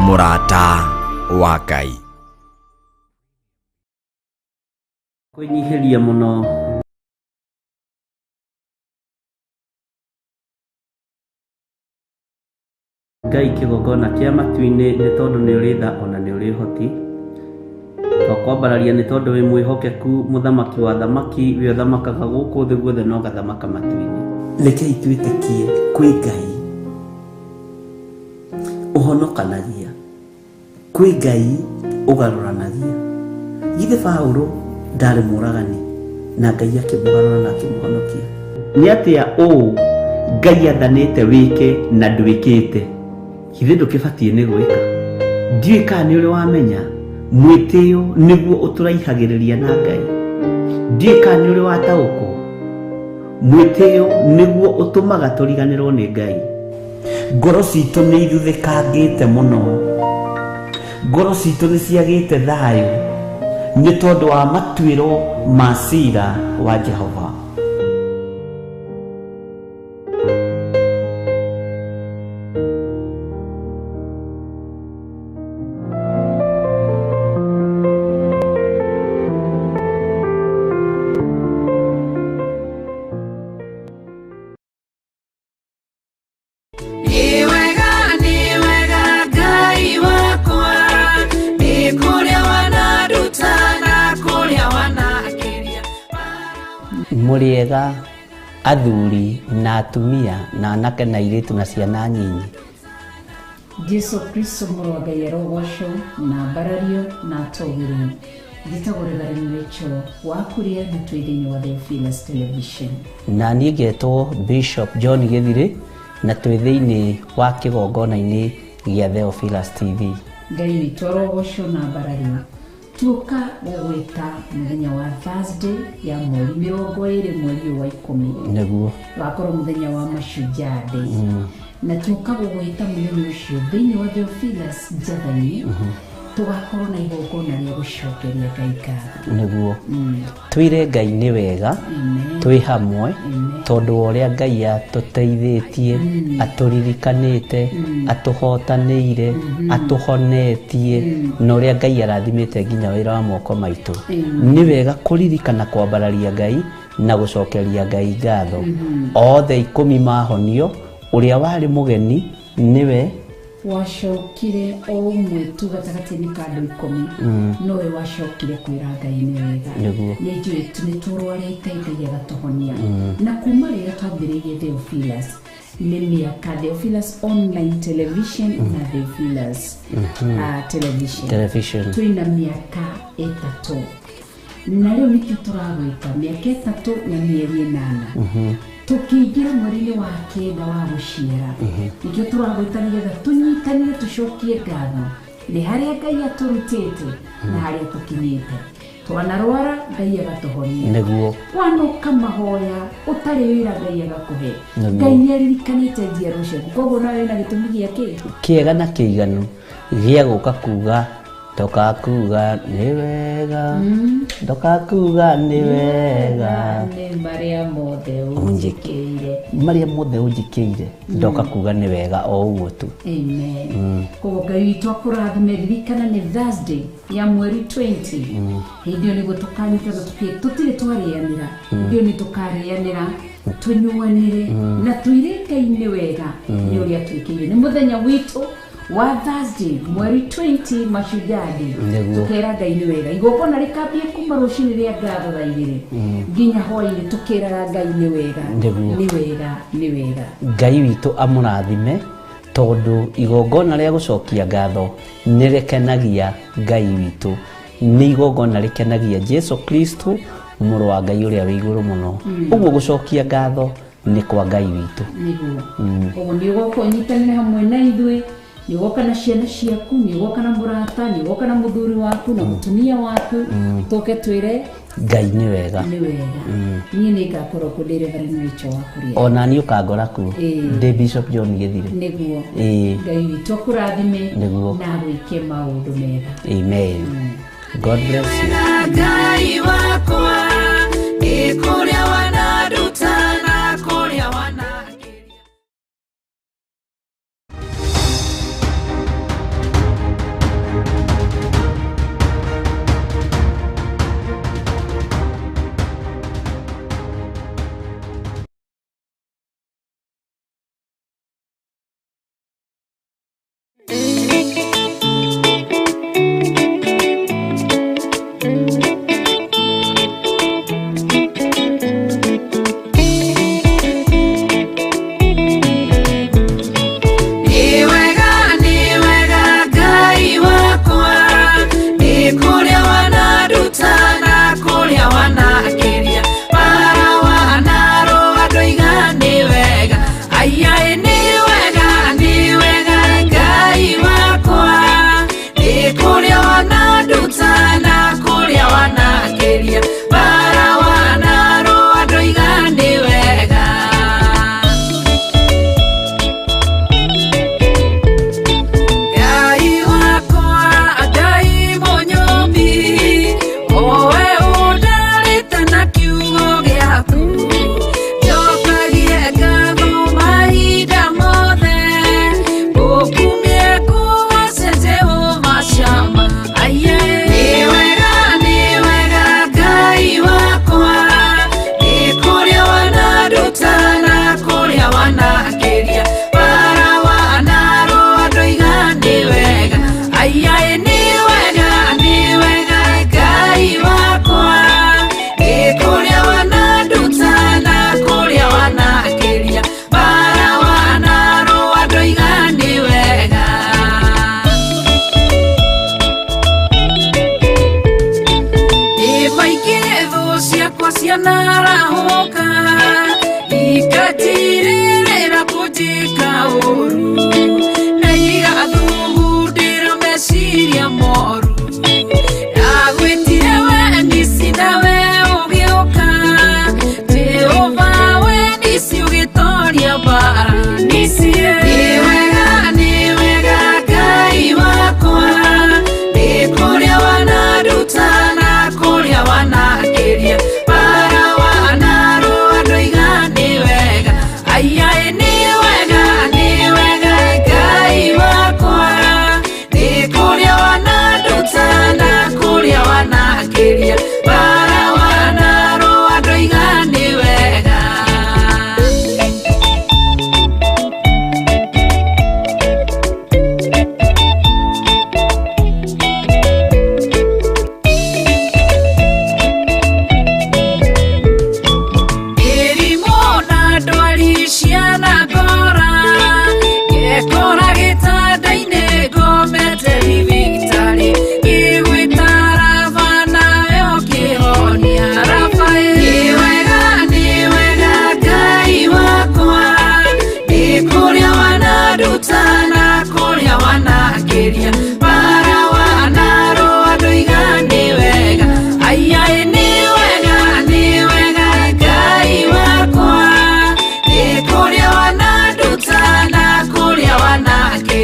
Mũrata wa Ngai. Kwĩnyihĩria mũno Ngai kĩgongona kĩa matu-inĩ nĩ tondũ nĩ ũrĩ tha ona nĩ ũrĩ ũhoti. Twakwambararia nĩ tondũ wĩ mwĩhokeku mũthamaki wa thamaki we ũthamakaga gũkũ thĩ guothe na ũgathamaka matu-inĩ. Rekei twĩtĩkie kwĩ Ngai ũhonokanagia, kwĩ Ngai ũgarũranagia. Githĩ Paũlũ ndarĩ mũragani na Ngai akĩmũgarũra na akĩmũhonokia? Nĩ atĩa ũũ Ngai athanĩte wĩke na ndwĩkĩte? Githĩ ndũkĩbatiĩ nĩ gwĩka? Ndiũĩ kana nĩ ũrĩ wamenya mwĩtĩo nĩguo ũtũraihagĩrĩria na Ngai. Ndiũĩ kana nĩ ũrĩ wataũkwo mwĩtĩo nĩguo ũtũmaga tũriganĩrwo nĩ Ngai. Ngoro citũ nĩ ithuthĩkangĩte mũno, ngoro citũ nĩ ciagĩte thayũ nĩ tondũ wa matuĩro ma cira wa Jehova. Nĩ wega, nĩ wega Ngai wakwa, nĩ kũrĩa wananduta na kũrĩa wanakĩria. Mũrĩega athuri na atumia na anake na airĩtu na ciana nyinyi. Jesu Kristo mũrũ wa Ngai arogocwo na ambarario na atũgĩrio. Njĩtagwo Reverend Rachel wa Kuria na twĩ thĩinĩ wa Theophilus Television. Na niĩ ngetwo Bishop John Gĩthirĩ na twĩ thĩinĩ wa kĩgongona-inĩ gĩa Theophilus TV. Ngai witũ arogocwo na ambarario. Tuoka gũgwĩta mũthenya wa Thursday ya mweri 20 mweri ũyũ wa 10. Nĩguo. Wakorwo mũthenya wa Mashujaa Day. Na tuoka gũgwĩta mũthenya ũcio thĩinĩ wa Theophilus Njatha-inĩ tũgakorwo na igongona rĩa gũcokeria Ngai ngatho. Nĩguo. Twĩre Ngai nĩ wega twĩ hamwe tondũ wa ũrĩa Ngai atũteithĩtie, atũririkanĩte, atũhotanĩire, atũhonetie na ũrĩa Ngai arathimĩte nginya wĩra wa moko maitũ. Nĩ wega kũririkana kwambararia Ngai na gũcokeria Ngai ngatho. Othe 10 mahonio, ũrĩa warĩ mũgeni nĩwe wacokire o ũmwe tu gatagatĩ-inĩ ka andũ 10, nowe wacokire kwĩra Ngai nĩ wega. Nĩguo. Nĩ njũĩ nĩ tũrwarĩte Ngai agatũhonia. Na kuma rĩrĩa twambĩrĩirie Theophilus nĩ mĩaka Theophilus online television na Theophilus television. Television. Twĩna mĩaka 3. Na rĩu nĩkĩo tũragwĩta mĩaka 3 na mĩeri 8. Tũkĩingĩra mweri-inĩ wa 9 wa gũciara. Nĩkĩo tũragwĩta nĩgetha tũnyitanĩre tũcokie ngatho nĩ harĩa Ngai atũrutĩte na harĩa tũkinyĩte. Twanarwara Ngai agatũhonia. Nĩguo. Wanoka mahoya ũtarĩ wĩra Ngai agakũhe. Nĩguo. Ngai nĩ aririkanĩte njiarwa ciaku. Koguo nawe wĩna gĩtũmi gĩa kĩ? Kĩega na kĩiganu gĩa gũka kuga ndokakuga nĩ wega, ndokakuga nĩ wega nĩ marĩa mothe ũnjĩkĩire. Marĩa mothe ũnjĩkĩire ndoka kuga nĩ wega o ũguo tu. Amen. Koguo Ngai witũ akũrathime. Ririkana nĩ Thursday ya mweri 20. Hĩndĩ ĩyo nĩguo tũkanyitana tũtirĩ twarĩanĩra. Hĩndĩ ĩyo nĩ tũkarĩanĩra tũnyuanĩre na tũire Ngai nĩ wega nĩ ũrĩa twĩkĩire. Nĩ mũthenya witũ wa Thursday mweri 20 Mashujaa Day. Nĩguo. Tũkera Ngai nĩ wega. Igongona rĩkambie kuma rũcinĩ rĩa ngatho thaa 2 nginya hwainĩ tũkĩraga Ngai nĩ wega. Nĩguo. Nĩ wega, nĩ wega. Ngai witũ amũrathime tondũ igongona rĩa gũcokia ngatho nĩ rĩkenagia Ngai witũ. Nĩ igongona rĩkenagia Jesu Kristo mũrũ wa Ngai ũrĩa wĩ igũrũ mũno. Ũguo gũcokia ngatho nĩ kwa Ngai witũ. Nĩguo. Koguo nĩ ũgoka ũnyitanĩre hamwe na ithuĩ, nĩ ũgoka na ciana ciaku, nĩ ũgoka na mũrata, nĩ ũgoka na mũthuri waku na mũtumia waku, tũke twĩre Ngai nĩ wega. Nĩ wega. Niĩ nĩ ngakorwo kuo ndĩ Reverend Rachel wa Kuria. Ona niĩ ũkangora kuo. Ndĩ Bishop John Gĩthirĩ. Nĩguo. Ngai witũ akũrathime Nĩguo. na agwĩke maũndũ mega. Amen. God bless you. Ngai wakwa, nĩ kũrĩa wananduta na kũrĩa wanakĩria.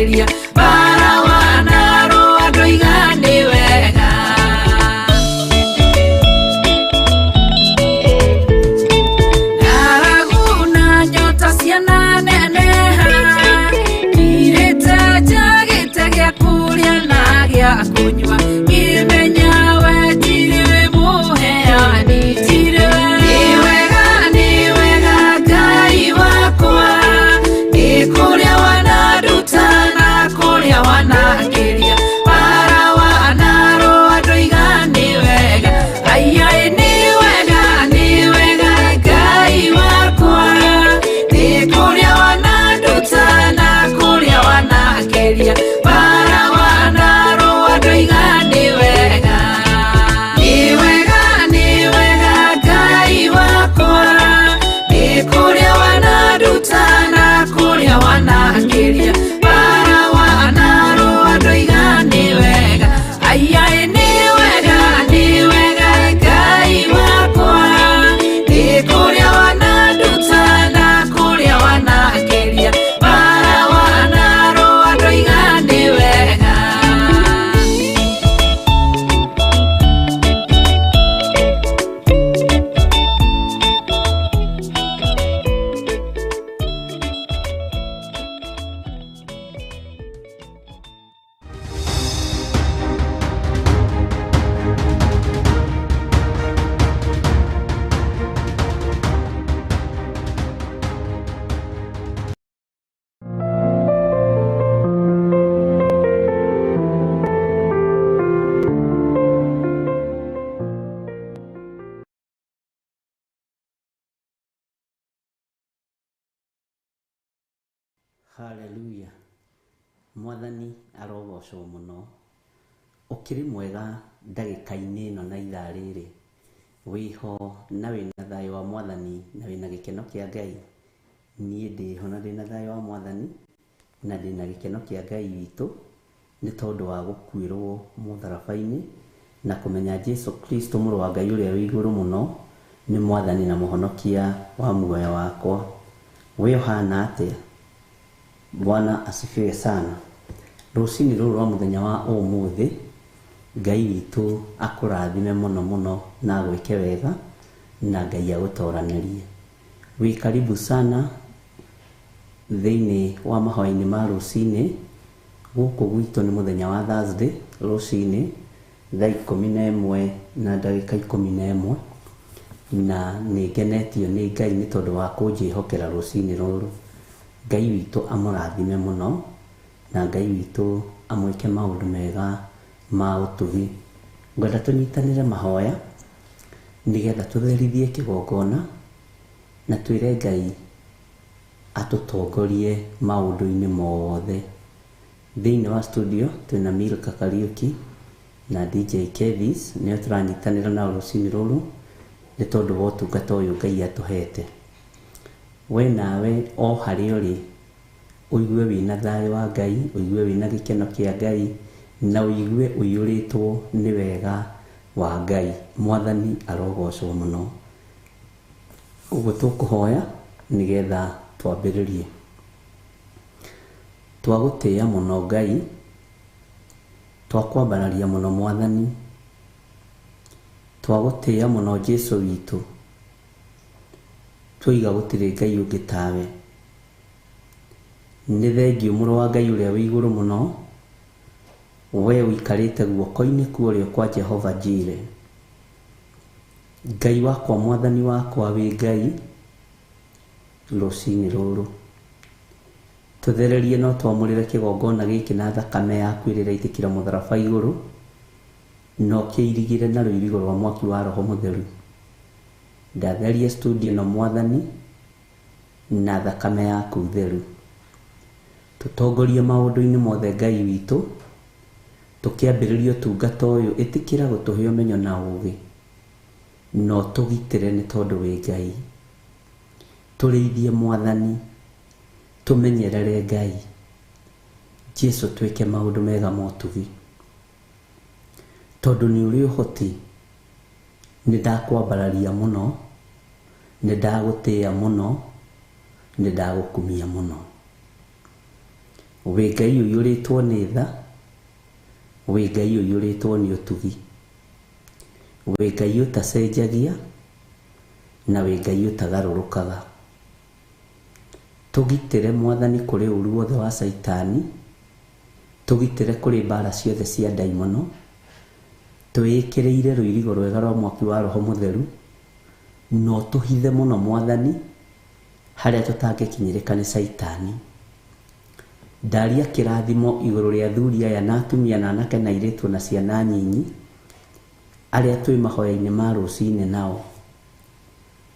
wanakĩria bara wanarũa ndoiga nĩ wega. Ng'aragu na nyota ciananeneha, ngirĩte njagĩte gĩa kũrĩa na gĩa kũnyua, ngĩmenya we tirĩ mũheani, tirĩ we. Nĩ wega, nĩ wega Ngai wakwa, nĩ kũrĩa wananduta na kũrĩa wanakĩria, bara wanarũa ndoiga nĩ wega. Aiai nĩ wega, nĩ wega Ngai wakwa, nĩ kũrĩa wananduta na kũrĩa wanakĩria, bara wanarũa ndoiga nĩ wega. Nĩ wega, nĩ wega Ngai wakwa, nĩ kũrĩa wananduta na kũrĩa wanakĩria, bara wanarũa ndoiga nĩ wega. Aiai nĩ wega, nĩ wega Ngai wakwa, nĩ kũrĩa wananduta na kũrĩa wanakĩria, bara wanarũa ndoiga nĩ wega. Haleluya. Mwathani arogocwo mũno. Ũkĩrĩ mwega ndagĩka-inĩ ĩno na ithaa rĩrĩ. Wĩho na wĩna thayũ wa Mwathani na wĩna gĩkeno kĩa Ngai. Niĩ ndĩho na ndĩna thayũ wa Mwathani na ndĩna gĩkeno kĩa Ngai witũ nĩ tondũ wa gũkuĩrwo mũtharaba-inĩ na kũmenya Jesu Kristo mũrũ wa Ngai ũrĩa wĩ igũrũ mũno nĩ Mwathani na mũhonokia wa muoyo wakwa. We ũhana atĩa? Bwana asifiwe sana. Rũcinĩ rũrũ rwa mũthenya wa ũmũthĩ, Ngai witũ akũrathime mũno mũno na agwĩke wega na Ngai agũtoranĩrie. Wĩ karibu sana thĩinĩ wa mahoya-inĩ ma rũcinĩ. Gũkũ gwitũ nĩ mũthenya wa Thursday rũcinĩ thaa 11 na ndagĩka 11, na nĩ ngenetio nĩ Ngai nĩ tondũ wa kũnjĩhokera rũcinĩ rũrũ. Ngai witũ amũrathime mũno na Ngai witũ amwĩke maũndũ mega ma ũtugi. Ngwenda tũnyitanĩre mahoya nĩgetha tũtherithie kĩgongona na twĩre Ngai atũtongorie maũndũ-inĩ mothe. Thĩinĩ wa studio twĩna Milka Kariuki na DJ Kevis, nĩo tũranyitanĩra nao rũcinĩ rũrũ nĩ tondũ wa ũtungata ũyũ Ngai atũhete. We nawe o harĩa ũrĩ ũigue wĩna thayũ wa Ngai, ũigue wĩna gĩkeno kĩa Ngai na ũigue ũiyũrĩtwo nĩ wega wa Ngai. Mwathani arogocwo mũno. Ũguo tũkũhoya nĩgetha twambĩrĩrie. Twagũtĩĩa mũno Ngai, twakwambararia mũno Mwathani, twagũtĩĩa mũno Jesu witũ, twoiga gũtirĩ Ngai ũngĩ tawe. Nĩ thengiũ mũrũ wa Ngai ũrĩa wĩ igũrũ mũno, we ũikarĩte guoko-inĩ kwa ũrĩo kwa Jehova Jire. Ngai wakwa, Mwathani wakwa, wĩ Ngai rũcinĩ rũrũ. Tũthererie no twamũrĩre kĩgongona gĩkĩ na thakame yaku ĩrĩa ĩraitĩkĩra mũtharaba igũrũ, na ũkĩirigĩre na rũirigo rwa mwaki wa Roho Mũtheru. Ndatherie studio ĩno Mwathani na thakame yaku theru. Tũtongorie maũndũ-inĩ mothe Ngai witũ, tũkĩambĩrĩria ũtungata ũyũ, ĩtĩkĩra gũtũhe ũmenyo na ũũgĩ, na ũtũgitĩre nĩ tondũ wĩ Ngai. Tũrĩithie Mwathani, tũmenyerere Ngai. Jesu twĩke maũndũ mega ma ũtugi, tondũ nĩ ũrĩ ũhoti. Nĩ ndakwambararia mũno, nĩ ndagũtĩĩa mũno, nĩ ndagũkumia mũno. Wĩ Ngai ũiyũrĩtwo nĩ tha, wĩ Ngai ũiyũrĩtwo nĩ ũtugi, wĩ Ngai ũtacenjagia na wĩ Ngai ũtagarũrũkaga. Tũgitĩre Mwathani kũrĩ ũru wothe wa Caitani, tũgitĩre kũrĩ mbara ciothe cia ndaimono, twĩĩkĩrĩire rũirigo rwega rwa mwaki wa Roho Mũtheru, na ũtũhithe mũno Mwathani harĩa tũtangĩkinyĩrĩka nĩ Caitani. Ndaria kĩrathimo igũrũ rĩa athuri aya na atumia na anake na airĩtu na ciana nyinyi arĩa twĩ mahoya-inĩ ma rũcinĩ nao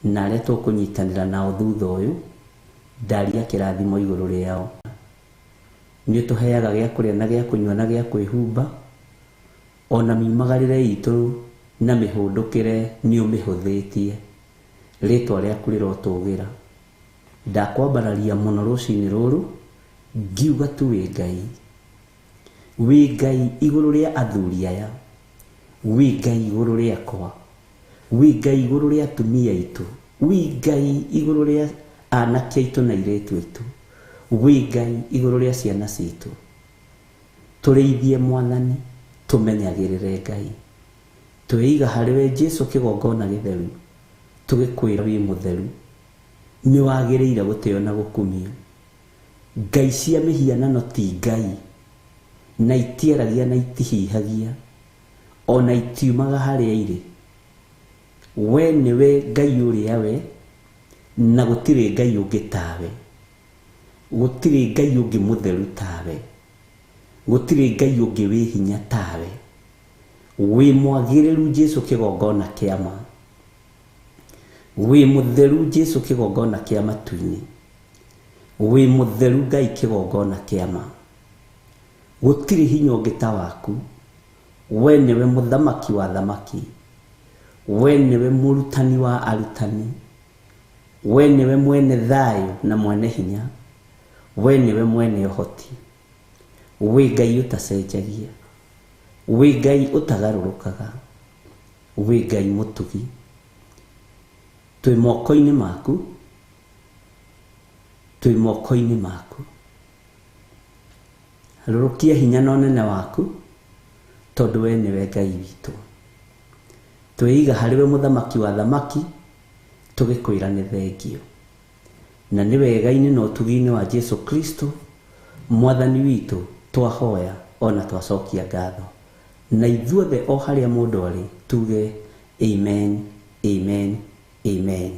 na arĩa tũkũnyitanĩra nao thutha ũyũ, ndaria kĩrathimo igũrũ rĩao. Nĩ ũtũheaga gĩa kũrĩa na gĩa kũnyua na gĩa kwĩhumba, ona miumagarĩre itũ na mĩhũndũkĩre nĩ ũmĩhũthĩtie. Rĩtwa rĩaku rĩrotũgĩra. Ndakwambararia mũno rũcinĩ rũrũ, ngiuga tu wĩ Ngai. Wĩ Ngai igũrũ rĩa athuri aya, wĩ Ngai igũrũ rĩakwa, wĩ Ngai igũrũ rĩa atumia aitũ, wĩ Ngai igũrũ rĩa anake aitũ na airĩtu aitũ, wĩ Ngai igũrũ rĩa ciana citũ. Tũrĩithie Mwathani, tũmenyagĩrĩre Ngai. Twĩiga harĩ we Jesu kĩgongona gĩtheru, tũgĩkwĩra wĩ mũtheru. Nĩ wagĩrĩire gũtĩo na gũkumio. Ngai cia mĩhianano ti Ngai, na itiaragia na itihihagia, ona itiumaga harĩa irĩ. We nĩwe Ngai ũrĩa we, na gũtirĩ Ngai ũngĩ tawe. Gũtirĩ Ngai ũngĩ mũtheru tawe. Gũtirĩ Ngai ũngĩ wĩ hinya tawe. Wĩ mwagĩrĩru Jesu kĩgongona kĩa ma. Wĩ mũtheru Jesu kĩgongona kĩa matu-inĩ. Wĩ mũtheru Ngai kĩgongona kĩa ma. Gũtirĩ hinya ũngĩ ta waku. We nĩwe mũthamaki wa thamaki. We nĩwe mũrutani wa arutani. We nĩwe mwene thayũ na mwene hinya. We nĩwe mwene ũhoti. Wĩ Ngai ũtacenjagia. Wĩ Ngai ũtagarũrũkaga. Wĩ Ngai mũtugi. Twĩ moko-inĩ maku, twĩ moko-inĩ maku. Rũrũkia hinya na ũnene waku, tondũ we nĩwe Ngai witũ. Twĩiga harĩ we mũthamaki wa thamaki, tũgĩkwĩra nĩ thengio. Na nĩ wega-inĩ na ũtugi-inĩ wa Jesu Kristo, Mwathani witũ, twahoya ona twacokia ngatho. Na ithuothe o harĩa mũndũ arĩ, tuge amen, amen, amen.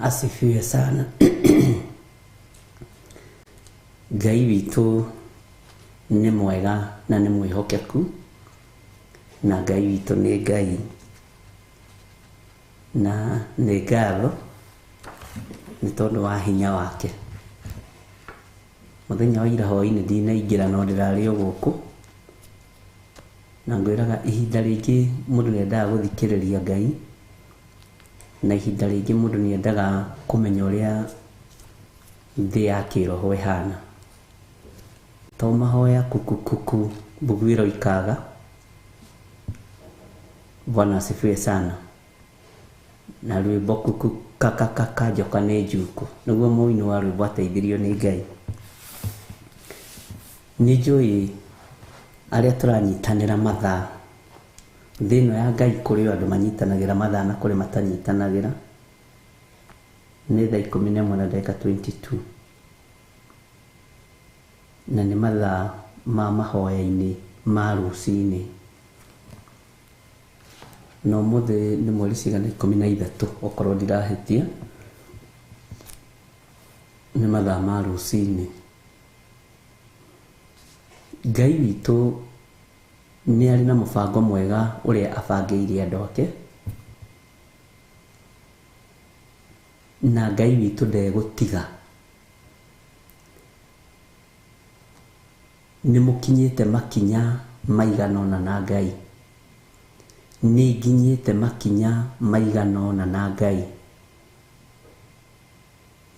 Asifiwe sana. Ngai witũ nĩ mwega na nĩ mwĩhokeku, na Ngai witũ nĩ Ngai na nĩ ngatho nĩ tondũ wa hinya wake. Mũthenya wa ira hwaĩ-inĩ ndinaingĩra no ndĩrarĩ o gũkũ, na ngwĩraga ihinda rĩngĩ mũndũ nĩendaga gũthikĩrĩria Ngai, na ihinda rĩngĩ mũndũ nĩendaga kũmenya ũrĩa thĩ ya kĩroho ĩhana. To mahoya kukukuku mbuguĩro ikaga. Bwana asifiwe sana. Na rwĩmbo kuku kakakaka njoka nĩ njuku, nĩguo mũini wa rwĩmbo ateithirio nĩ Ngai. Nĩ njũĩ arĩa tũranyitanĩra mathaa thĩ ĩno ya Ngai, kũrĩ o andũ manyitanagĩra mathaa na kũrĩ matanyitanagĩra. Nĩ thaa 11 na ndagĩka 22, na nĩ mathaa ma mahoya-inĩ ma rũcinĩ, na ũmũthĩ nĩ mweri cigana 13 okorwo ndirahĩtia, nĩ mathaa ma rũcinĩ. Ngai witũ nĩ arĩ na mũbango mwega ũrĩa abangĩire andũ ake, na Ngai witũ ndegũtiga. Nĩ mũkinyĩte makinya maigana ũna na Ngai, nĩ nginyĩte makinya maigana ũna na Ngai,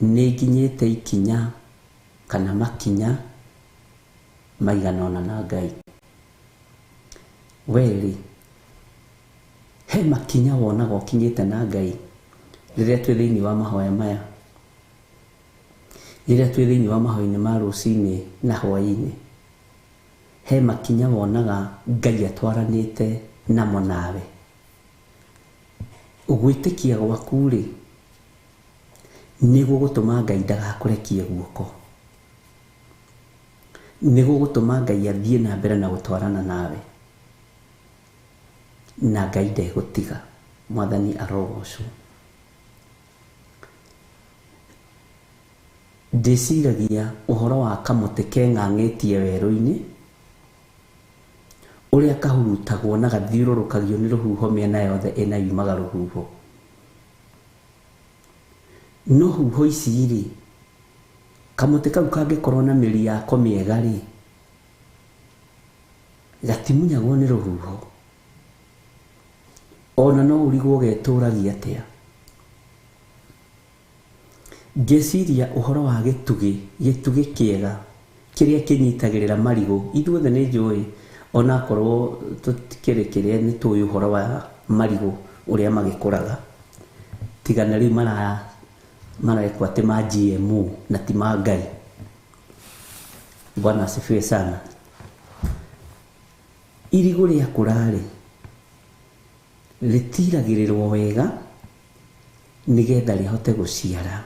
nĩ nginyĩte ikinya kana makinya maigana ũna na Ngai. Werĩ, he makinya wonaga ũkinyĩte na Ngai rĩrĩa twĩ thĩinĩ wa mahoya maya, rĩrĩa twĩ thĩinĩ wa mahoya-inĩ ma rũcinĩ na hwaĩ-inĩ, he makinya wonaga Ngai atwaranĩte namo nawe. Gwĩtĩkia gwaku rĩ, nĩ gũgũtũma Ngai ndagakũrekie guoko, nĩ gũgũtũma Ngai athiĩ na mbere na gũtwarana nawe, na Ngai ndegũtiga. Mwathani arogocwo. Ndĩciragia ũhoro wa kamũtĩ keng'ang'ĩtie werũ-inĩ, ũrĩa kahurutagwo na gathiũrũrũkagio nĩ rũhuho mĩena yothe ĩna yumaga rũhuho. No huho ici rĩ, kamũtĩ kau kangĩkorwo na mĩri yako mĩega rĩ, gatimunyagwo nĩ rũhuho, ona no ũrigwo getũragia atĩa. Ngĩciria ũhoro wa gĩtugĩ, gĩtugĩ kĩega kĩrĩa kĩnyitagĩrĩra marigũ. Ithuothe nĩ njũĩ, onakorwo tũtikĩrĩ kĩrĩa, nĩ tũĩ ũhoro wa marigũ ũrĩa magĩkũraga, tiga na rĩu marekwo atĩ ma GMO na ti ma Ngai. Bwana asifiwe sana. Irigũ rĩakũra rĩ, rĩtiragĩrĩrwo wega nĩgetha rĩhote gũciara.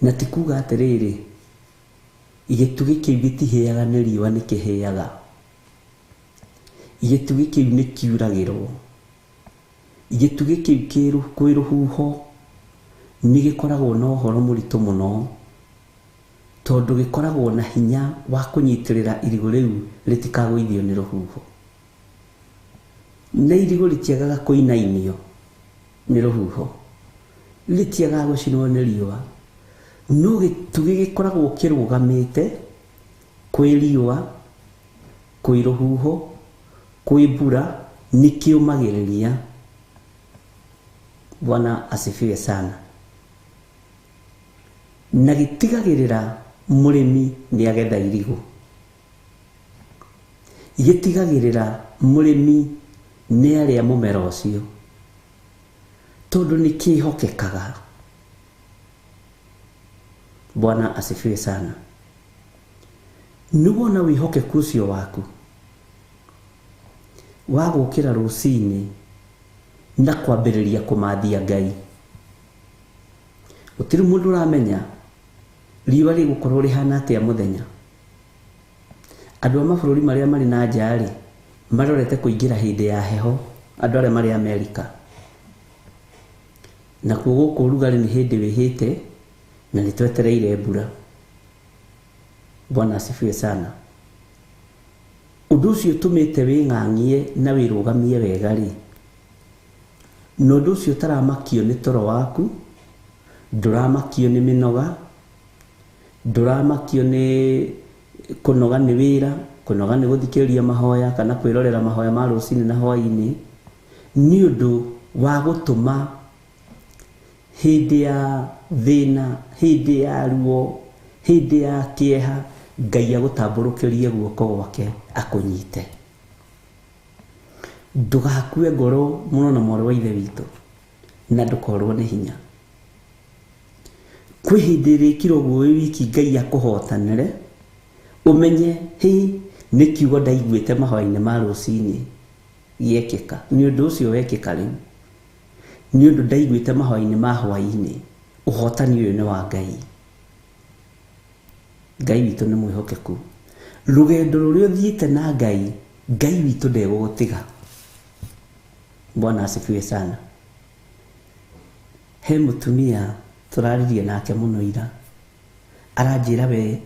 Na ti kuga atĩrĩrĩ, gĩtugĩ kĩu gĩtihĩaga nĩ riũa, nĩ kĩhĩaga. Gĩtugĩ kĩu nĩ kiuragĩrwo. Gĩtugĩ kĩu kwĩ rũhuho nĩ gĩkoragwo na ũhoro mũritũ mũno, tondũ gĩkoragwo na hinya wa kũnyitĩrĩra irigũ rĩu rĩtikagũithio nĩ rũhuho. Na irigũ rĩtiagaga kũinainio nĩ rũhuho, rĩtiagaga gũcinwo nĩ riũa, no gĩtugĩ gĩkoragwo kĩrũgamĩte kwĩ riũa, kwĩ rũhuho, kwĩ mbura, nĩ kĩũmagĩrĩria. Bwana asifiwe sana. Na gĩtigagĩrĩra mũrĩmi nĩ agetha irigũ, gĩtigagĩrĩra mũrĩmi nĩ arĩa mũmera ũcio, tondũ nĩ kĩhokekaga. Bwana asifiwe sana. Nĩ wona wĩhokeku ũcio waku wa gũkĩra rũcinĩ na kwambĩrĩria kũmathia Ngai. Gũtirĩ mũndũ ũramenya riũa rĩgũkorwo rĩhana atĩa mũthenya. Andũ a mabũrũri marĩa marĩ na nja rĩ, marorete kũingĩra hĩndĩ ya heho, andũ arĩa marĩ Amerika. Nakuo gũkũ ũrugarĩ nĩ hĩndĩ wĩhĩte na nĩ twetereire mbura. Bwana asifiwe sana. Ũndũ ũcio ũtũmĩte wĩng'ang'ie na wĩrũgamie wega rĩ, na ũndũ ũcio ũtaramakio nĩ toro waku, ndũramakio nĩ mĩnoga, ndũramakio nĩ kũnoga nĩ wĩra, kũnoga nĩ gũthikĩrĩria mahoya kana kwĩrorera mahoya ma rũcinĩ na hwaĩ-inĩ, nĩ ũndũ wa gũtũma hĩndĩ ya thĩna, hĩndĩ ya ruo, hĩndĩ ya kĩeha, Ngai agũtambũrũkĩrie guoko gwake akũnyite. Ndũgakue ngoro mũno na mwarĩ wa ithe witũ, na ndũkorwo nĩ hinya. Kwĩ hĩndĩ ĩrĩkire ũguo wĩ wiki Ngai akũhotanĩre, ũmenye hĩ nĩ kiugo ndaiguĩte mahoya-inĩ ma rũcinĩ gĩekĩka. Nĩ ũndũ ũcio wekĩka rĩu, nĩ ũndũ ndaiguĩte mahoya-inĩ ma hwaĩ-inĩ, ũhotani ũyũ nĩ wa Ngai. Ngai witũ nĩ mwĩhokeku. Rũgendo rũrĩa ũthiĩte na Ngai, Ngai witũ ndegũgũtiga. Bwana asifiwe sana. He mũtumia tũraririe nake mũno ira, aranjĩra we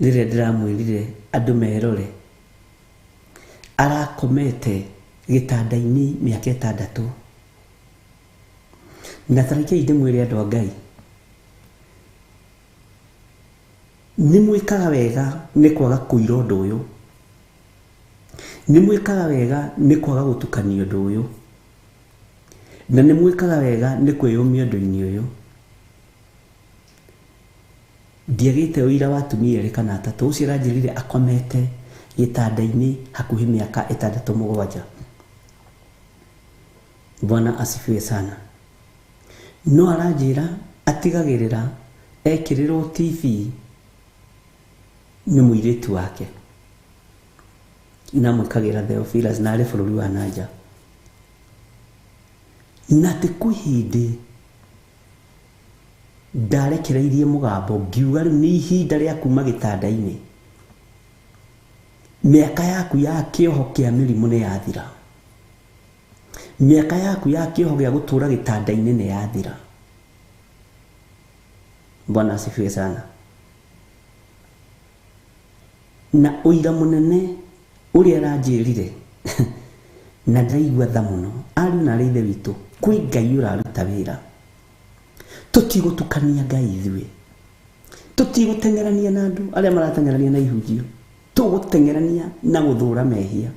rĩrĩa ndĩramwĩrire andũ merore, arakomete gĩtanda-inĩ mĩaka 6. Na tarekei ndĩmwĩre andũ a Ngai, nĩ mwĩkaga wega nĩ kwaga kũira ũndũ ũyũ, nĩ mwĩkaga wega nĩ kwaga gũtukania ũndũ ũyũ, na nĩ mwĩkaga wega nĩ kwĩyũmia ũndũ-inĩ ũyũ. Ndiagĩte ũira wa atumia erĩ kana atatũ. Ũcio aranjĩrire akomete gĩtanda-inĩ hakuhĩ mĩaka 6 7. Bwana asifiwe sana. No aranjĩra atigagĩrĩra ekĩrĩrwo TV nĩ mũirĩtu wake, na mwĩkagĩra Theophilus, na arĩ bũrũri wa nanja. Na atĩ kwĩ hĩndĩ ndarekereirie mũgambo ngiuga rĩu nĩ ihinda rĩa kuma gĩtanda-inĩ, mĩaka yaku ya kĩoho kĩa mĩrimũ nĩ yathira, mĩaka yaku ya kĩoho gĩa gũtũra gĩtanda-inĩ nĩ yathira. Bwana asifiwe sana. Na ũira mũnene ũrĩa aranjĩrire na ndaigua tha mũno, ariũ na arĩ ithe witũ, kwĩ Ngai ũraruta wĩra. Tũtigũtukania Ngai ithuĩ, tũtigũteng'erania na andũ arĩa marateng'erania na ihunjio, tũgũteng'erania na gũthũra mehia,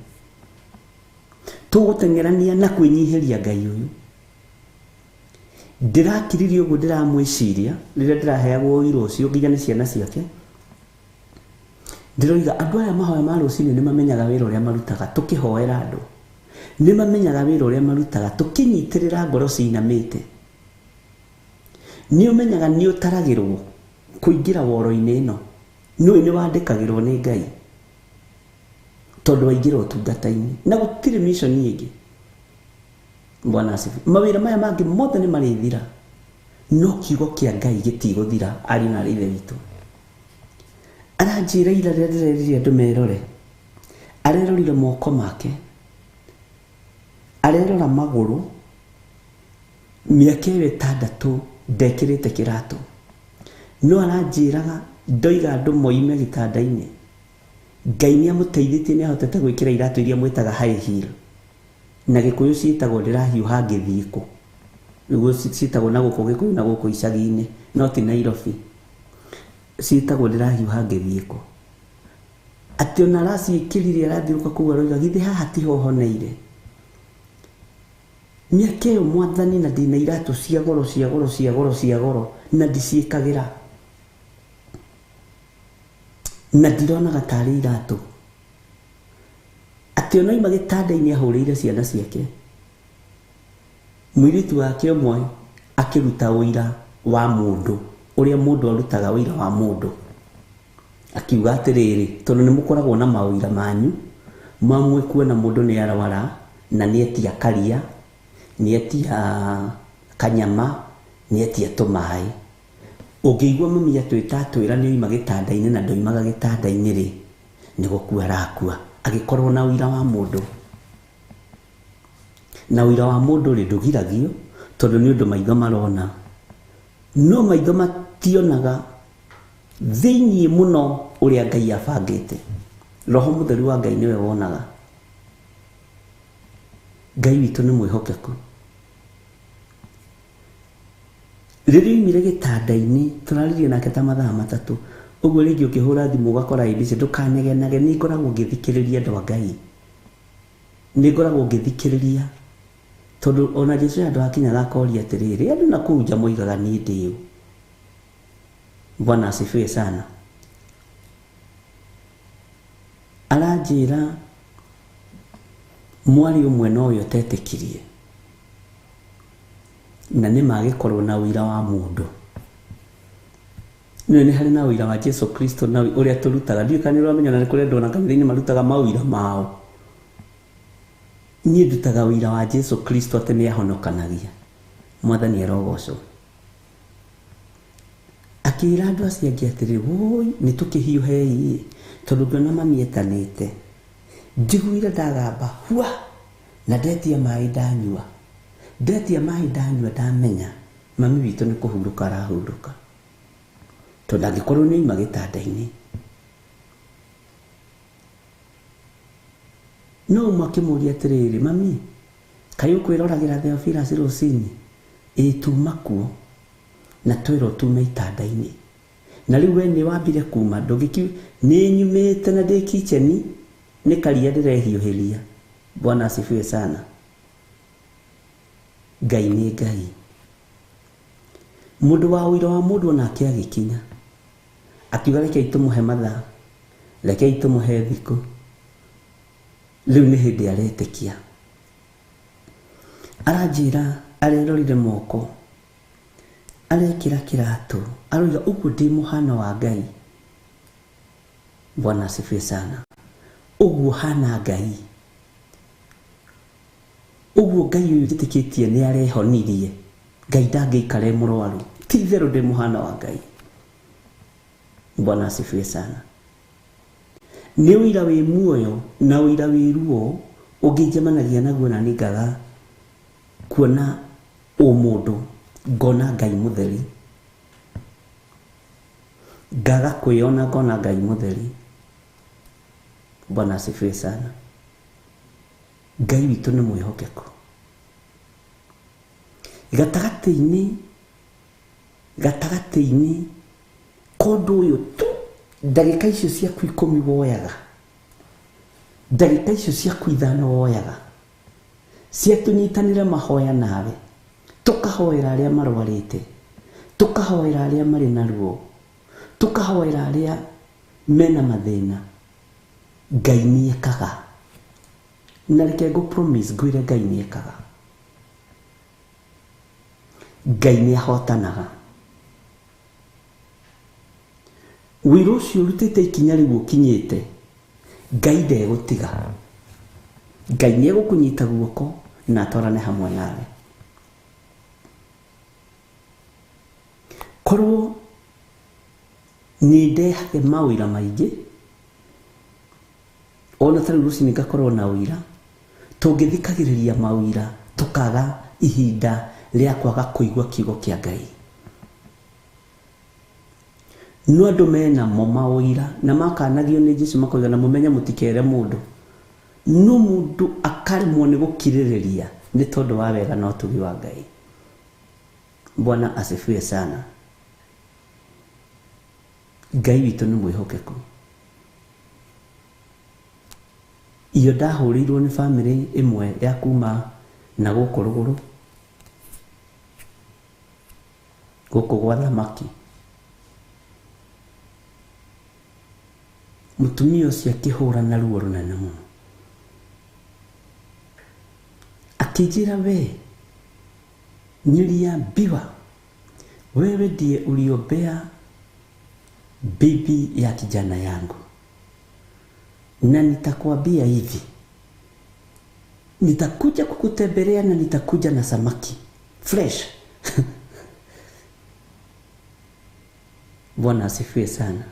tũgũteng'erania na kwĩnyihĩria Ngai ũyũ. Ndĩrakiririe ũguo ndĩramwĩciria rĩrĩa ndĩraheagwo ũira ũcio nginya nĩ ciana ciake. Ndĩroiga andũ aya mahoya ma rũcinĩ nĩ mamenyaga wĩra ũrĩa marutaga tũkĩhoera andũ, nĩ mamenyaga wĩra ũrĩa marutaga tũkĩnyitĩrĩra ngoro cinamĩte. Nĩ ũmenyaga nĩ ũtaragĩrwo kũingĩra woro-inĩ ĩno, nĩũĩ nĩ wandĩkagĩrwo nĩ Ngai tondũ waingĩra ũtungata-inĩ, na gũtirĩ mission ĩngĩ. Bwana asifiwe. Mawĩra maya mangĩ mothe nĩ marĩthira, no kiugo kĩa Ngai gĩtigũthira. Ariũ na arĩ ithe witũ, aranjĩra ira rĩrĩa ndĩrerire andũ merore, arerorire moko make, arerora magũrũ, mĩaka ĩyo 6 ndekĩrĩte kĩratũ, no aranjĩraga ndoiga andũ moime gĩtanda-inĩ, Ngai nĩ amũteithĩtie, nĩ ahotete gwĩkĩra iratũ iria mwĩtaga high heel, na Gĩkũyũ ciĩtagwo ndĩrahiũha ngĩthiĩ kũ, nĩguo ciĩtagwo na gũkũ Gĩkũyũ na gũkũ icagi-inĩ, no ti Nairobi, ciĩtagwo ndĩrahiũha ngĩthiĩ kũ. Atĩ ona araciĩkĩrire arathiũrũrũka kũu aroiga githĩ haha tiho honeire. Mĩaka ĩyo mwathani, na ndĩna iratũ cia goro cia goro cia goro cia goro, na ndiciĩkagĩra, na ndironaga tarĩ iratũ. Atĩ ona oima gĩtanda-inĩ ahũrĩire ciana ciake, mũirĩtu wake ũmwe akĩruta ũira wa mũndũ, ũrĩa mũndũ arutaga ũira wa mũndũ, akiuga atĩrĩrĩ, tondũ nĩ mũkoragwo na maũira manyu, mamwe kuona mũndũ nĩ arwara na nĩ etia karia, nĩ etia kanyama, nĩ etia tũmaĩ. Ũngĩigua mami atwĩta atwĩra nĩ oima gĩtanda-inĩ na ndoimaga gĩtanda-inĩ rĩ, nĩ gũkua arakua. Agĩkorwo na ũira wa mũndũ, na ũira wa mũndũ rĩ ndũgiragio, Tondũ nĩ ũndũ maitho marona. No maitho mationaga thĩinĩ mũno ũrĩa Ngai abangĩte. Roho Mũtheru wa Ngai nĩwe wonaga. Ngai witũ nĩ mwĩhokeku. Rĩrĩa oimire gĩtanda-inĩ tũraririe nake ta mathaa 3 ũguo rĩngĩ ũkĩhũra thimũ ũgakora ABC ndũkanegenage. Nĩ ngoragwo ngĩthikĩrĩria andũ a Ngai, nĩ ngoragwo ngĩthikĩrĩria tondũ ona Jesu handũ hakinyaga akoria atĩrĩrĩ, andũ na kũu nja moigaga niĩ ndĩ ũ? Bwana asifiwe sana. Aranjĩra mwarĩ ũmwe nowe ũtetĩkirie na nĩ magĩkorwo na ũira wa mũndũ. Nĩ nĩ harĩ na ũira wa Jesu Kristo na ũrĩa tũrutaga. Ndiũĩ kana nĩ ũramenya na nĩ kũrĩ andũ ona kanitha-inĩ marutaga maũira mao. Niĩ ndutaga ũira wa Jesu Kristo atĩ nĩ ahonokanagia. Mwathani arogocwo. Akĩra andũ acio angĩ atĩrĩ, woi nĩ tũkĩhiũhei tondũ ngĩona mami etanĩte. Njiguire ndagamba hua na ndetia maĩ ndanyua. Ndetia maĩ ndanyua ndamenya mami witũ nĩ kũhurũka arahurũka. Tondũ angĩkorwo nĩ oima gĩtanda-inĩ. No ũmwe akĩmũria atĩrĩrĩ, mami kaĩ ũkwĩroragĩra Theophilus rũcinĩ? Ĩĩ tuma kuo na twĩrwo tume itanda-inĩ. Na rĩu we nĩ wambire kuma ndũngĩki nĩ nyumĩte na ndĩ kitchen nĩ karia ndĩrehiũhĩria. Bwana asifiwe sana. Ngai nĩ Ngai. Mũndũ wa ũira wa mũndũ onake agĩkinya akiuga rekei tũmũhe mathaa, rekei tũmũhe thikũ. Rĩu nĩ hĩndĩ aretĩkia. Aranjĩra arerorire moko, arekĩra kĩratũ, aroiga ũguo ndĩ mũhano wa Ngai. Bwana asifiwe sana. Ũguo hana Ngai, ũguo Ngai ũyũ njĩtĩkĩtie nĩ arehonirie. Ngai ndangĩikara e mũrwaru. Ti itherũ ndĩ mũhano wa Ngai. Bwana asifiwe sana. Nĩ ũira wĩ muoyo na ũira wĩ ruo ũngĩnjemanagia naguo na nĩ ngaga kuona ũmũndũ, ngona Ngai mũtheri. Ngaga kwĩona ngona Ngai mũtheri. Bwana asifiwe sana. Ngai witũ nĩ mwĩhokeku. Gatagatĩ-inĩ kũndũ ũyũ tu ndagĩka icio ciaku 10 woyaga, ndagĩka icio ciaku 5 woyaga cia tũnyitanĩre mahoya nawe, tũkahoera arĩa marwarĩte, tũkahoera arĩa marĩ na ruo, tũkahoera arĩa mena mathĩna. Ngai nĩ ekaga. Na reke ngũ promise ngwĩre Ngai nĩ ekaga. Ngai nĩ ahotanaga. Wĩra ũcio ũrutĩte ikinya rĩu ũkinyĩte, Ngai ndegũtiga. Ngai nĩ egũkũnyita guoko na atwarane hamwe nawe. Korwo nĩ ndehage mawĩra maingĩ, ona ta rĩu rũcinĩ ngakorwo na ũira, tũngĩthikagĩrĩria mawĩra tũkaga ihinda rĩa kwaga kũigua kiugo kĩa Ngai. No andũ mena mo maũira na makanagio nĩ Jesu makoiga na mũmenye mũtikere mũndũ. No mũndũ akaremwo nĩ gũkirĩrĩria nĩ tondũ wa wega na ũtugi wa Ngai. Bwana asifiwe sana. Ngai witũ nĩ mwĩhokeku. Iyo ndahũrĩirwo nĩ bamĩrĩ ĩmwe ya kuma na gũkũ rũgũrũ, gũkũ gwa thamaki. Mũtumia ũcio akĩhũra na ruo rũnene mũno. Akĩnjĩra, we niliambiwa wewe ndiye uliombea bibi ya kijana yangu, na nitakwambia hivi, nitakuja kukutembelea na nitakuja na samaki fresh. Bwana asifiwe sana.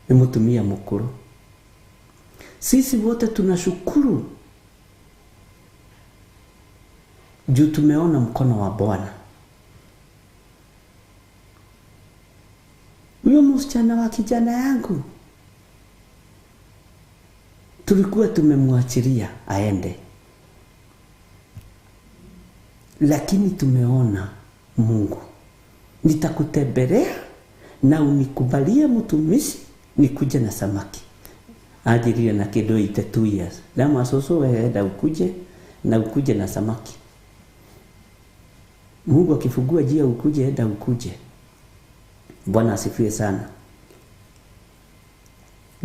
Ni mutumia mukuru. Sisi wote tunashukuru Juu tumeona mkono wa Bwana. Huyo msichana wa kijana yangu tulikuwa tumemwachilia aende, lakini tumeona Mungu. Nitakutembelea na unikubalie mtumishi nikuje na samaki. Ajiria na kĩndũ 82 years. Ndamwa cũcũ we enda ukuje na ukuje na samaki. Mungu akifungua njia ukuje, enda ukuje. Bwana asifiwe sana.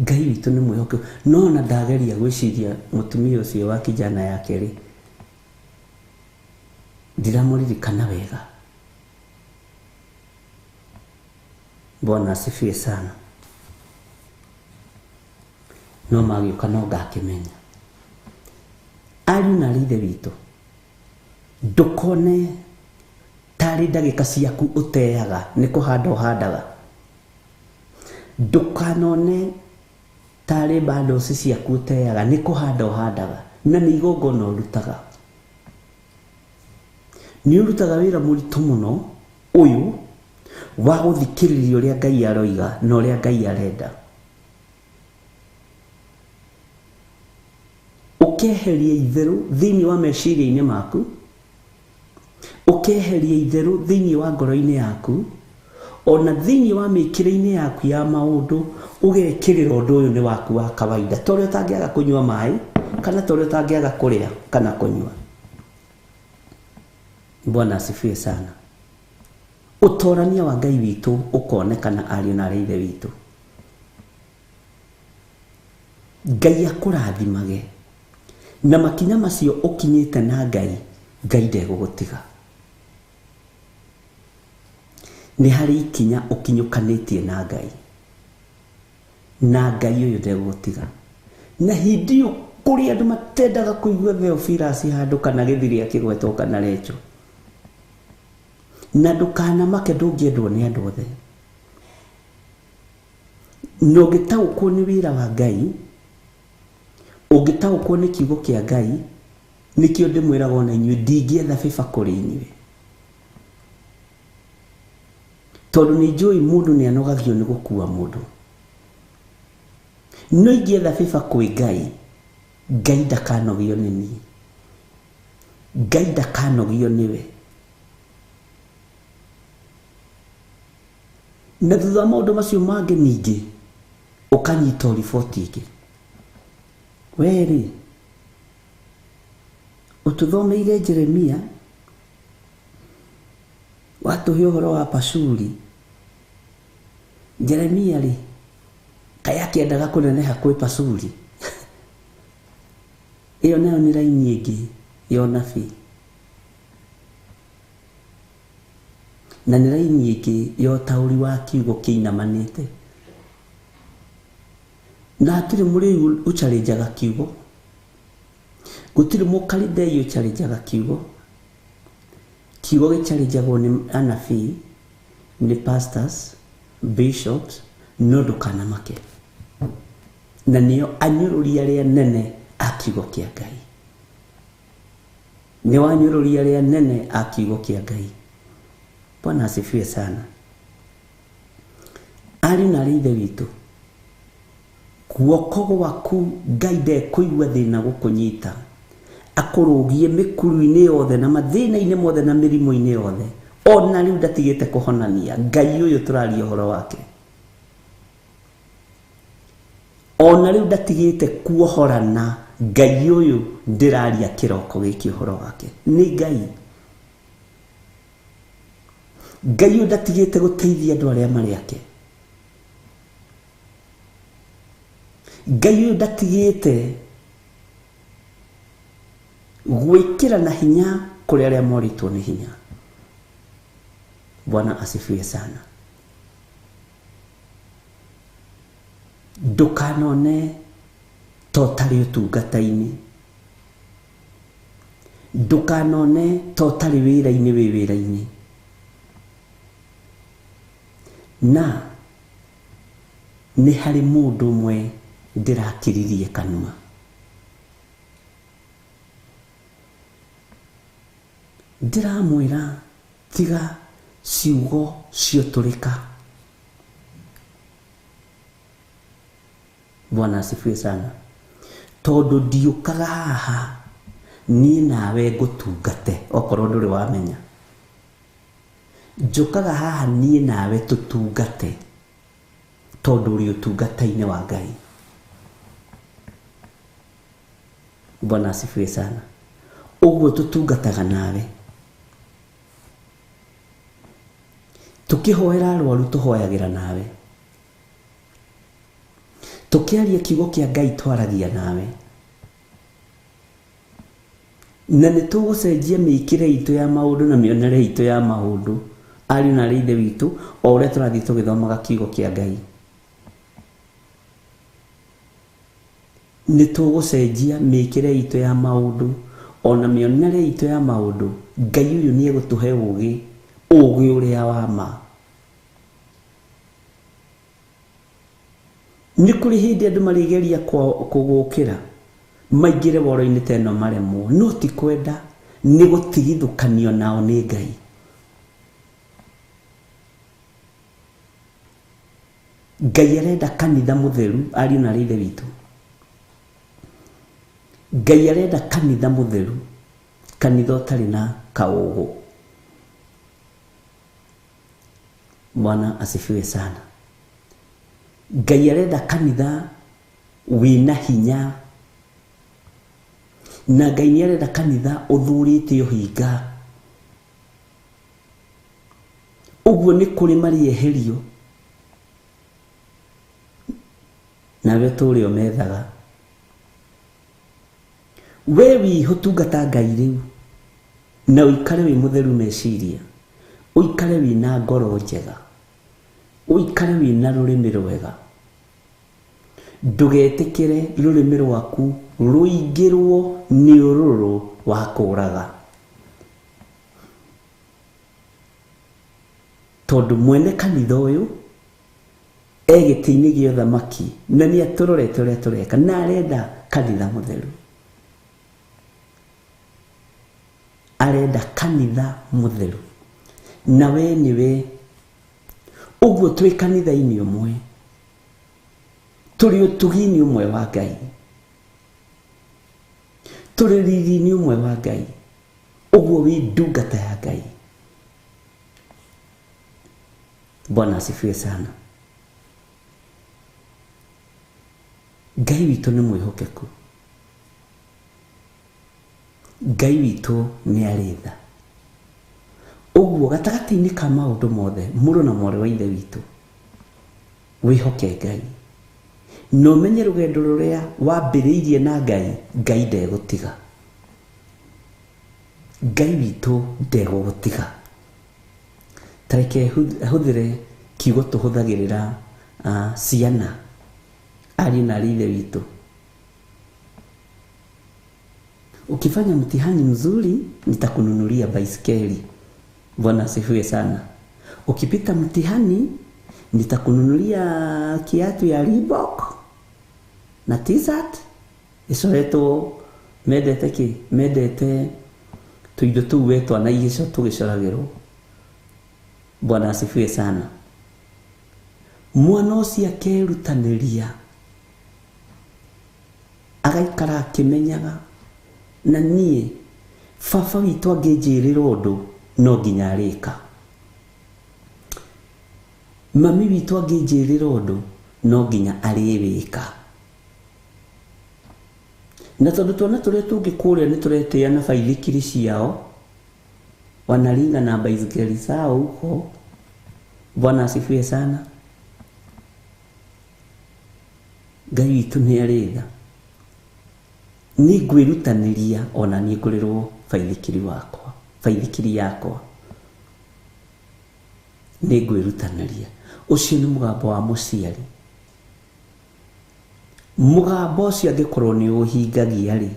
Ngai witũ nĩ mwĩhokeku. No ona ndageria gwĩciria mũtumia ũcio wa kijana yake rĩ, ndiramũririkana wega. Bwana asifiwe sana. No magĩũka no ngakĩmenya. Ariũ na aarĩ a Ithe witũ, ndũkone tarĩ ndagĩka ciaku ũteaga nĩ kũhanda ũhandaga. Ndũkanone tarĩ bandoci ciaku ũteaga nĩ kũhanda ũhandaga, na nĩ igongona ũrutaga. Nĩ ũrutaga wĩra mũritũ mũno ũyũ wa gũthikĩrĩria ũrĩa Ngai aroiga na ũrĩa Ngai arenda. Ũkeheria itherũ thĩinĩ wa meciria-inĩ maku, ũkeheria itherũ thĩinĩ wa ngoro-inĩ yaku, ona thĩinĩ wa mĩkĩre-inĩ yaku ya maũndũ, ũgekĩrĩra ũndũ ũyũ nĩ waku wa kawaida, ta ũrĩa ũtangĩaga kũnyua maĩ, kana ta ũrĩa ũtangĩaga kũrĩa kana kũnyua. Bwana asifiwe sana. Ũtorania wa Ngai witũ ũkonekana ariũ na aarĩ a Ithe witũ. Ngai akũrathimage na makinya macio ũkinyĩte na Ngai, Ngai ndegũgũtiga. Nĩ harĩ ikinya ũkinyũkanĩtie na Ngai, na Ngai ũyũ ndegũgũtiga. Na hĩndĩ ĩyo kũrĩ andũ matendaga kũigua Theophilus handũ kana gĩthiri akĩgwetwo kana Recho. Na ndũkanamake ndũngĩendwo nĩ andũ othe. Na ũngĩtaũkwo nĩ wĩra wa Ngai, ũngĩtaũkwo nĩ kiugo kĩa Ngai, nĩkĩo ndĩmwĩraga ona inyuĩ ndingĩetha bĩba kũrĩ inyuĩ. Tondũ nĩ njũĩ mũndũ nĩ anogagio nĩ gũkua mũndũ. No ingĩetha bĩba kwĩ Ngai, Ngai ndakanogio nĩ niĩ. Ngai ndakanogio nĩwe. Na thutha wa maũndũ macio mangĩ ningĩ, ũkanyita riboti ĩngĩ. We rĩ, ũtũthomeire Jeremia, watũhe ũhoro wa Pashuri. Jeremia rĩ, kaĩ akĩendaga kũneneha kwĩ Pashuri. Ĩyo nayo nĩ raini ĩngĩ ya ũnabii. Na nĩ raini ĩngĩ ya ũtaũri wa kiugo kĩinamanĩte. Na hatirĩ mũrĩu ũchallenjaga kiugo, gũtirĩ mũkalidei ũchallenjaga kiugo. Kiugo gĩchallenjagwo nĩ anabii, nĩ pastors, bishops, no ndũkanamake. Na nĩo anyũrũri arĩa nene a kiugo kĩa Ngai. Nĩo anyũrũri arĩa nene a kiugo kĩa Ngai. Bwana asifiwe sana. Ariũ na aarĩ a Ithe witũ, guoko gwaku Ngai ndekũigua thĩna gũkũnyita, akũrũgie mĩkuru-inĩ yothe na mathĩna-inĩ mothe na mĩrimũ-inĩ yothe. Ona rĩu ndatigĩte kũhonania. Ngai ũyũ tũraria ũhoro wake, ona rĩu ndatigĩte kuohorana. Ngai ũyũ ndĩraria kĩroko gĩkĩ ũhoro wake nĩ Ngai. Ngai ũyũ ndatigĩte gũteithia andũ arĩa marĩ ake. Ngai ũyũ ndatigĩte gwĩkĩra na hinya kũrĩ arĩa morĩtwo nĩ hinya. Bwana asifiwe sana. Ndũkanone ta ũtarĩ ũtungata-inĩ, ndũkanone ta ũtarĩ wĩra-inĩ wĩ wĩra-inĩ. Na nĩ harĩ mũndũ ũmwe ndĩrakiririe kanua. Ndĩramwĩra tiga ciugo ciotũrĩka. Bwana asifiwe sana. Tondũ ndiũkaga haha niĩ nawe ngũtungate okorwo ndũrĩ wamenya. Njũkaga haha niĩ nawe tũtungate tondũ ũrĩ ũtungata-inĩ wa Ngai. Bwana asifiwe sana. Ũguo tũtungataga nawe. Tũkĩhoera arwaru tũhoyagĩra nawe. Tũkĩaria kiugo kĩa Ngai twaragia nawe. Na nĩ tũgũcenjia mĩĩkĩre itũ ya maũndũ na mĩonere itũ ya maũndũ ariũ na aarĩ a Ithe witũ o ũrĩa tũrathiĩ tũgĩthomaga kiugo kĩa Ngai. Nĩ tũgũcenjia mĩĩkĩre itũ ya maũndũ ona mĩonere itũ ya maũndũ. Ngai ũyũ nĩ egũtũhe ũũgĩ, ũũgĩ ũrĩa wa ma. Nĩ kũrĩ hĩndĩ andũ marĩgeria kũgũkĩra maingĩre woro-inĩ ta ĩno maremwo, no ti kwenda, nĩ gũtigithũkanio nao nĩ Ngai. Ngai arenda kanitha mũtheru ariũ na aarĩ a Ithe witũ. Ngai arenda kanitha mũtheru, kanitha ũtarĩ na kaũgũ. Bwana asifiwe sana. Ngai arenda kanitha wĩna hinya, na Ngai nĩ arenda kanitha ũthurĩte ũhinga. Ũguo nĩ kũrĩ marĩeherio nawe tũrĩ o methaga. We wĩho tungata Ngai rĩu na ũikare wĩ mũtheru meciria, ũikare wĩna ngoro njega, ũikare wĩna rũrĩmĩ rwega. Ndũgetĩkĩre rũrĩmĩ rwaku rũingĩrwo nĩ ũrũrũ wa kũũraga, tondũ mwene kanitha ũyũ e gĩtĩ-inĩ gĩa ũthamaki na nĩ atũrorete ũrĩa tũreka na arenda kanitha mũtheru. Arenda kanitha mũtheru na we nĩwe. Ũguo twĩ kanitha-inĩ ũmwe, tũrĩ ũtugi-inĩ ũmwe wa Ngai, tũrĩ riri-inĩ ũmwe wa Ngai. Ũguo wĩ ndungata ya Ngai. Bwana asifiwe sana. Ngai witũ nĩ mwĩhokeku. Ngai witũ nĩ arĩ tha. Ũguo gatagatĩ-inĩ ka maũndũ mothe, mũrũ na mwarĩ wa Ithe witũ, wĩhoke Ngai na ũmenye rũgendo rũrĩa wambĩrĩirie na Ngai, Ngai ndegũtiga. Ngai witũ ndegũgũtiga. Ta reke hũthĩre kiugo tũhũthagĩrĩra ciana, ariũ na aarĩ a Ithe witũ. Ukifanya mtihani mzuri nitakununulia baiskeli. Bwana asifiwe sana. Ukipita mtihani nitakununulia kiatu ya Reebok na t-shirt icoretwo mendete ki mendete tuindo tuu we twana igico tũgĩcoragĩrwo. Bwana asifiwe sana. Mwana ũcio akerutanĩria agaikara akĩmenyaga na niĩ baba witũ angĩnjĩrĩra ũndũ no nginya arĩka, mami witũ angĩnjĩrĩra ũndũ no nginya arĩwĩka. Na tondũ twana tũrĩa tũngĩ kũrĩa nĩ tũretĩa na baithikiri ciao, wanaringa na baisikeli zao huko. Bwana asifiwe sana. Ngai witũ nĩ arĩ tha. Nĩ ngwĩrutanĩria ona niĩ ngũrĩrwo baithikiri wakwa, baithikiri yakwa. Nĩ ngwĩrutanĩria. Ũcio nĩ mũgambo wa mũciari. Mũgambo ũcio angĩkorwo nĩ ũhingagia rĩ,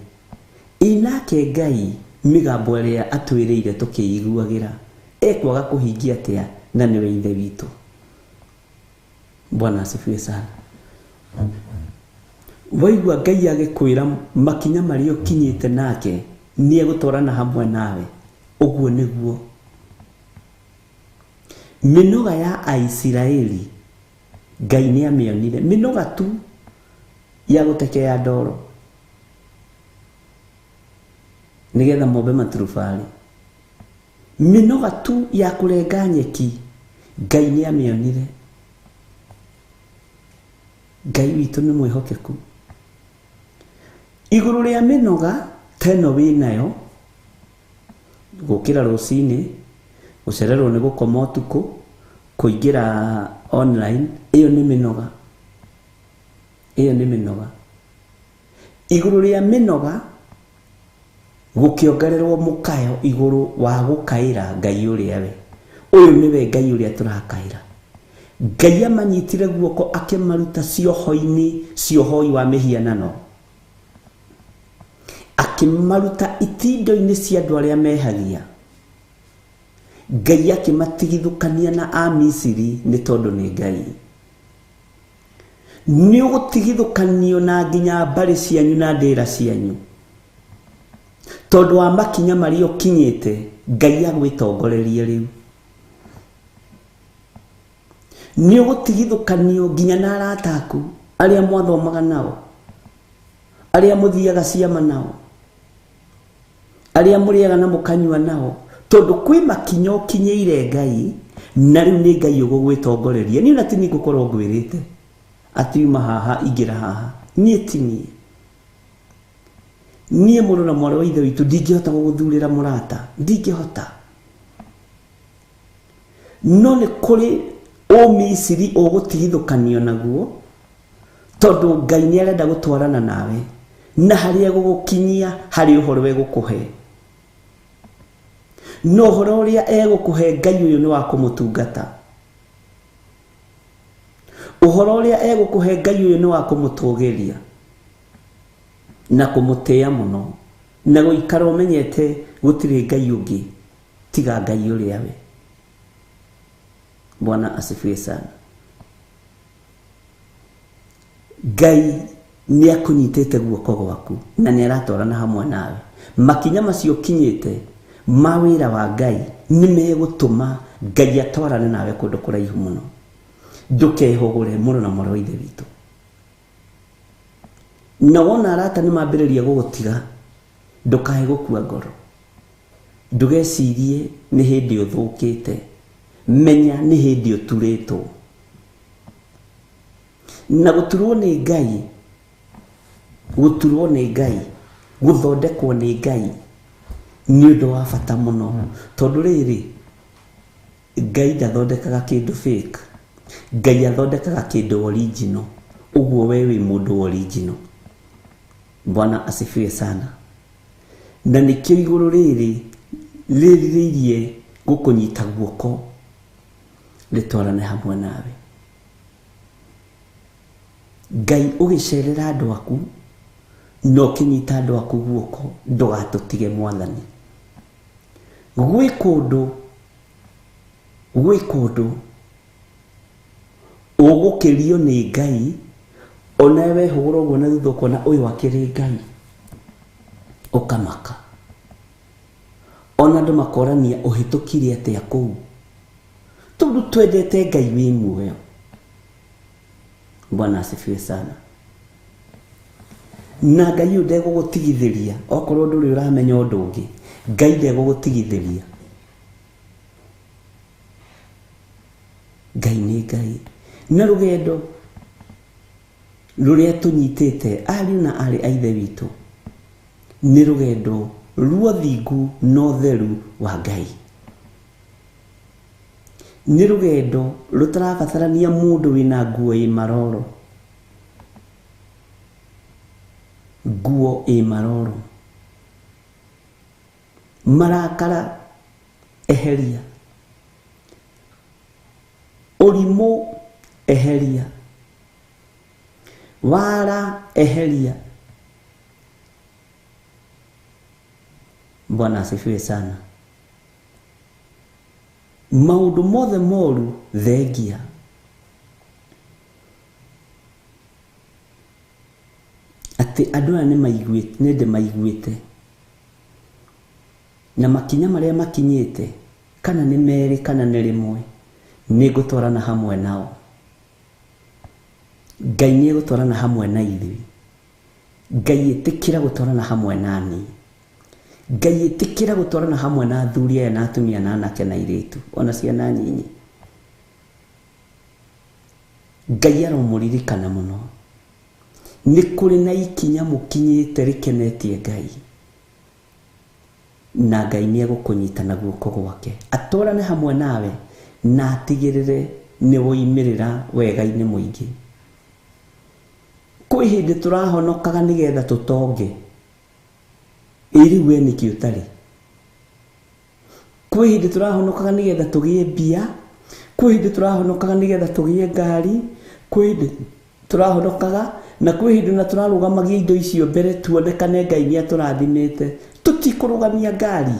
ĩ nake Ngai mĩgambo ĩrĩa atwĩrĩire tũkĩiguagĩra ekwaga kũhingia atĩa na nĩwe Ithe witũ. Bwana asifiwe sana. Waigua Ngai agĩkwĩra makinya marĩa ũkinyĩte nake nĩ egũtwarana hamwe nawe. Ũguo nĩguo mĩnoga ya Aisiraeli Ngai nĩ amĩonire. Mĩnoga tu ya gũtekea ndoro nĩgetha mombe maturubarĩ, mĩnoga tu ya kũrenga nyeki, Ngai nĩ amĩonire. Ngai witũ nĩ mwĩhokeku. Igũrũ rĩa mĩnoga ta ĩno wĩnayo, gũkĩra rũcinĩ, gũcererwo nĩ gũkoma ũtukũ, kũingĩra online, ĩyo nĩ mĩnoga. Ĩyo nĩ mĩnoga. Igũrũ rĩa mĩnoga gũkĩongererwo mũkayo igũrũ wa gũkaĩra Ngai ũrĩa we. Ũyũ nĩwe Ngai ũrĩa tũrakaĩra. Ngai amanyitire guoko akĩmaruta cioho-inĩ, ciohoi wa mĩhianano, akĩmaruta itindo-inĩ cia andũ arĩa mehagia. Ngai akĩmatigithũkania na Amisiri nĩ tondũ nĩ Ngai. Nĩ ũgũtigithũkanio na nginya mbarĩ cianyu na ndĩra cianyu, tondũ wa makinya marĩa ũkinyĩte. Ngai agwĩtongorerie rĩu. Nĩ ũgũtigithũkanio nginya na arata aku arĩa mwathomaga nao, arĩa mũthiaga ciama nao, arĩa mũrĩaga na mũkanyua nao, tondũ kwĩ makinya ũkinyĩire Ngai, na rĩu nĩ Ngai ũgũgwĩtongoreria. Niĩ ona ti niĩ ngũkorwo ngwĩrĩte atĩ uma haha ingĩra haha, niĩ ti niĩ. Niĩ mũrũ na mwarĩ wa ithe witũ ndingĩhota gũgũthurĩra mũrata, ndingĩhota. No nĩ kũrĩ Ũmisiri ũgũtigithũkanio naguo, tondũ Ngai nĩ arenda gũtwarana nawe, na harĩa egũgũkinyia harĩ ũhoro egũkũhe. No ũhoro ũrĩa egũkũhe Ngai ũyũ nĩ wa kũmũtungata. Ũhoro ũrĩa egũkũhe Ngai ũyũ nĩ wa kũmũtũgĩria na kũmũtĩa mũno, na gũikara ũmenyete gũtirĩ Ngai ũngĩ tiga Ngai ũrĩa we. Bwana asifiwe sana. Ngai nĩ akũnyitĩte guoko gwaku na nĩ aratwarana hamwe nawe. Makinya macio ũkinyĩte ma wĩra wa Ngai nĩ megũtũma Ngai atwarane nawe kũndũ kũraihu mũno. Ndũkehũgũre mũrũ na mwarĩ wa ithe witũ. Na wona arata nĩ mambĩrĩria gũgũtiga, ndũkae gũkua ngoro. Ndũgecirie nĩ hĩndĩ ũthũkĩte. Menya nĩ hĩndĩ ũturĩtwo. Na gũturwo nĩ Ngai, gũturwo nĩ Ngai, gũthondekwo nĩ Ngai nĩ ũndũ wa bata mũno. Tondũ rĩrĩ, Ngai ndathondekaga kĩndũ fake. Ngai athondekaga kĩndũ original. Ũguo we wĩ mũndũ original. Bwana asifiwe sana. Na nĩkĩo igũrũ rĩrĩ rĩrirĩirie gũkũnyita guoko rĩtwarane hamwe nawe. Ngai ũgĩcerera andũ aku na ũkĩnyita andũ aku guoko, ndũgatũtige Mwathani. Gwĩ kũndũ, gwĩ kũndũ ũgũkĩrio nĩ Ngai, ona wehũgũra ũguo na thutha ũkona ũyũ akĩrĩ Ngai, ũkamaka. Ona andũ makorania ũhĩtũkire atĩa kũu, tondũ twendete Ngai wĩ muoyo. Bwana asifiwe sana. Na Ngai ũyũ ndegũgũtigithĩria, okorwo ndũrĩ ũramenya ũndũ ũngĩ, Ngai ndegũgũtigithĩria. Ngai nĩ Ngai. Na rũgendo rũrĩa tũnyitĩte ariũ na aarĩ a ithe witũ nĩ rũgendo rwa ũthingu na ũtheru wa Ngai. Nĩ rũgendo rũtarabatarania mũndũ wĩna nguo ĩ maroro. Nguo ĩ maroro. Marakara eheria. Ũrimũ eheria. Wara eheria. Bwana asifiwe sana. Maũndũ mothe moru thengia. Atĩ andũ aya nĩ maiguĩte, nĩ ndĩmaiguĩte. Na makinya marĩa makinyĩte kana nĩ merĩ kana nĩ rĩmwe, nĩ ngũtwarana hamwe nao. Ngai nĩ egũtwarana hamwe na ithuĩ. Ngai ĩtĩkĩra gũtwarana hamwe na niĩ. Ngai ĩtĩkĩra gũtwarana hamwe na athuri aya na atumia na anake na airĩtu ona ciana nyinyi. Ngai aromũririkana mũno. Nĩ kũrĩ na ikinya mũkinyĩte rĩkenetie Ngai, na Ngai nĩ egũkũnyita na guoko gwake atwarane hamwe nawe na atigĩrĩre nĩ woimĩrĩra wega-inĩ mũingĩ. Kwĩ hĩndĩ tũrahonokaga nĩgetha tũtonge, ĩ rĩu we nĩkĩ ũtarĩ? Kwĩ hĩndĩ tũrahonokaga nĩgetha tũgĩe mbia, kwĩ hĩndĩ tũrahonokaga nĩgetha tũgĩe ngari, kwĩ hĩndĩ tũrahonokaga na kwĩ hĩndĩ na tũrarũgamagia indo icio mbere tuonekane Ngai nĩ atũrathimĩte. Tũtikũrũgamia ngari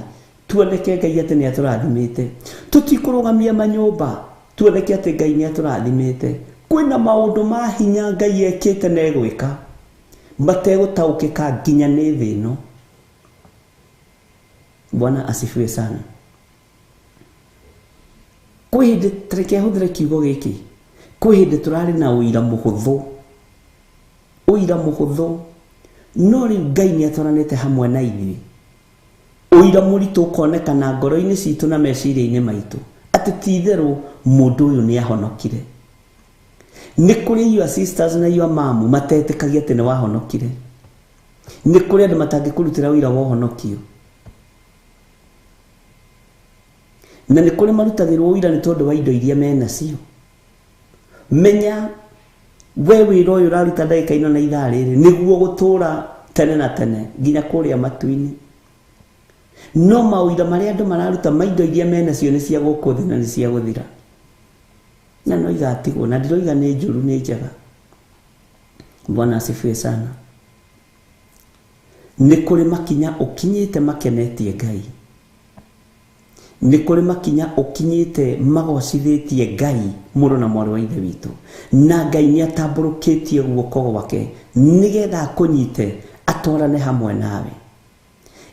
tuoneke Ngai atĩ nĩ atũrathimĩte, tũtikũrũgamia manyũmba tuoneke atĩ Ngai nĩ atũrathimĩte. Kwĩna maũndũ ma hinya Ngai ekĩte na egwĩka mategũtaũkĩka nginya nĩ thĩ ĩno. Bwana asifiwe sana. Kwĩ hĩndĩ, tareke hũthĩre kiugo gĩkĩ, kwĩ hĩndĩ tũrarĩ na ũira mũhũthũ, ũira mũhũthũ, no rĩu Ngai nĩ atwaranĩte hamwe na ithuĩ. Ũira mũritũ ũkonekana ngoro-inĩ citũ na meciria-inĩ maitũ atĩ ti itherũ mũndũ ũyũ nĩ ahonokire. Nĩ kũrĩ your sisters na your mamu matetĩkagia atĩ nĩ wahonokire. Nĩ kũrĩ andũ matangĩkũrutĩra ũira wa ũhonokio, na nĩ kũrĩ marutagĩrwo ũira nĩ tondũ wa indo iria menacio. Menya we wĩra ũyũ ũraruta ndagĩka ĩno na ithaa rĩrĩ nĩguo gũtũra tene na tene nginya kũrĩa matu-inĩ. No maũira marĩa andũ mararuta ma indo iria menacio nĩ cia gũkũ thĩ na nĩ cia gũthira, na no igatigwo, na ndiroiga nĩ njũru, nĩ njega. Bwana asifiwe sana. Nĩ kũrĩ makinya ũkinyĩte makenetie Ngai, nĩ kũrĩ makinya ũkinyĩte magocithĩtie Ngai mũrũ na mwarĩ wa ithe witũ, na Ngai nĩ atambũrũkĩtie guoko gwake nĩgetha akũnyite atwarane hamwe nawe.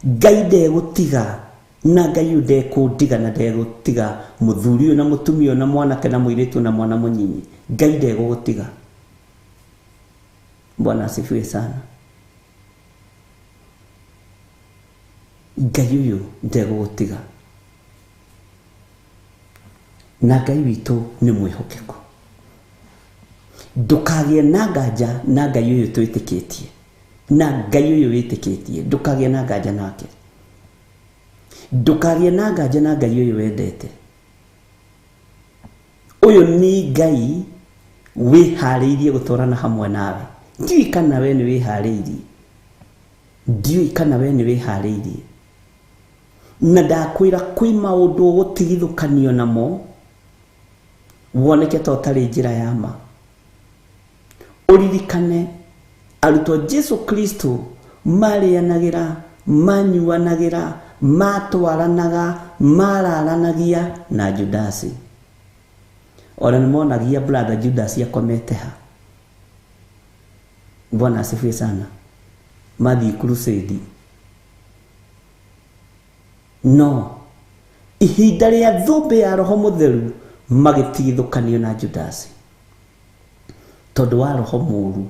Ngai ndegũtiga, na Ngai ũyũ ndekũndiga na ndegũtiga mũthuri ũyũ na mũtumia ũyũ na mwanake na mũirĩtu na mwana mũnyinyi. Ngai ndegũgũtiga. Bwana asifiwe sana. Ngai ũyũ ndegũgũtiga, na Ngai witũ nĩ mwĩhokeku. Ndũkagĩe na nganja na Ngai ũyũ twĩtĩkĩtie, na Ngai ũyũ wĩtĩkĩtie, ndũkagĩe na nganja nake. Ndũkagĩe na nganja na Ngai ũyũ wendete. Ũyũ nĩ Ngai wĩharĩirie gũtwarana hamwe nawe. Ndiũĩ kana we nĩ wĩharĩirie, ndiũĩ kana we nĩ wĩharĩirie. Na ndakwĩra kwĩ maũndũ ũgũtigithũkanio namo woneke ta ũtarĩ njĩra ya ma. Ũririkane arutwo Jesu Kristo marĩanagĩra, manyuanagĩra, matwaranaga, mararanagia na Judasi. Ona nĩ monagia brother Judasi akomete ha. Bwana asifiwe sana. Mathiĩ crusade. No ihinda rĩa thũmbĩ ya Roho Mũtheru magĩtigithũkanio na Judasi tondũ wa roho mũũru,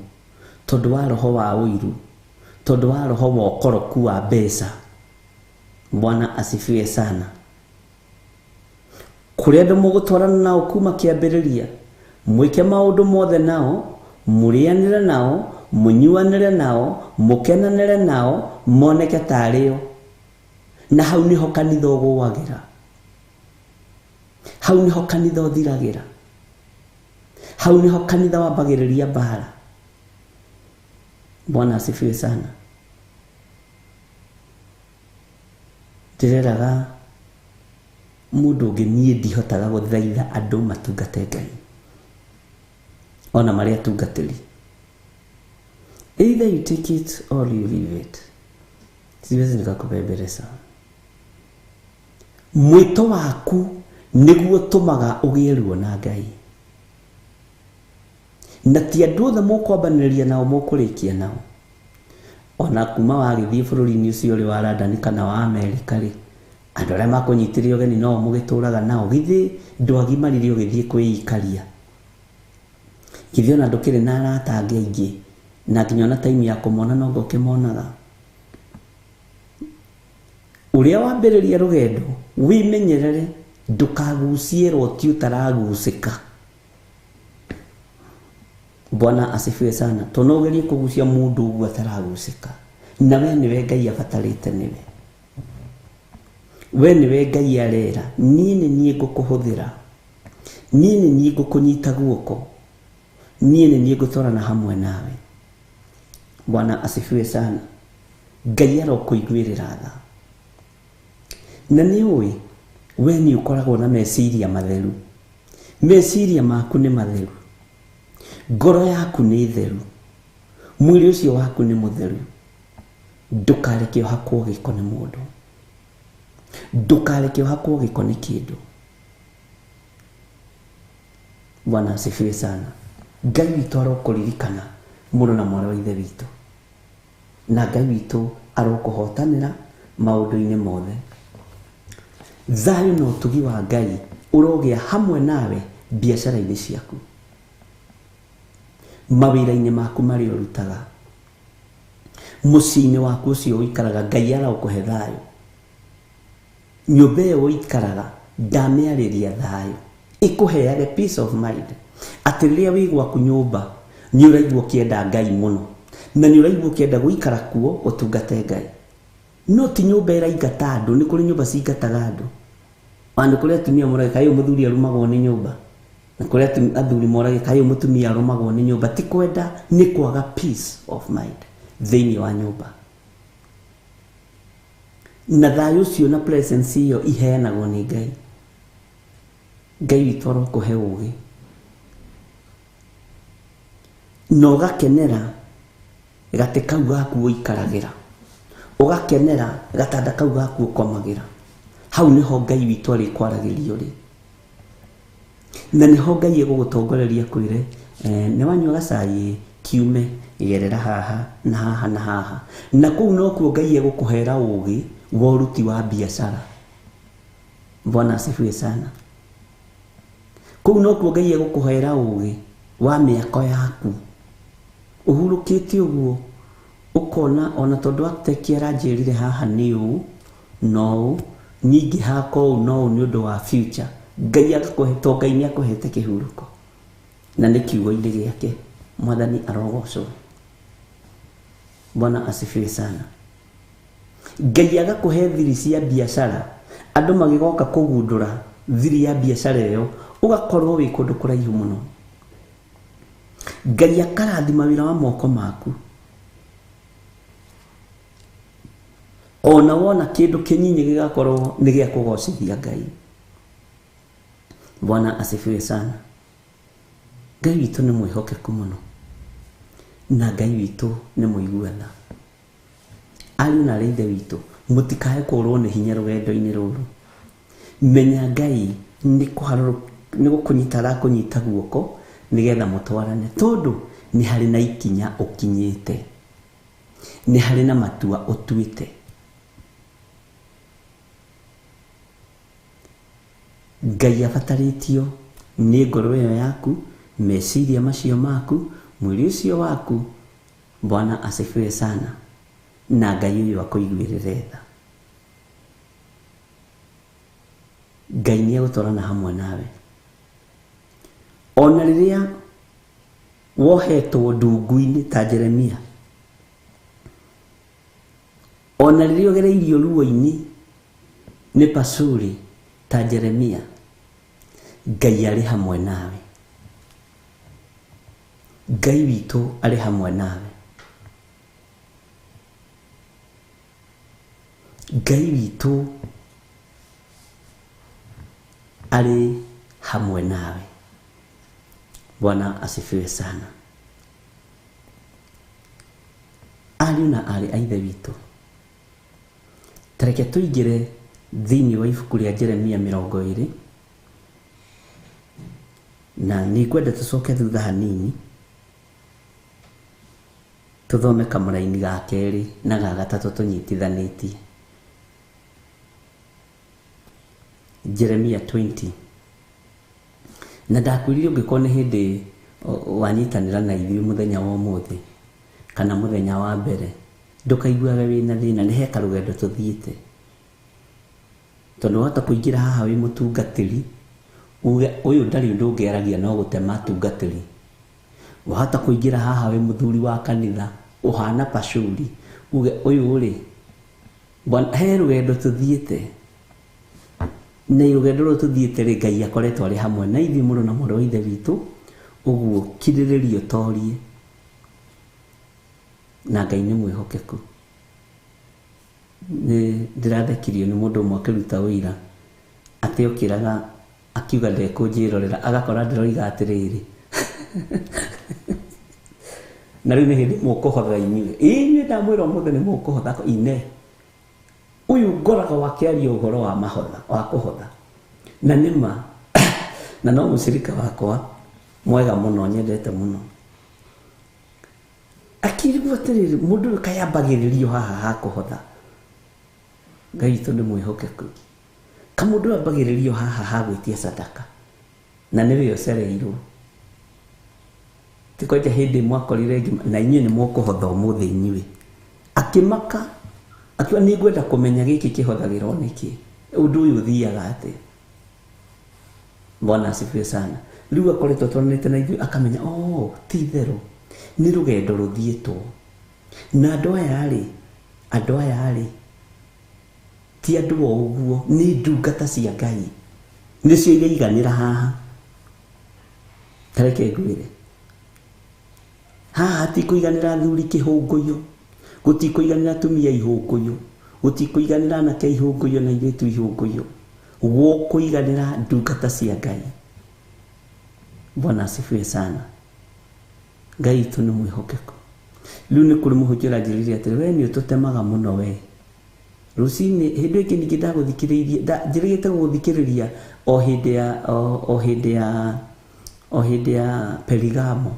tondũ wa roho wa ũiru, tondũ wa roho wa ũkoroku wa mbeca. Bwana asifiwe sana. Kũrĩ andũ mũgũtwarana nao kuma kĩambĩrĩria, mwĩke maũndũ mothe nao, mũrĩanĩre nao, mũnyuanĩre nao, mũkenanĩre nao, moneke tarĩ o. Na hau nĩho kanitha ũgũagĩra, hau nĩho kanitha ũthiragĩra, hau nĩho kanitha wambagĩrĩria mbara. Bwana asifiwe sana. Ndĩreraga mũndũ ũngĩ, niĩ ndihotaga gũthaitha andũ matungate Ngai ona marĩa atungatĩri. Either you take it or you leave it. Siwezi nikakubembeleza. Mwĩto waku nĩguo ũtũmaga ũgĩe ruo na Ngai, na ti andũ othe mũkwambanĩrĩria nao mũkũrĩkia nao. Ona kuma wagĩthiĩ bũrũri-inĩ ũcio ũrĩ wa London kana wa Amerika rĩ, Andũ arĩa makũnyitire ũgeni no mũgĩtũraga nao, githĩ ndwagimarire ũgĩthiĩ kwĩikaria? Githĩ ona ndũkĩrĩ na arata angĩ aingĩ, na nginya ona time ya kũmona no anga ũkĩmonaga? Ũrĩa wambĩrĩria rũgendo wĩmenyerere ndũkagucie roti ũtaragucĩka. Bwana asifiwe sana. To no ũgerie kũgucia mũndũ ũguo ataragucĩka, na we nĩwe Ngai abatarĩte, nĩwe we nĩwe Ngai arera, niĩ nĩ niĩ ngũkũhũthĩra, niĩ nĩ niĩ ngũkũnyita guoko, niĩ nĩ niĩ ngũtwarana hamwe nawe. Bwana asifiwe sana. Ngai arokũiguĩrĩra tha. Na nĩ ũĩ we nĩ ũkoragwo na meciria matheru, meciria maku nĩ matheru, ngoro yaku nĩ theru, mwĩrĩ ũcio waku nĩ mũtheru. Ndũkareke ũhakwo gĩko nĩ mũndũ, ndũkareke ũhakwo gĩko nĩ kĩndũ. Bwana asifiwe sana. Ngai witũ arokũririkana mũrũ na mwarĩ wa ithe witũ, na Ngai witũ arokũhotanĩra maũndũ-inĩ mothe. Thayũ na ũtugi wa Ngai ũrogĩa hamwe nawe biacara-inĩ ciaku, mawĩra-inĩ maku marĩa ũrutaga, mũciĩ-inĩ waku ũcio ũikaraga. Ngai arokũhe thayũ. Nyũmba ĩyo ũikaraga ndamĩarĩria thayũ, ĩkũheage peace of mind, atĩ rĩrĩa wĩ gwaku nyũmba nĩ ũraigua ũkĩenda Ngai mũno, na nĩ ũraigua ũkĩenda gũikara kuo ũtungate Ngai. No ti nyũmba ĩraingata andũ, nĩ kũrĩ nyũmba cingataga andũ. Ona nĩ kũrĩ atumia moraga kaĩ mũthuri arumagwo nĩ nyũmba, na kũrĩ athuri moraga kaĩ mũtumia arumagwo nĩ nyũmba. Ti kwenda, nĩ kwaga peace of mind thĩinĩ wa nyũmba. Na thayũ ũcio na presence ĩyo iheanagwo nĩ Ngai. Ngai witũ arokũhe ũũgĩ na ũgakenera gatĩ kau gaku ũikaragĩra, ũgakenera gatanda kau gaku ũkomagĩra. Hau nĩho Ngai witũ arĩkwaragĩria ũrĩ, na nĩho Ngai egũgũtongoreria kwĩre nĩ wanyua gacai kiume, gerera haha na haha na haha. Na kũu nokuo Ngai egũkũhera ũũgĩ wa ũruti wa biacara. Bwana asifiwe sana. Kũu nokuo Ngai egũkũhera ũũgĩ wa mĩako yaku. Ũhurũkĩte ũguo ũkona ona tondũ architect aranjĩrire haha nĩ ũũ no ũũ, ningĩ haka ũũ no ũũ nĩ ũndũ wa future. Ngai agakũhe, to Ngai nĩ akũhete kĩhurũko, na nĩ kiugo-inĩ gĩake. Mwathani arogocwo. Bwana asifiwe sana. Ngai agakũhe thiri cia biacara, andũ magĩgoka kũgundũra thiri ya biacara ĩyo, ũgakorwo wĩ kũndũ kũraihu mũno. Ngai akarathima wĩra wa moko maku. Ona wona kĩndũ kĩnyinyi gĩgakorwo nĩ gĩa kũgocithia Ngai. Bwana asifiwe sana. Ngai witũ nĩ mwĩhokeku mũno, na Ngai witũ nĩ mũigua tha. Ariũ na aarĩ a ithe witũ, mũtikae kũrwo nĩ hinya rũgendo-inĩ rũrũ. Menya Ngai nĩ gũkũnyita arakũnyita guoko nĩgetha mũtwarane, tondũ nĩ harĩ na ikinya ũkinyĩte, nĩ harĩ na matua ũtuĩte. Ngai abatarĩtio nĩ ngoro ĩyo yaku, meciria macio maku, mwĩrĩ ũcio waku. Bwana asifiwe sana. Na Ngai ũyũ akũiguĩrĩre tha. Ngai nĩ egũtwarana hamwe nawe. Ona rĩrĩa wohetwo ndungu-inĩ ta Jeremia, ona rĩrĩa ũgereirio ruo-inĩ nĩ Pashuri ta Jeremia, Ngai arĩ hamwe nawe. Ngai witũ arĩ hamwe nawe. Ngai witũ arĩ hamwe nawe. Bwana asifiwe sana. Ariũ na aarĩ a ithe witũ, tareke tũingĩre thĩinĩ wa ibuku rĩa Jeremia 20, na nĩngwenda tũcoke thutha hanini tũthome kamũraini ga kerĩ na ga gatatũ tũnyitithanĩtie. Jeremia 20. Na ndakwĩrire ũngĩkorwo nĩ hĩndĩ wanyitanĩra na ithuĩ mũthenya wa ũmũthĩ kana mũthenya wa mbere, ndũkaiguage wĩna thĩna, nĩ he karũgendo tũthiĩte. Tondũ wahota kũingĩra haha wĩ mũtungatĩri, uge ũyũ ndarĩ ũndũ ũngĩ aragia no gũtema atungatĩri. Wahota kũingĩra haha wĩ mũthuri wa kanitha, ũhana Pashuri, uge ũyũ rĩ, he rũgendo tũthiĩte. Na rũgendo rũrũ tũthiĩte rĩ, Ngai akoretwo arĩ hamwe na ithuĩ mũrũ na mwarĩ wa Ithe witũ, ũguo kirĩrĩria ũtorie. Na Ngai nĩ mwĩhokeku. Nĩ ndĩrathekirio nĩ mũndũ ũmwe akĩruta ũira, atĩ okĩraga akiuga ndekũnjĩrorera, agakora ndĩroiga atĩrĩrĩ. Na rĩu nĩ hĩndĩ mũkũhotha inyuĩ. Inyuĩ ndamwĩra ũmũthĩ nĩ mũkũhotha ine. Ũyũ ngoragwo akĩaria ũhoro wa mahotha, wa kũhotha. Na nĩma, na no mũcirika wakwa mwega mũno, nyendete mũno. Akĩrigwo atĩrĩrĩ, mũndũ ũyũ kaĩ ambagĩrĩrio haha ha kũhotha. Ngai witũ nĩ mwĩhokeku. Kamũndũ ũyũ ambagĩrĩrio haha ha gwĩtia sadaka. Na nĩwe ũcereirwo. Ti kwanja hĩndĩ mwakorire na inyuĩ nĩ mũkũhotha ũmũthĩ inyuĩ. Akĩmaka, akiuga nĩ ngwenda kũmenya gĩkĩ kĩhothagĩrwo nĩkĩ. Ũndũ ũyũ ũthiaga atĩa? Bwana asifiwe sana. Rĩu akoretwo atwaranĩte na ithuĩ akamenya, oh, ti itherũ, nĩ rũgendo rũthiĩtwo. Na andũ aya rĩ, ti andũ o ũguo, nĩ ndungata cia Ngai. Nĩcio iraiganĩra haha. Ta reke ngwĩre. Haha hatikũiganĩra athuri kĩhũngũyũ, gũtikũiganĩra atumia ihũngũyũ, gũtikũiganĩra anake ihũngũyũ na airĩtu ihũngũyũ. Gũkũiganĩra ndungata cia Ngai. Bwana asifiwe sana. Ngai witũ nĩ mwĩhokeku. Rĩu nĩ kũrĩ mũhunjia ũranjĩrĩire atĩrĩ, we nĩ ũtũtemaga mũno we. Rũcinĩ hĩndĩ ĩngĩ ningĩ ndagũthikĩrĩirie, njĩrĩgĩte gũgũthikĩrĩria o hĩndĩ ya Perigamo.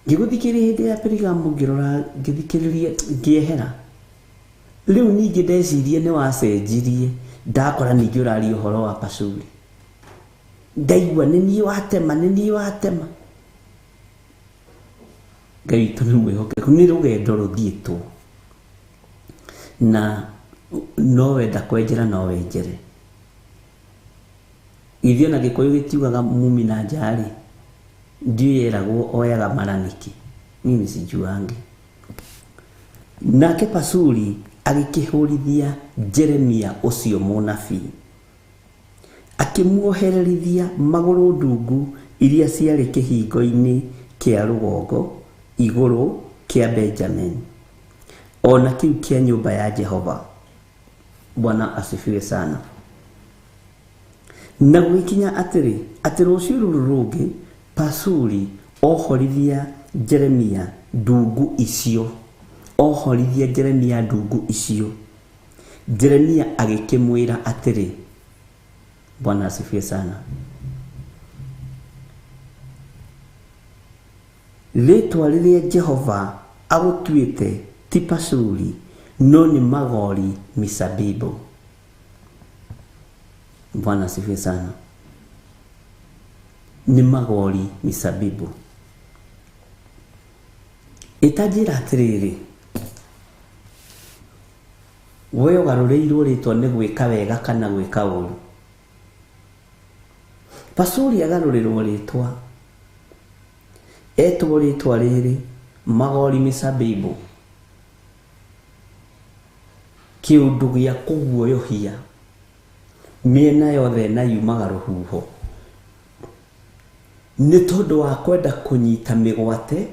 Ngĩgũthikĩrĩria hĩndĩ ya Perigamo, ngĩrora, ngĩthikĩrĩria, ngĩehera. Rĩu ningĩ ndecirie nĩ wacenjirie, ndakora ningĩ ũraria ũhoro wa Pashuri. Ndaigua nĩ niĩ watema, nĩ niĩ watema. Ngai witũ nĩ mwĩhokeku, nĩ rũgendo rũthiĩtwo. Na no wenda kwenjera no wenjere. Ithuĩ ona Gĩkũyũ gĩtiugaga mumi na nja rĩ, ndiũĩ yeragwo oyaga mara nĩkĩ. Mimi sijuangi. Nake Pashuri agĩkĩhũrithia Jeremia ũcio mũnabii, akĩmuohererithia magũrũ ndungu iria ciarĩ kĩhingo-inĩ kĩa rũgongo igũrũ kĩa Benjamin, ona kĩu kĩa nyũmba ya Jehova. Bwana asifiwe sana. Na gũgĩkinya atĩrĩ, atĩ rũciũ rũrũ rũngĩ Pashuri ohorithia Jeremia ndungu icio, ohorithia Jeremia ndungu icio. Jeremia agĩkĩmwĩra atĩrĩ, Bwana asifiwe sana, rĩtwa rĩrĩa Jehova agũtuĩte ti Pashuri, no nĩ Magori Misabibu. Bwana asifiwe sana. Nĩ Magori Misabibu. Ĩtanjĩra atĩrĩrĩ, we ũgarũrĩirwo rĩtwa nĩ gwĩka wega kana gwĩka ũru. Pashuri agarũrĩrwo rĩtwa, etwo rĩtwa rĩrĩ Magori Misabibu, kĩũndũ gĩa kũguoyohia mĩena yothe na yumaga rũhuho, nĩ tondũ wa kwenda kũnyita mĩgwate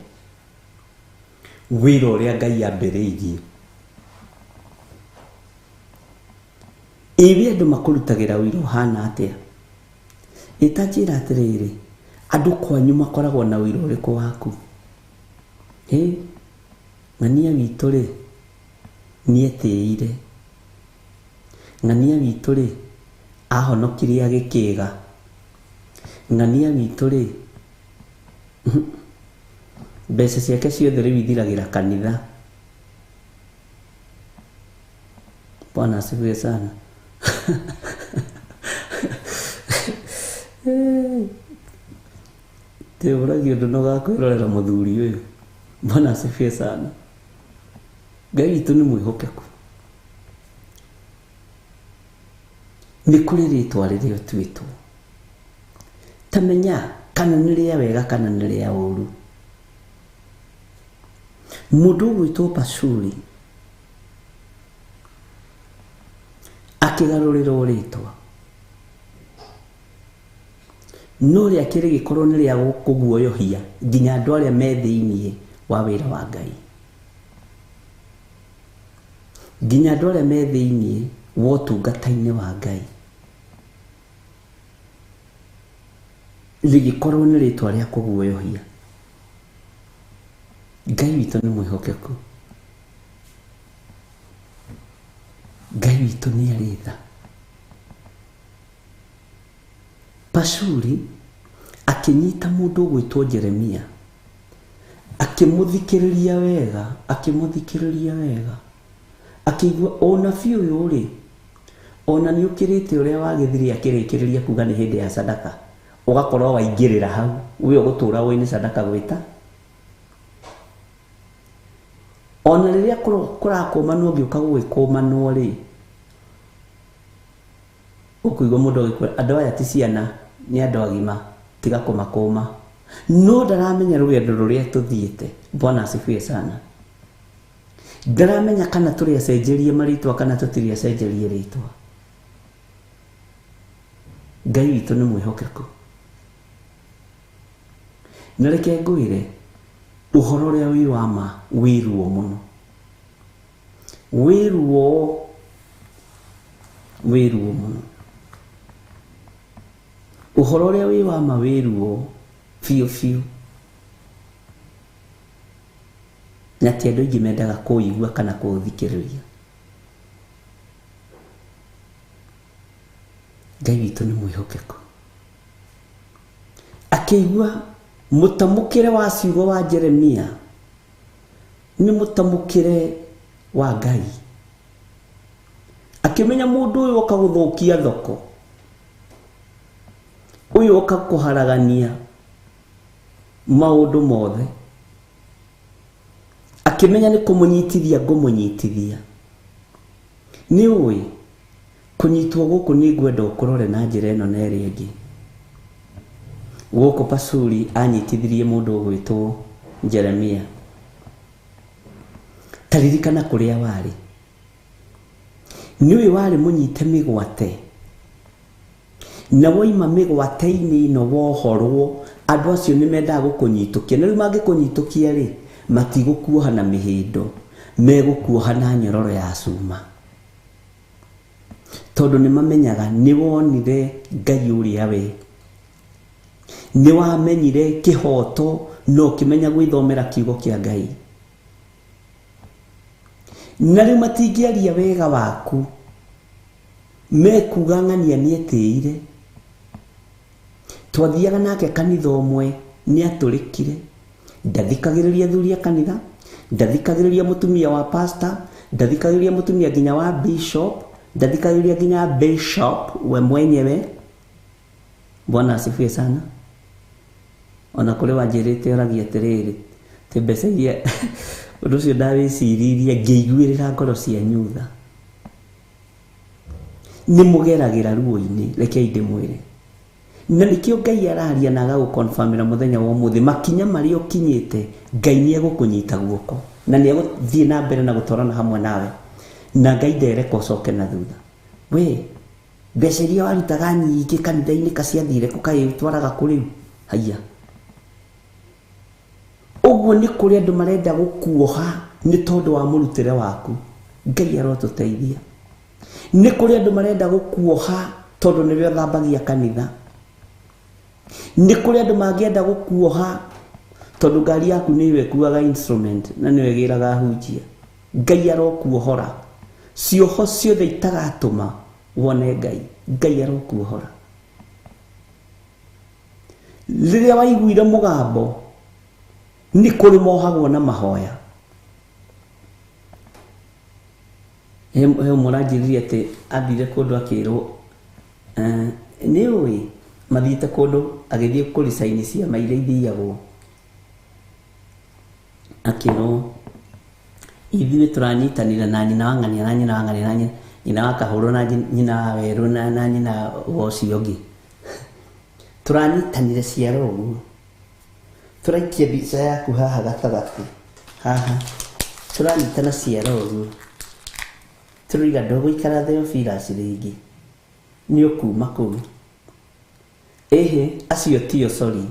wĩra ũrĩa Ngai ambĩrĩirie. Iria andũ makũrutagĩra ũira ũhana atĩa? Ĩtanjĩra atĩrĩrĩ, andũ kwanyu makoragwo na ũira ũrĩkũ waku? Hĩ, ng'ania witũ rĩ, nĩetĩĩire. Ng'ania witũ rĩ, ahonokirie agĩkĩga. Ng'ania witũ rĩ, mbeca ciake ciothe rĩu ithiragĩra kanitha. Bwana asifiwe sana. Tĩũragia ũndũ ndũgakwĩrorera mũthuri ũyũ. Bwana asifiwe sana. Ngai witũ nĩ mwĩhokeku. Nĩ kũrĩ rĩtwa rĩrĩa ũtuĩtwo. Ta menya kana nĩ rĩa wega kana nĩ rĩa ũru. Mũndũ ũgwĩtwo Pashuri akĩgarũrĩrwo rĩtwa, no rĩake rĩgĩkorwo nĩ rĩa kũguoyohia nginya andũ arĩa me thĩiniĩ wa wĩra wa Ngai, nginya andũ arĩa me thĩiniĩ wa ũtungata-inĩ wa Ngai, rĩgĩkorwo nĩ rĩtwa rĩa kũguoyohia. Ngai witũ nĩ mwĩhokeku. Ngai witũ nĩ arĩ tha. Pashuri akĩnyita mũndũ ũgwĩtwo Jeremia, akĩmũthikĩrĩria wega, akĩmũthikĩrĩria wega, akĩigua ũnabii ũyũ rĩ, ona nĩ ũkĩrĩte ũrĩa wagĩthire akĩrĩkĩrĩria kuga nĩ hĩndĩ ya sadaka, ũgakorwo waingĩrĩra hau, we ũgũtũra ũĩ nĩ sadaka gwĩta. Ona rĩrĩa kũrakũmanwo ngĩũka gũgĩkũmanwo rĩ, ũkũigua mũndũ agĩkwĩra andũ aya ti ciana, nĩ andũ agima, tiga kũmakũma. No ndaramenya rũgendo rũrĩa tũthiĩte. Bwana asifiwe sana. Ndaramenya kana tũrĩ acenjerie marĩtwa kana tũtirĩ acenjerie rĩtwa. Ngai witũ nĩ mwĩhokeku. Na reke ngwĩre, ũhoro ũrĩa wĩ wa ma wĩ ruo mũno. Wĩ ruo, wĩ ruo mũno. Ũhoro ũrĩa wĩ wa ma wĩ ruo biũ biũ. Na ti andũ aingĩ mendaga kũũigua kana kũũthikĩrĩria. Ngai witũ nĩ mwĩhokeku. Akĩigua mũtamũkĩre wa ciugo wa Jeremia nĩ mũtamũkĩre wa Ngai. Akĩmenya mũndũ ũyũ oka gũthũkia thoko, ũyũ oka kũharagania maũndũ mothe. Akĩmenya nĩ kũmũnyitithia ngũmũnyitithia. Nĩ ũĩ kũnyitwo gũkũ nĩ ngwenda ũkũrore na njĩra ĩno na ĩrĩa ĩngĩ. Gũkũ Pashuri anyitithirie mũndũ ũgwĩtwo Jeremia. Ta ririkana kũrĩa warĩ. Nĩ ũĩ warĩ mũnyite mĩgwate. Na woima mĩgwate-inĩ ĩno wohorwo, andũ acio nĩ mendaga gũkũnyitũkia. Na rĩu mangĩkũnyitũkia rĩ, matigũkuoha na mĩhĩndo, megũkuoha na nyororo ya cuma. Tondũ nĩ mamenyaga nĩ wonire Ngai ũrĩa we. Nĩ wamenyire kĩhoto na ũkĩmenya gwĩthomera kiugo kĩa Ngai. Na rĩu matingĩaria wega waku, mekuga ng'ania nĩetĩire. Twathiaga nake kanitha ũmwe, nĩatũrĩkire. Ndathikagĩrĩria athuri a kanitha, ndathikagĩrĩria mũtumia wa pastor, ndathikagĩrĩria mũtumia nginya wa bishop, ndathikagĩrĩria nginya bishop we mwenyewe. Bwana asifiwe sana. Ona kũrĩ wanjĩrĩte oragia atĩrĩrĩ, ti mbeca iria ũndũ ũcio ndawĩciririe ngĩiguĩrĩra ngoro cianyu tha. Nĩ mũgeragĩra ruo-inĩ, rekei ndĩmwĩre. Na nĩkĩo Ngai araria na agagũconfirmĩra mũthenya wa ũmũthĩ, makinya marĩa ũkinyĩte, Ngai nĩ egũkũnyita guoko na nĩ egũthiĩ na mbere na gũtwarana hamwe nawe. Na Ngai ndereka ũcoke na thutha. We, mbeca iria warutaga nyingĩ kanitha-inĩ kaciathire kũ kaĩ ũtwaraga kũ rĩu? Haiya. Ũguo nĩ kũrĩ andũ marenda gũkuoha nĩ tondũ wa mũrutĩre waku. Ngai arotũteithia. Nĩ kũrĩ andũ marenda gũkuoha tondũ nĩwe ũthambagia kanitha. Nĩ kũrĩ andũ mangĩenda gũkuoha tondũ ngari yaku nĩyo ĩkuaga instrument na nĩyo ĩgĩraga ahunjia. Ngai arokuohora. Cioho ciothe itagatũma wone Ngai. Ngai arokuohora. Rĩrĩa waiguire mũgambo, nĩ kũrĩ mohagwo na mahoya. He ũmwe ũranjĩrire atĩ athire kũndũ akĩrwo nĩ ũĩ mathiĩte kũndũ agĩthiĩ kũricaini ciama iria ithiagwo akĩrwo ithuĩ tũranyitanĩra na nyina wa ng'ania na nyina wa ng'ania na nyina wa kahũrũ na nyina wa werũ na nyina wa ũcio ũngĩ tũranyitanĩra ciara ũguo tũraikia mbica yaku haha gatagatĩ haha tũranyitana ciara ũguo tũroiga ndũgũikara Theophilus rĩngĩ nĩ ũkuma kũu. Ĩhĩ acio tio sorry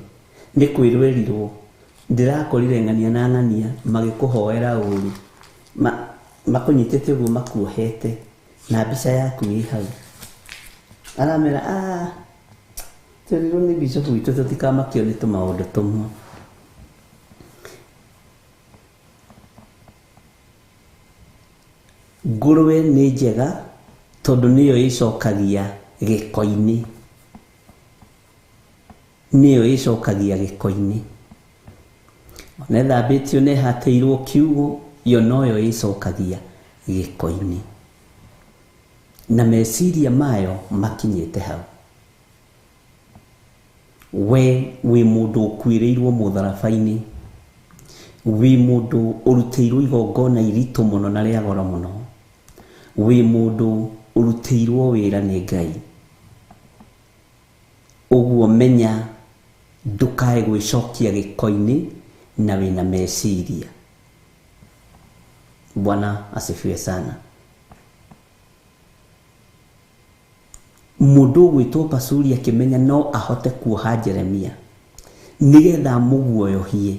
nĩ kwĩrwerirwo ndĩrakorire ng'ania na ng'ania magĩkũhoera ũru makũnyitĩte ũguo makuohete na mbica yaku ĩ hau. Aramera twerirwo nĩ bishop witũ tũtikamakio nĩ tũmaũndũ tũmwe. Ngũrwe nĩ njega tondũ nĩyo ĩcokagia gĩko-inĩ, nĩyo ĩcokagia gĩko-inĩ. Ona ĩthambĩtio na ĩhatĩirwo kiugũ yo noyo ĩcokagia gĩko-inĩ, na meciria mayo makinyĩte hau. We wĩ mũndũ ũkuĩrĩirwo mũtharaba-inĩ, wĩ mũndũ ũrutĩirwo igongona iritũ mũno na rĩa goro mũno, wĩ mũndũ ũrutĩirwo wĩra nĩ Ngai. Ũguo menya ndũkae gwĩcokia gĩko-inĩ na wĩna meciria. Bwana asifiwe sana. Mũndũ ũgwĩtwo Pashuri akĩmenya no ahote kuoha Jeremia nĩgetha amũguoyohie,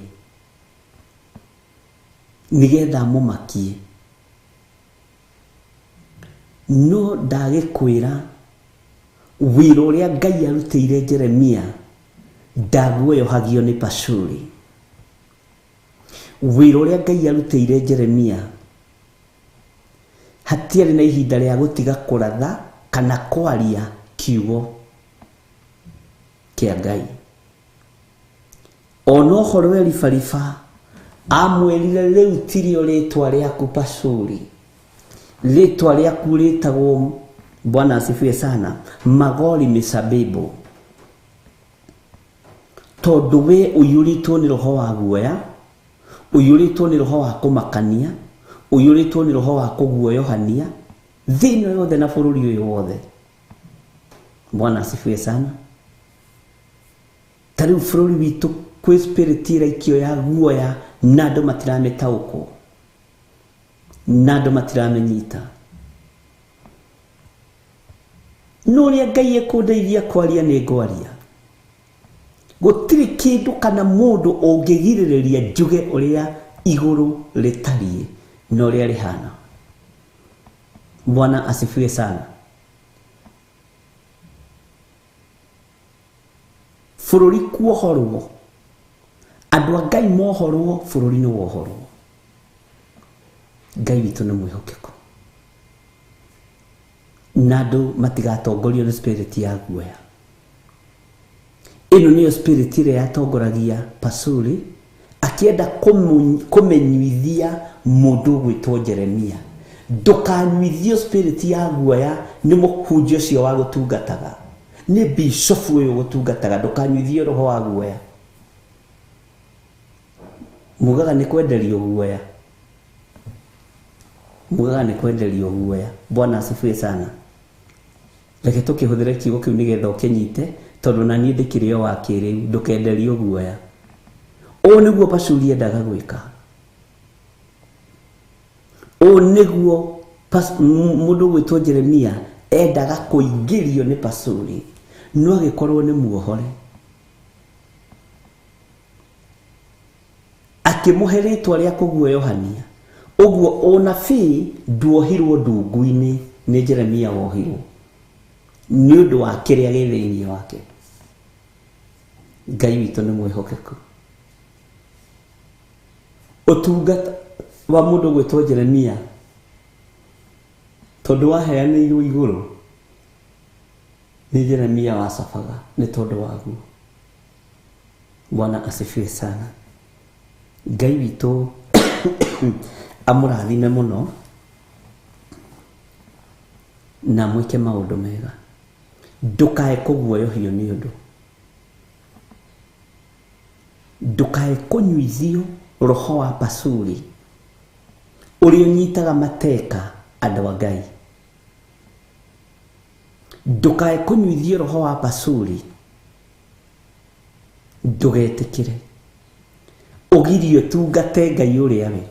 nĩgetha amũmakie, no ndagĩkwĩra wĩra ũrĩa Ngai arutĩire Jeremia ndaguoyohagio nĩ Pashuri. Wĩra ũrĩa Ngai arutĩire Jeremia hatiarĩ na ihinda rĩa gũtiga kũratha kana kwaria kiugo kĩa Ngai. Ona ũhoro wa ribariba amwĩrire rĩu tirio rĩtwa rĩaku Pashuri, rĩtwa rĩaku rĩtagwo, Bwana asifiwe sana, Magori Misabibu, tondũ we ũiyũrĩtwo nĩ roho wa guoya, ũiyũrĩtwo nĩ roho wa kũmakania, ũiyũrĩtwo nĩ roho wa kũguoyohania thĩ ĩno yothe na bũrũri ũyũ wothe. Bwana asifiwe sana. Ta rĩu bũrũri witũ kwĩ spirit ĩraikio ya guoya na andũ matiramĩtaũkwo, na andũ matiramĩnyita. No ũrĩa Ngai ekũndeithia kwaria nĩ ngwaria. Gũtirĩ kĩndũ kana mũndũ ũngĩgirĩrĩria njuge ũrĩa igũrũ rĩtariĩ na ũrĩa rĩhana. Bwana asifiwe sana. Bũrũri kuohorwo, andũ a Ngai mohorwo, bũrũri nĩ wohorwo. Ngai witũ nĩ mwĩhokeku na andũ matigatongorio nĩ spirit ya guoya. Ĩno nĩyo spirit ĩrĩa yatongoragia Pashuri akĩenda kũmenyithia mũndũ ũgwĩtwo Jeremia, ndũkanyuithio spirit ya guoya nĩ mũhunjia ũcio wa gũtungataga, nĩ bishop ũyũ ũgũtungataga, ndũkanyuithio roho wa guoya. Mugaga nĩ kwenderio guoya, mugaga nĩ kwenderio guoya. Bwana asifiwe sana. Reke tũkĩhũthĩre kiugo kĩu nĩgetha ũkĩnyite, tondũ na niĩ ndĩkĩrĩ o wa kĩrĩu, ndũkenderio guoya. Ũũ nĩguo Pashuri endaga gwĩka. Ũũ nĩguo mũndũ ũgwĩtwo Jeremia endaga kũingĩrio nĩ Pashuri, no agĩkorwo nĩ muohore. Akĩmũhe rĩtwa rĩa kũguoyohania. Ũguo ũnabii nduohirwo ndungu-inĩ nĩ Jeremia wohirwo nĩ ũndũ wa kĩrĩa gĩ thĩinĩ wake. Ngai witũ nĩ mwĩhokeku. Ũtungata wa mũndũ ũgwĩtwo Jeremia tondũ waheanĩirwo igũrũ nĩ Jeremia wacabaga nĩ tondũ waguo. Bwana asifiwe sana. Ngai witũ amũrathime mũno. Na mwĩke maũndũ mega. Ndũkae kũguoyohio nĩ ũndũ. Ndũkae kũnyuithio roho wa Pasuri ũrĩa ũnyitaga mateka andũ a Ngai. Ndũkae kũnyuithio roho wa Pasuri. Ndũgetĩkĩre ũgirio tungate Ngai ũrĩa we.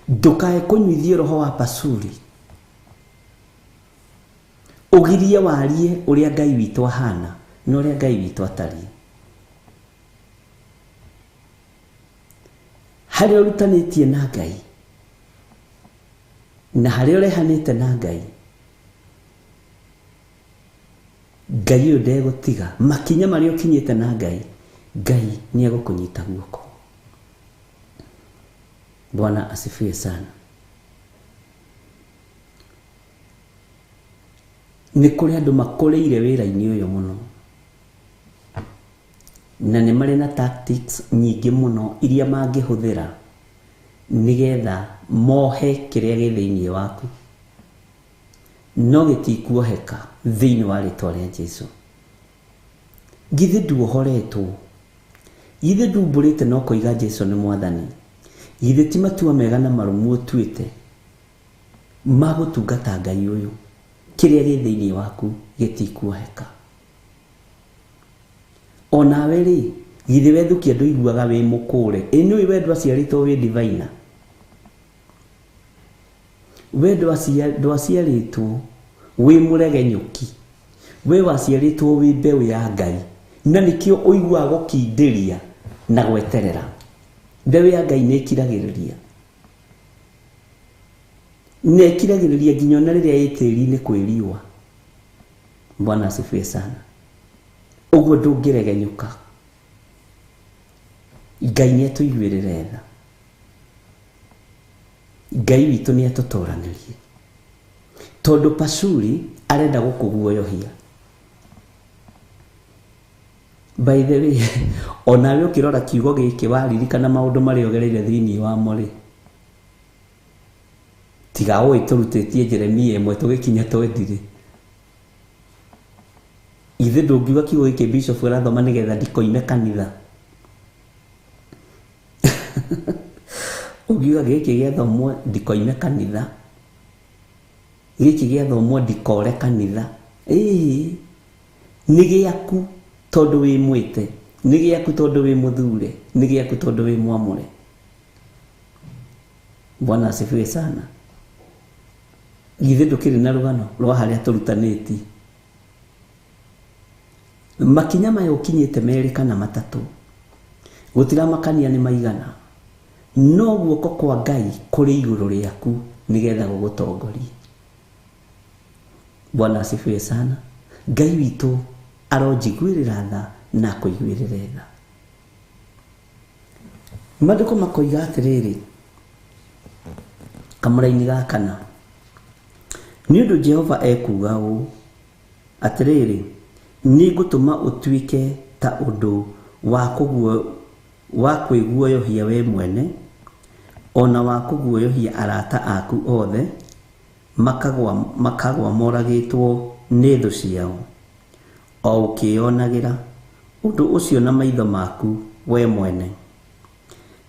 Ndũkae kũnyuithio roho wa Pasuri ũgirie warie ũrĩa Ngai witũ ahana na ũrĩa Ngai witũ atariĩ. Harĩa ũrutanĩtie na Ngai na harĩa ũrehanĩte na Ngai, Ngai ũyũ ndegũtiga. Makinya marĩa ũkinyĩte na Ngai, Ngai nĩ egũkũnyita guoko. Bwana asifiwe sana. Nĩ kũrĩ andũ makũrĩire wĩra-inĩ ũyũ mũno na nĩ marĩ na tactics nyingĩ mũno iria mangĩhũthĩra nĩgetha mohe kĩrĩa gĩ thĩinĩ waku, no gĩtikuoheka thĩinĩ wa rĩtwa rĩa Jesũ. Githĩ nduohoretwo? Githĩ ndumbũrĩte na ũkoiga Jesũ nĩ mwathani? Githĩ ti matua mega na marũmu ũtuĩte ma gũtungata Ngai ũyũ? Kĩrĩa gĩ thĩinĩ waku gĩtikuoheka. Onawe rĩ, githĩ wethukia ndũiguaga wĩ mũkũre? Ĩ nĩũĩ we ndwaciarĩtwo wĩ diviner? We ndwaciarĩtwo wĩ mũregenyũki. We waciarĩtwo wĩ mbeũ ya Ngai, na nĩkĩo ũiguaga gũkindĩria na gweterera. Mbeũ ya Ngai nĩ ĩkiragĩrĩria, na ĩkiragĩrĩria nginya ona rĩrĩa ĩ tĩri-inĩ kwĩ riũa. Bwana asifiwe sana. Ũguo ndũngĩregenyũka. Ngai nĩ atũiguĩrĩre tha. Ngai witũ nĩ atũtoranĩrie. Tondũ Pasuri arenda gũkũguoyohia. By the way, onawe ũkĩrora kiugo gĩkĩ waririkana maũndũ marĩa ũgereire thĩinĩ wamo rĩ, tiga ũĩ tũrutĩtie Jeremia ĩmwe tũgĩkinya twendirĩ. Ithe ndũngiuga kiugo gĩkĩ bishop arathoma nĩgetha ndikoime kanitha. Ũngiuga gĩkĩ gĩathomwo ndikoime kanitha, gĩkĩ gĩathomwo ndikore kanitha. Ĩĩ, nĩ gĩaku tondũ wĩ mwĩte, nĩ gĩaku tondũ wĩ mũthure, nĩ gĩaku tondũ wĩ mwamũre. Bwana asifiwe sana. Githĩ ndũkĩrĩ na rũgano rwa harĩa tũrutanĩtie? Makinya maya ũkinyĩte merĩ kana matatũ, gũtiramakania nĩ maigana, no guoko kwa Ngai kũrĩ igũrũ rĩaku nĩgetha gũgũtongorie. Bwana asifiwe sana. Ngai witũ aronjiguĩrĩra tha na akũiguĩrĩre tha. Maandĩko makoiga atĩrĩrĩ, kamũra-inĩ ga kana, nĩ ũndũ Jehova ekuuga ũũ, atĩrĩrĩ, nĩngũtũma ũtuĩke ta ũndũ wa kwĩguoyohia we mwene, ona wa kũguoyohia arata aku othe, makagwa moragĩtwo nĩ thũ ciao, o ũkĩĩonagĩra ũndũ ũcio na maitho maku we mwene.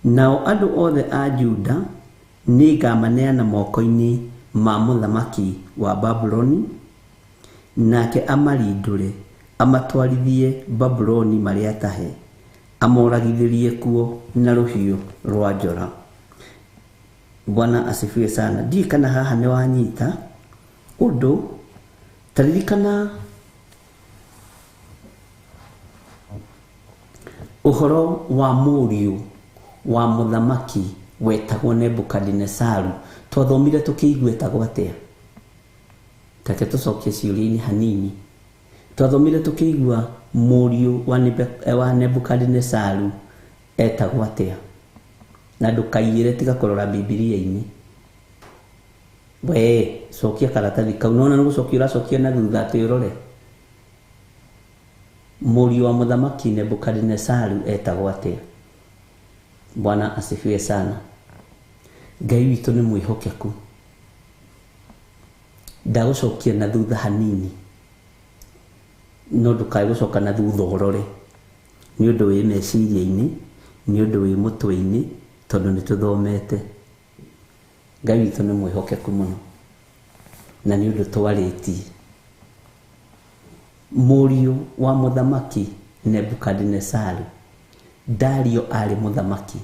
Nao andũ othe a Juda nĩngamaneana moko-inĩ ma mũthamaki wa Babuloni, nake amarindũre amatwarithie Babuloni marĩ atahe, amoragithĩrie kuo na rũhiũ rwa njora. Bwana asifiwe sana. Ndiũĩ kana haha nĩ wanyita ũndũ. Taririkana ũhoro wa mũriũ wa mũthamaki wetagwo Nebukadinesaru. Twathomire tũkĩigua etagwo atĩa? Take tũcokie ciũria-inĩ hanini. Twathomire tũkĩigua mũriũ wa Nebukadinesaru etagwo atĩa? Na ndũkaiyĩre, tiga kũrora Bibilia-inĩ. We cokia karatathi kau, nona nĩ gũcokia ũracokia na thutha atĩ ũrore. Mũriũ wa mũthamaki Nebukadinesaru etagwo atĩa? Bwana asifiwe sana. Ngai witũ nĩ mwĩhokeku. Ndagũcokia na thutha hanini, no ndũkae gũcoka na thutha ũrore, nĩ ũndũ wĩ meciria-inĩ, nĩ ũndũ wĩ mũtwe-inĩ, tondũ nĩ tũthomete. Ngai witũ nĩ mwĩhokeku mũno, na nĩ ũndũ twarĩtie. Mũriũ wa mũthamaki Nebukadinesaru, Dario arĩ mũthamaki.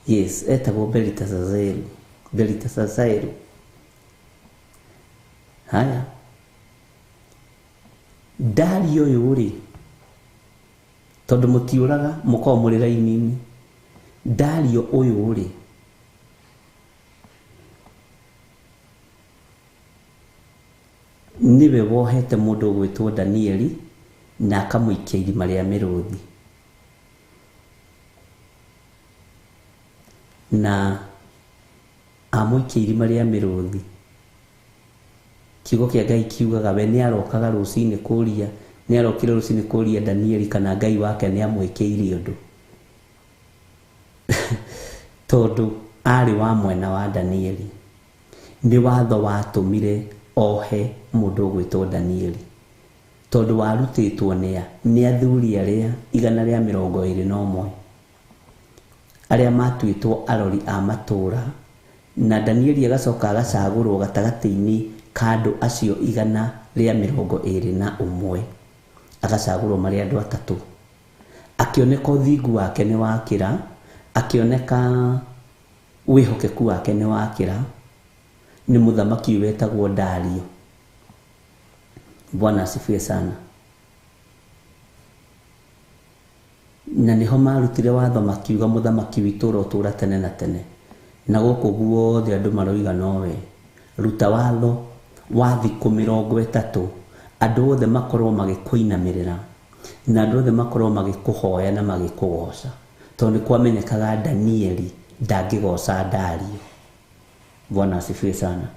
Yes, etagwo Beliteshazaru. Beliteshazaru. Haya, Dario ũyũ rĩ, tondũ mũtiũraga mũkoragwo mũrĩ raini-inĩ. Dario ũyũ rĩ, nĩwe wohete mũndũ ũgwĩtwo Danieli na akamũikia irima rĩa mĩrũthi. Na amũikia irima rĩa mĩrũthi, kiugo kĩa Ngai kiugaga we nĩarokaga rũcinĩ kũria, nĩarokire rũcinĩ kũria Danieli kana Ngai wake nĩamwĩkĩire ũndũ. Tondũ arĩ wa mwena wa Danieli, nĩ watho watũmire ohe mũndũ ũgwĩtwo Danieli, tondũ warutĩtwo nĩa nĩ athuri arĩa 121 arĩa matuĩtwo arori a matũũra, na Danieli agacoka agacagũrwo gatagatĩ-inĩ ka andũ acio 121, agacagũrwo marĩ andũ atatũ. Akĩoneka ũthingu wake nĩ wakĩra, akĩoneka wĩhokeku wake nĩ wakĩra, nĩ mũthamaki wetagwo Dario. Bwana asifiwe sana. Na nĩho marutire watho makiuga mũthamaki witũ ũrotũũra tene na tene, na gũkũ guothe andũ maroiga nowe. Ruta watho wa thikũ 30, andũ othe makorwo magĩkũinamĩrĩra, na andũ othe makorwo magĩkũhoya na magĩkũgoca, tondũ nĩ kwamenyekaga Danieli ndangĩgoca Dario. Bwana asifiwe sana.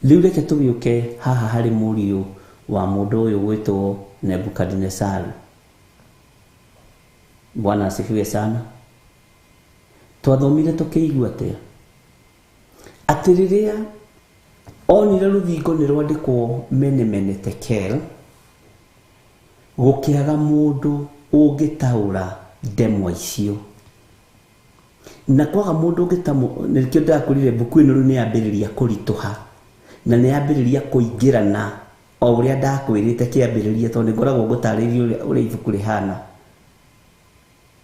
Rĩu reke tũgĩũke haha harĩ mũriũ wa mũndũ ũyũ gwĩtwo Nebukadinesaru. Bwana asifiwe sana. Twathomire tũkĩigua atĩa? Atĩ rĩrĩa onire rũthingo nĩ rwandĩkwo mene mene tekel, gũkĩaga mũndũ ũngĩtaũra ndemwa icio. Na kwaga mũndũ ũngĩtamũ, nĩkĩo ndakwĩrire mbuku ĩno rĩu nĩyambĩrĩria kũritũha, na nĩyambĩrĩria kũingĩrana o ũrĩa ndakwĩrĩte kĩambĩrĩria, tondũ nĩngoragwo ngũtarĩirie ũrĩa ibuku rĩhana.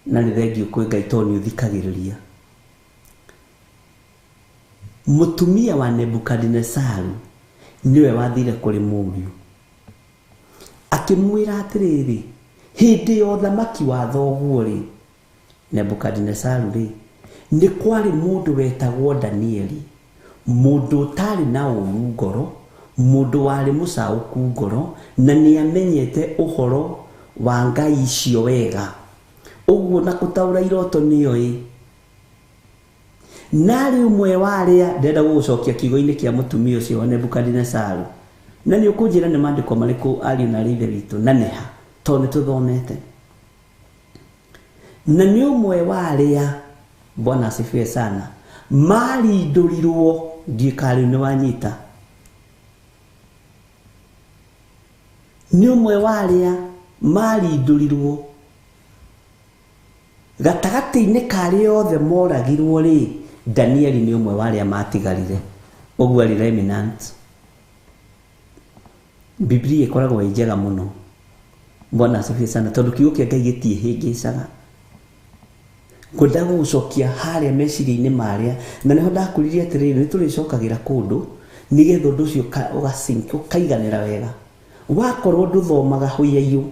Na nĩ thengiũ kwĩ Ngai tondũ nĩũthikagĩrĩria. Mũtumia wa Nebukadinesaru nĩwe wathire kũrĩ mũriũ, akĩmwĩra atĩrĩrĩ, hĩndĩ ya ũthamaki wa thoguo rĩ, Nebukadinesaru rĩ, nĩ kwarĩ mũndũ wetagwo Danieli, mũndũ ũtarĩ na ũũru ngoro, mũndũ warĩ mũcaũku ngoro, na nĩamenyete ũhoro wa Ngai icio wega, ũguo na gũtaũra iroto nĩoĩ. Na arĩ ũmwe wa arĩa ndĩrenda gũgũcokia kiugo-inĩ kĩa mũtumia ũcio wa Nebukadinesaru, na nĩ ũkũnjĩra nĩ maandĩko marĩkũ ariũ na aarĩ ithe witũ, na nĩha, tondũ nĩ tũthomete. Na nĩ ũmwe wa arĩa, Bwana asifiwe sana, marindũrirwo, ndiũĩ kana rĩu nĩ wanyita, nĩ ũmwe wa arĩa marindũrirwo gatagatĩ-inĩ ka arĩa othe moragirwo rĩ, Danieli nĩ ũmwe wa arĩa matigarire. Ũguo arĩ remnant. Biblia ĩkoragwo ĩ njega mũno. Bwana asifiwe sana, tondũ kiugo kĩa Ngai gĩtiĩhĩngĩcaga. Ngwenda gũgũcokia harĩa meciria-inĩ marĩa, na nĩho ndakwĩrire atĩrĩrĩ, nĩ tũrĩcokagĩra kũndũ nĩgetha ũndũ ũcio ũkaiganĩra wega. Wakorwo ndũthomaga hũiyaiyũ,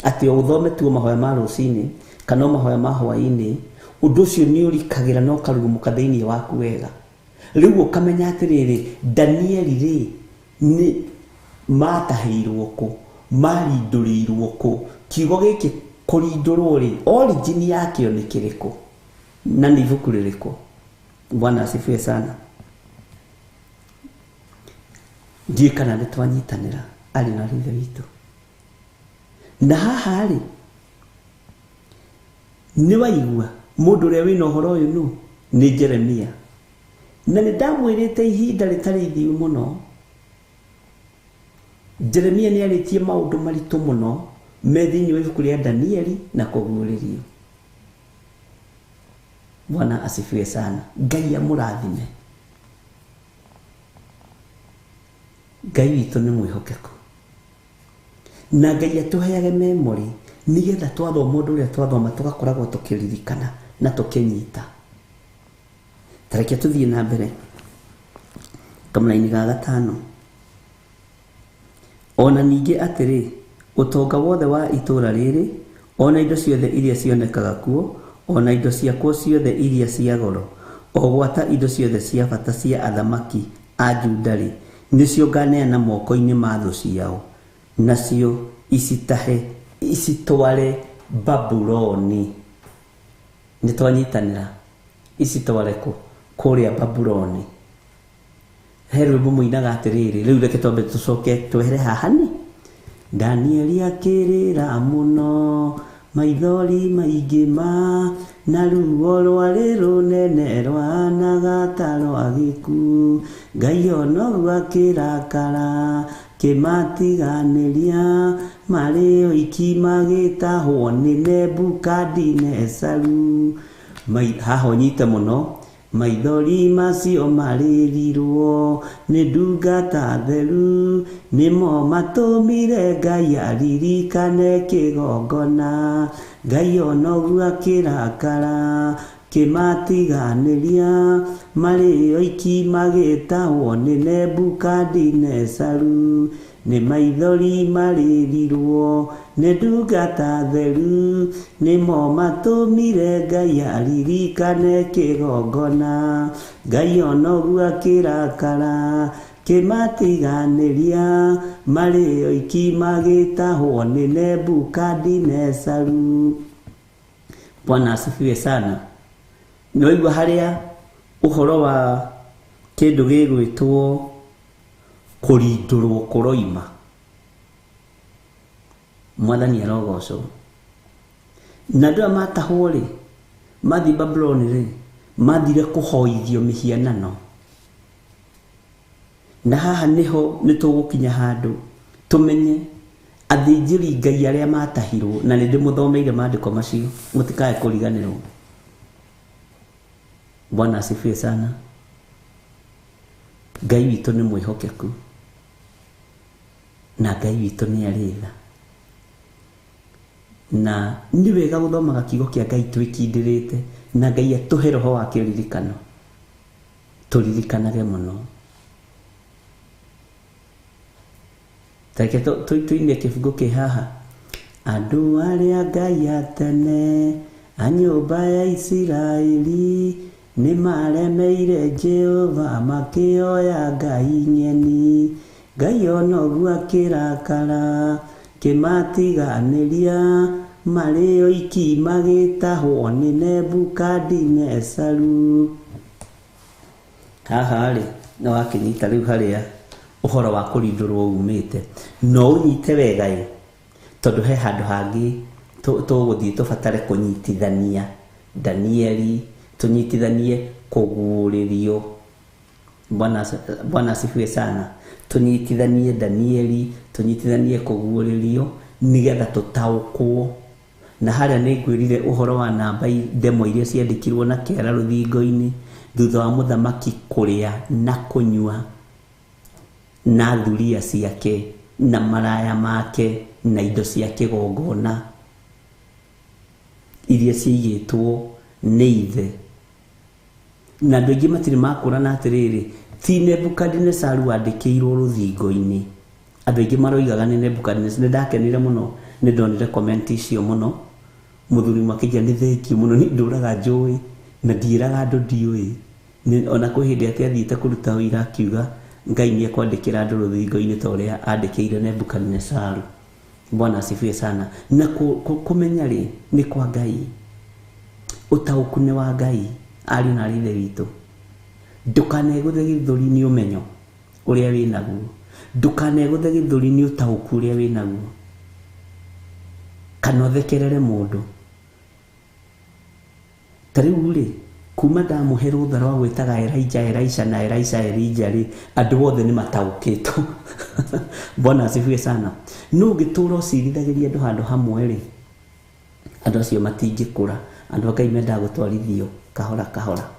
atĩ o ũthome tu mahoya ma rũcinĩ kana o mahoya ma hwaĩ-inĩ, ũndũ ũcio nĩ ũrikagĩra na ũkarurumũka thĩinĩ waku wega. Rĩu ũkamenya atĩrĩrĩ, Danieli rĩ, nĩ matahĩirwo kũ, marindũrĩirwo kũ, kiugo gĩkĩ kũrindũrwo rĩ, origin yakĩo nĩ kĩrĩkũ, na nĩ ibuku rĩrĩkũ? Bwana asifiwe sana. Ndiũĩ kana nĩ twanyitanĩra arĩ na ithe witũ. Na haha rĩ, nĩ waigua mũndũ ũrĩa wĩna ũhoro ũyũ nũ? Nĩ Jeremia. Na nĩ ndamwĩrĩte ihinda rĩtarĩ ithiu mũno, Jeremia nĩ arĩtie maũndũ maritũ mũno me thĩinĩ wa ibuku rĩa Danieli na kũguũrĩrio. Bwana asifiwe sana. Ngai amũrathime. Ngai witũ nĩ mwĩhokeku. Na Ngai atũheage memory nĩgetha twathoma ũndũ ũrĩa twathoma tũgakoragwo tũkĩririkana na tũkĩnyita. Tareke tũthiĩ na mbere kamũraini ga gatano. Ona ningĩ atĩrĩ, ũtonga wothe wa itũũra rĩrĩ, ona indo ciothe iria cionekaga kuo, ona indo ciakuo ciothe iria cia goro, o gwata indo ciothe cia bata cia athamaki a Juda-rĩ, nĩcio nganeana moko-inĩ ma thũ ciao, nacio icitahe icitware Babuloni. Nĩ twanyitanĩra, icitware kũ? Kũrĩa Babuloni. He rwĩmbo mũinaga atĩrĩrĩ, rĩu reke twambe tũcoke twehere haha nĩ Danieli akĩrĩra mũno, maithori maingĩ ma, na ruo rwarĩ rũnene rwahanaga ta rwa gĩkuũ. Ngai ona ũguo akĩrakara, kĩmatiganĩria, marĩ oiki magĩtahwo nĩ Nebukadinesaru. Haha ũnyite mũno, maithori macio marĩrirwo nĩ ndungata theru, nĩmo matũmire Ngai aririkane kĩgongona. Ngai ona ũguo akĩrakara, kĩmatiganĩria, marĩ oiki magĩtahwo nĩ Nebukadinesaru. Nĩ maithori marĩrirwo nĩ ndungata theru, nĩmo matũmire Ngai aririkane kĩgongona. Ngai ona ũguo akĩrakara, kĩmatiganĩria, marĩ oiki magĩtahwo nĩ Nebukadinesaru. Bwana asifiwe sana. Nĩwaigua harĩa ũhoro wa kĩndũ gĩgwĩtwo kũrindũrwo kũroima. Mwathani arogocwo. Na andũ aya matahwo rĩ, mathiĩ Babuloni rĩ, mathire kũhoithio mĩhianano. Na haha nĩho nĩtũgũkinya handũ tũmenye athĩnjĩri Ngai arĩa matahirwo, na nĩ ndĩmũthomeire maandĩko macio, mũtikae kũriganĩrwo. Bwana asifiwe sana. Ngai witũ nĩ mwĩhokeku, na Ngai witũ nĩ arĩ tha. Na nĩ wega gũthomaga kiugo kĩa Ngai twĩkindĩrĩte, na Ngai atũhe roho wa kĩririkano, tũririkanage mũno. Tareke tũine kĩbungo kĩ haha. Andũ arĩa Ngai a tene a nyũmba ya Isiraeli nĩ maremeire Jehova makĩoya ngai ng'eni. Ngai ona ũguo akĩrakara, kĩmatiganĩria, marĩ oiki magĩtahwo nĩ Nebukadinesaru. Haha rĩ, nĩ wakĩnyita rĩu harĩa ũhoro wa kũrindũrwo umĩte. No ũnyite wega ĩ, tondũ he handũ hangĩ tũgũthiĩ tũbatare kũnyitithania Danieli, tũnyitithanie kũguũrĩrio. Bwana asifiwe sana. Tũnyitithanie Danieli, tũnyitithanie kũguũrĩrio nĩgetha tũtaũkwo. Na harĩa nĩ ngwĩrire ũhoro wa namba ndemwa iria ciandĩkirwo na kĩara rũthingo-inĩ thutha wa mũthamaki kũrĩa na kũnyua na thuria ciake na maraya make na indo cia kĩgongona iria ciigĩtwo nĩ ithe. Na andũ aingĩ matirĩ makũrana atĩrĩrĩ, ti Nebukadinesaru wandĩkĩirwo rũthingo-inĩ. Andũ aingĩ maroigaga nĩ Nebukadinezar. Nĩ ndakenire mũno, nĩ ndonire comment icio mũno. Mũthuri makĩnjĩra nĩ thengiũ mũno, niĩ ndũraga njũĩ na ndiĩraga andũ ndiũĩ. Ona kwĩ hĩndĩ atĩ athiĩte kũruta ũira akiuga Ngai nĩ ekwandĩkĩra andũ rũthingo-inĩ ta ũrĩa andĩkĩire Nebukadinesaru. Bwana asifiwe sana. Na kũmenya rĩ nĩ kwa Ngai, ũtaũku nĩ wa Ngai. Ariũ na aarĩ a Ithe witũ, ndũkanegũthe gĩthũri nĩ ũmenyo ũrĩa wĩnaguo, ndũkanegũthe gĩthũri nĩ ũtaũku ũrĩa wĩnaguo, kana ũthekerere mũndũ. Ta rĩu rĩ, kuma ndamũhe rũtha rwa gwĩtaga Elijah, Elisha na Elisha, Elijah rĩ, andũ othe nĩ mataũkĩtwo. Bwana asifiwe sana. No ũngĩtũra ũcirithagĩria andũ handũ hamwe rĩ, andũ acio matingĩkũra. Andũ a Ngai mendaga gũtwarithio kahora kahora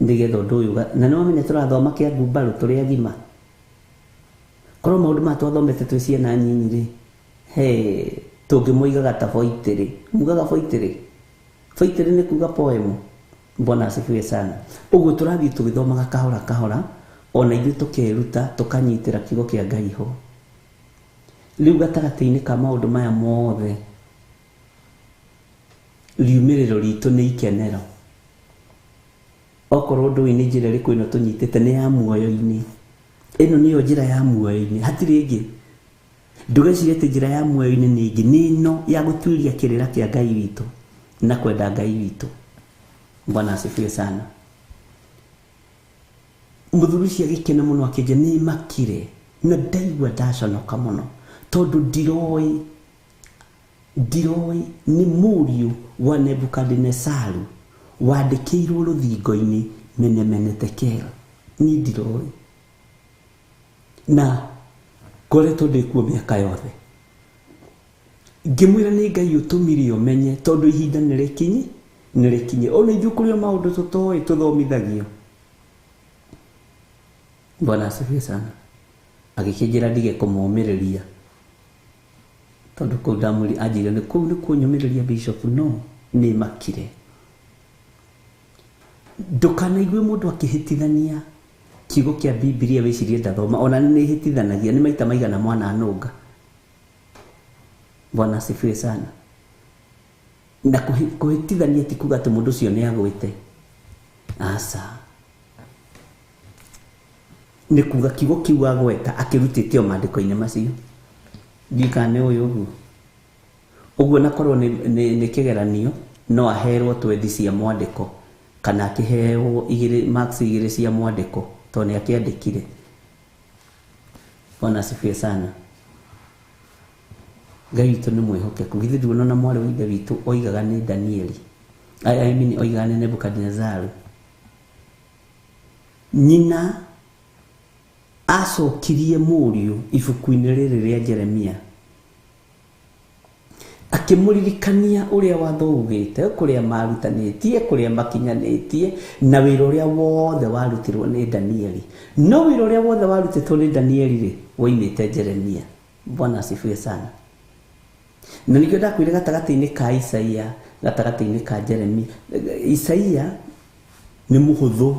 nĩgetha ũndũ ũyũ, na nĩ wamenya tũrathoma kĩa ngumbarũ tũrĩ agima. Korwo maũndũ maya twathomete twĩ ciana nyinyi rĩ, he tũngĩmoigaga ta boitĩrĩ. Mugaga boitĩrĩ? Boitĩrĩ nĩ kuga poem. Bwana asifiwe sana. Ũguo tũrathiĩ tũgĩthomaga kahora kahora, ona ithuĩ tũkeruta tũkanyitĩra kiugo kĩa Ngai ho. Rĩu gatagatĩ-inĩ ka maũndũ maya mothe, riumĩrĩro ritũ nĩ ikenero. Okorwo ndũĩ nĩ njĩra ĩrĩkũ ĩno tũnyitĩte, nĩ ya muoyo-inĩ. Ĩno nĩyo njĩra ya muoyo-inĩ, hatirĩ ĩngĩ. Ndũgecirie atĩ njĩra ya muoyo-inĩ nĩ ĩngĩ, nĩ ĩno ya gũtuĩria kĩrĩra kĩa Ngai witũ na kwenda Ngai witũ. Bwana asifiwe sana. Mũthuri ũcio agĩkena mũno akĩnjĩra nĩ makire, na ndaigua ndaconoka mũno tondũ ndiroĩ nĩ mũriũ wa Nebukadinesaru wandĩkĩirwo rũthingo-inĩ Mene Mene Tekel. Niĩ ndiroĩ, na ngoretwo ndĩ kuo mĩaka yothe. Ngĩmwĩra nĩ Ngai ũtũmire ũmenye, tondũ ihinda nĩ rĩkinye, nĩ rĩkinye. Ona ithuĩ kũrĩ o maũndũ tũtoĩ tũthomithagio. Bwana asifiwe sana. Agĩkĩnjĩra ndige kũmũmĩrĩria, tondũ kũu ndamwĩrire, anjĩrire nĩ kũu nĩ kũnyũmĩrĩria bishop, no nĩ makire. Ndũkanaigue mũndũ akĩhĩtithania kiugo kĩa Bibilia wĩcirie ndathoma, ona nĩ hĩtithanagia, nĩ maita maigana mwana anũnga. Bwana asifiwe sana. Na kũhĩtithania ti kuga atĩ mũndũ ũcio nĩ agwĩte. Aca. Nĩ kuga kiugo kĩu agweta akĩrutĩte o maandĩko-inĩ macio. Ndiũĩ kana nĩ ũyũ ũguo. Ũguo na korwo nĩ kĩgeranio, no aherwo twendi cia mwandĩko, kana akĩheo igĩrĩ, marks igĩrĩ cia mwandĩko, tondũ nĩ akĩandĩkire. Bwana asifiwe sana. Ngai witũ nĩ mwĩhokeku. Githĩ nduona na mwarĩ wa ithe witũ oigaga nĩ Danieli. I mean oigaga nĩ Nebukadinezaru. Nyina acokirie mũriũ ibuku-inĩ rĩrĩ rĩa Jeremia, akĩmũririkania ũrĩa watho ugĩte, kũrĩa marutanĩtie, kũrĩa makinyanĩtie, na wĩra ũrĩa wothe warutirwo nĩ Danieli. No wĩra ũrĩa wothe warutĩtwo nĩ Danieli rĩ, woimĩte Jeremia. Bwana asifiwe sana. Na nĩkĩo ndakwĩra gatagatĩ-inĩ ka Isaia, gatagatĩ-inĩ ka Jeremia. Isaia nĩ mũhũthũ.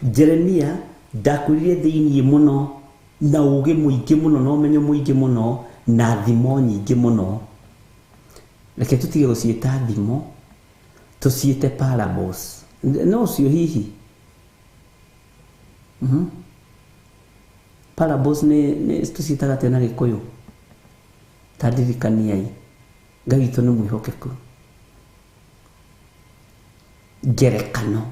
Jeremia ndakwĩrire thĩiniĩ mũno, na ũũgĩ mũingĩ mũno, na ũmenyo mũingĩ mũno, na thimo nyingĩ mũno. Reke tũtige gũciĩta thimo, tũciĩte parables. No ũcio hihi. Parables nĩ tũciĩtaga atĩa na Gĩkũyũ? Ta ndirikaniai. Ngai witũ nĩ mwĩhokeku. Ngerekano.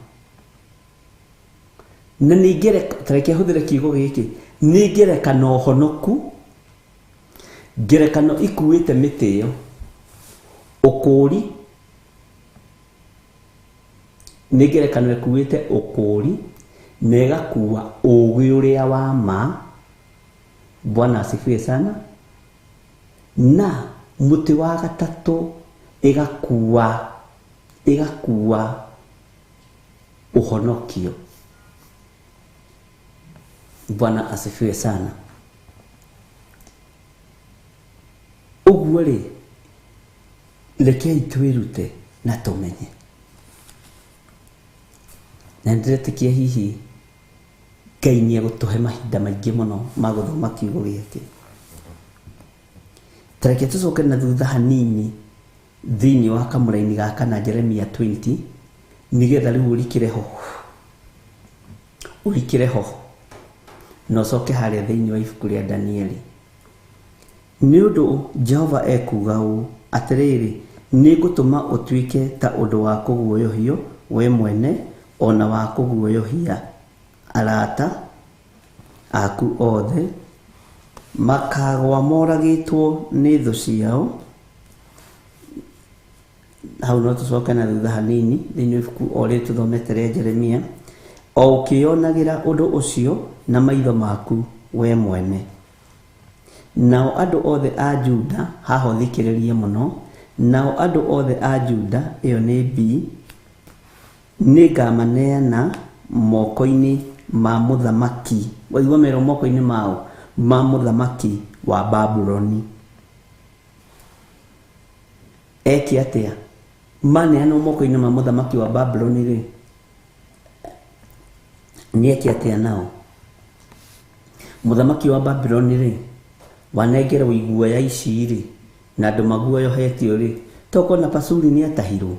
Na nĩ ngerekano, ta reke hũthĩre kiugo gĩkĩ, nĩ ngerekano honoku, ngerekano ikuĩte mĩtĩo, ũkũũri, nĩ ngerekano ĩkuĩte ũkũũri, na ĩgakua ũũgĩ ũrĩa wa ma. Bwana asifiwe sana. Na mũtĩ wa gatatũ ĩgakua ũhonokio. Bwana asifiwe sana. Ũguo rĩ, rekei twĩrute na tũmenye. Na ndĩretĩkia hihi Ngai nĩ egũtũhe mahinda maingĩ mũno ma gũthoma kiugo gĩake. Ta reke tũcoke na thutha hanini thĩinĩ wa kamũraini gaka na Jeremia 20, nĩgetha rĩu ũrikĩre ho. Ũrikĩre ho. Na ũcoke harĩa thĩinĩ wa ibuku rĩa Danieli. Nĩ ũndũ Jehova ekuuga ũũ, atĩrĩrĩ, nĩngũtũma ũtuĩke ta ũndũ wa kũguoyohio we mwene, ona wa kũguoyohia arata aku othe, makagwa moragĩtwo nĩ thũ ciao. Hau no tũcoke na thutha hanini thĩinĩ wa ibuku o rĩrĩ tũthomete rĩa Jeremia. O ũkĩonagĩra ũndũ ũcio na maitho maku, we mwene. Nao andũ othe a Juda, haha ũthikĩrĩrie mũno, nao andũ othe a Juda, ĩyo nĩ B, nĩngamaneana moko-inĩ ma mũthamaki, waigua merwo moko-inĩ mao, ma mũthamaki wa Babuloni. Eke atĩa? Maneanwo moko-inĩ ma mũthamaki wa Babuloni rĩ, nĩeke atĩa nao? Mũthamaki wa Babuloni rĩ, wanengerwo iguoya ici rĩ, na andũ maguoyohetio rĩ, tokona Pasuri nĩatahirwo.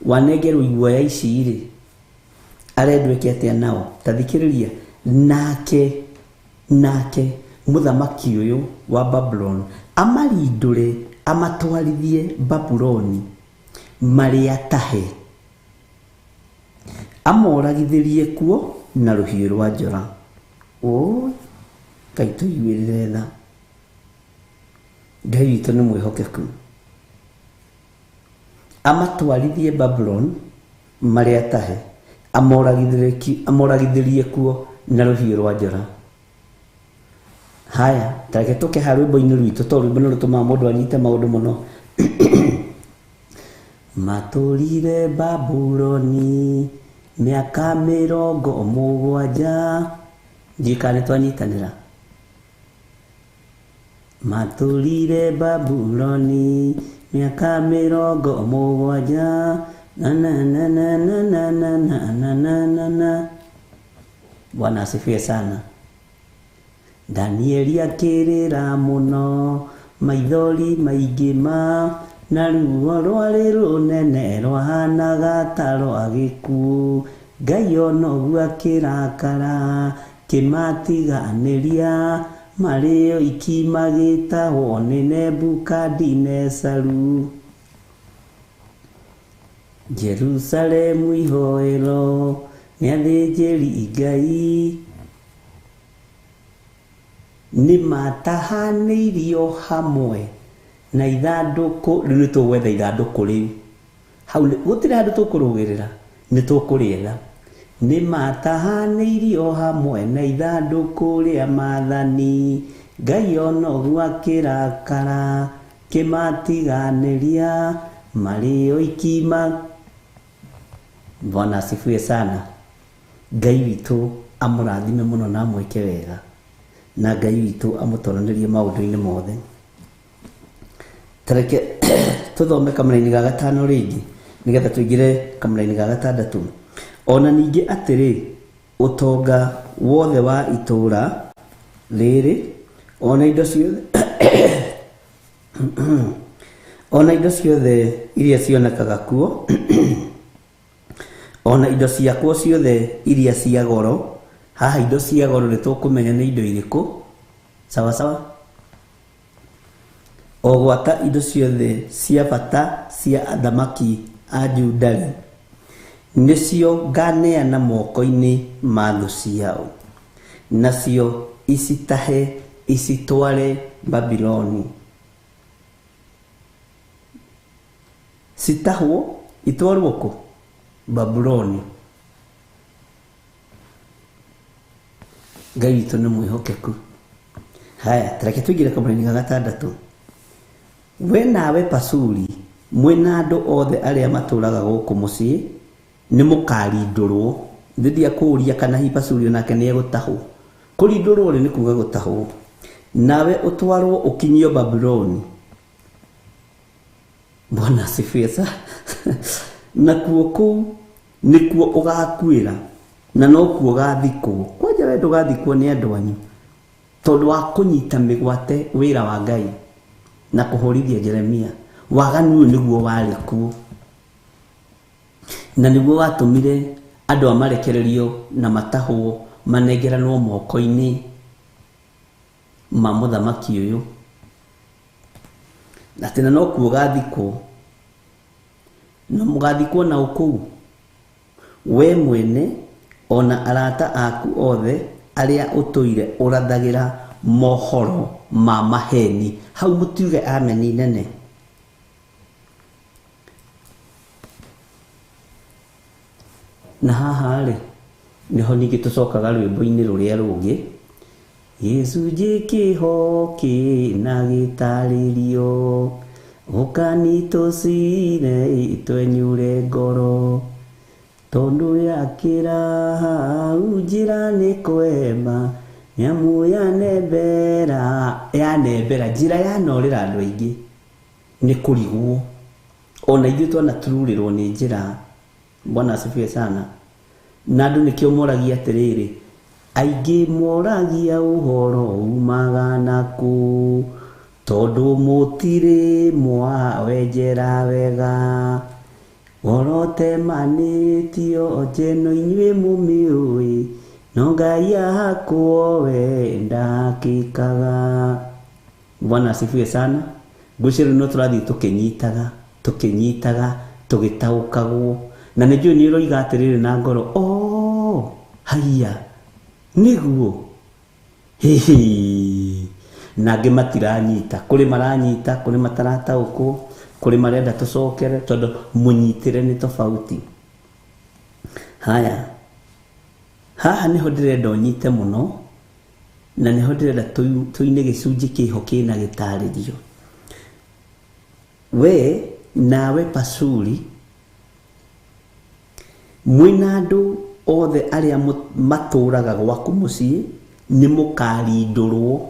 Wanengerwo iguoya ici rĩ, arendwo eke atĩa nao? Ta thikĩrĩria, nake mũthamaki ũyũ wa Babuloni amarindũre, amatwarithie Babuloni marĩ atahe, amoragithĩrie kuo na rũhiũ rwa njora. Ũ Ngai tũiguĩrĩre tha. Ngai witũ nĩ mwĩhokeku. Amatwarithie Babuloni marĩ atahe, amoragithĩrie kuo na rũhiũ rwa njora. Haya, tareke tũke ha rwĩmbo-inĩ rwitũ, tondũ rwĩmbo nĩ rũtũmaga mũndũ anyite maũndũ mũno. Matũrire Babuloni mĩaka 70, ndiũĩ kana nĩtwanyitanĩra. Matũrire Babuloni mĩaka 70, na na na na na na na na na na na. Bwana asifiwe sana. Danieli akĩrĩra mũno, maithori maingĩ ma, na ruo rwarĩ rũnene rwahanaga ta rwa gĩkuũ. Ngai ona ũguo akĩrakara, kĩmatiganĩria, marĩ oiki magĩtahwo nĩ Nebukadinesaru. Jerusalemu ihoero nĩ athĩnjĩri Ngai, nĩmatahanĩirio hamwe na ithandũkũ. Rĩu nĩtũgwetha ithandũkũ rĩu hau, gũtirĩ handũ tũkũrũgĩrĩra, nĩtũkũrĩetha. Nĩmatahanĩirio hamwe na ithandũkũ rĩa maathani, Ngai ona ũguo akĩrakara, kĩmatiganĩria marĩ oiki ma. Bwana asifiwe sana. Ngai witũ amũrathime mũno na amwĩke wega, na Ngai witũ amũtoranĩrie maũndũ-inĩ mothe. Tareke tũthome kamũraini ga gatano rĩngĩ, nĩgetha tũingĩre kamũraini ga gatandatũ. Ona ningĩ atĩrĩ, ũtonga wothe wa itũũra rĩrĩ, ona indo ciothe ona indo ciothe iria cionekaga kuo, ona indo ciakwo ciothe iria cia goro. Haha indo cia goro nĩtũkũmenya nĩ indo irĩkũ, sawa sawa. O gwata indo ciothe cia bata cia athamaki a Juda-rĩ, nĩcio nganeana moko-inĩ ma thũ ciao, nacio icitahe icitware Babiloni. Citahwo itwarwo kũ? Babuloni. Ngai witũ nĩ mwĩhokeku. Haya, tareke tũingĩre kamũraini ga gatandatũ. We nawe Pasuri, mwĩna andũ othe arĩa matũraga gũkũ mũciĩ, nĩmũkarindũrwo. Ndĩthia kũũria kana hihi Pasuri onake nĩegũtahwo. Kũrindũrwo rĩ nĩ kuga gũtahwo. Nawe ũtwarwo ũkinyio Babuloni. Bwana asifiwe sana. Nakuo kũu nĩkuo ũgakuĩra, na nokuo ũgathikwo. Kwanja we ndũgathikwo nĩ andũ anyu, tondũ wa kũnyita mĩgwate wĩra wa Ngai na kũhũrithia Jeremia. Waganu ũyũ nĩguo warĩ kuo, na nĩguo watũmire andũ a marekererio na matahwo manengeranwo moko-inĩ ma mũthamaki ũyũ, na tena nokuo ũgathikwo. Na mũgathikwo na ũkũu, we mwene ona arata aku othe arĩa ũtũire ũrathagĩra mohoro ma maheni. Hau mũtiuge ameni nene. Na haha rĩ, nĩho ningĩ tũcokaga rwĩmbo-inĩ rũrĩa rũngĩ, Gĩcunjĩ kĩho kĩna gĩtarĩrio ũkani tũcire twenyure ngoro tondũ yakĩra hau njĩra nĩ kwema nyamu yanembera yanembera njĩra yanorĩra andũ aingĩ nĩ kũrigwo ona ithuĩ twanatururĩrwo nĩ njĩra. Bwana asifiwe sana. Na andũ nĩkĩo moragia atĩrĩrĩ, aingĩ moragia ũhoro umaga nakũ tondũ mũtirĩ mwawenjera wega ngoro temanĩtio njeno inyuĩ mũmĩũĩ no Ngai ahakwo we ndakĩkaga. Bwana asifiwe sana. Ngwĩciria no tũrathiĩ tũkĩnyitaga tũkĩnyitaga tũgĩtaũkagwo na nĩ njũĩ nĩ ũroiga atĩrĩrĩ na ngoro, oh haiya nĩguo hihi. Na angĩ matiranyita, kũrĩ maranyita, kũrĩ matarataũkwo, kũrĩ marenda tũcokere tondũ mũnyitĩre nĩ tofauti. Haya, haha nĩho ndĩrenda ũnyite mũno na nĩho ndĩrenda tũine gĩcunjĩ kĩho kĩna gĩtarĩrio. We nawe Pashuri mwĩna andũ othe arĩa matũraga gwaku mũciĩ nĩ mũkarindũrwo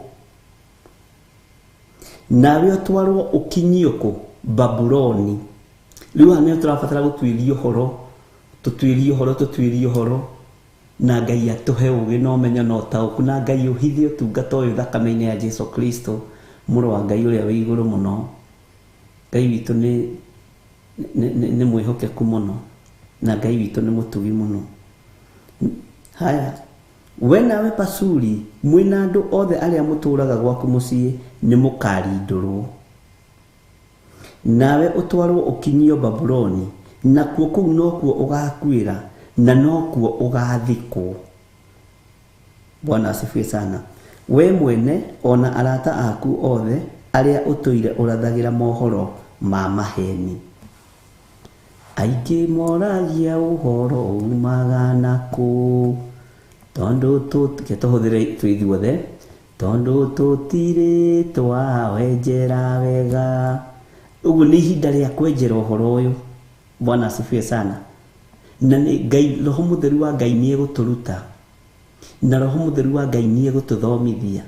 nawe ũtwarwo ũkinyio kũ Babuloni. Rĩu haha nĩho tũrabatara gũtuĩria ũhoro, tũtuĩrie ũhoro, tũtuĩrie ũhoro na Ngai atũhe ũgĩ na ũmenyo na ũtaũku na Ngai ũhithe ũtungata ũyũ thakame-inĩ ya Jesu Kristo mũrũ wa Ngai ũrĩa wĩ igũrũ mũno. Ngai witũ nĩ mwĩhokeku mũno na Ngai witũ nĩ mũtugi mũno. Haya, we nawe Pashuri mwĩna andũ othe arĩa mũtũraga gwaku mũciĩ nĩ mũkarindũrwo nawe ũtwarwo ũkinyio Babuloni nakuo kũu nokuo ũgakuĩra na nokuo ũgathikwo. Bwana asifiwe sana. We mwene ona arata aku othe arĩa ũtũire ũrathagĩra mohoro ma maheni. Aingĩ moragia ũhoro umaga nakũ tondũ tũhũthĩre twĩ ithuothe tondũ tũtirĩ twawenjera wega. Ũguo nĩ ihinda rĩa kwenjera ũhoro ũyũ. Bwana asifiwe sana. Na nĩ Ngai, Roho Mũtheru wa Ngai nĩ egũtũruta na Roho Mũtheru wa Ngai nĩ egũtũthomithia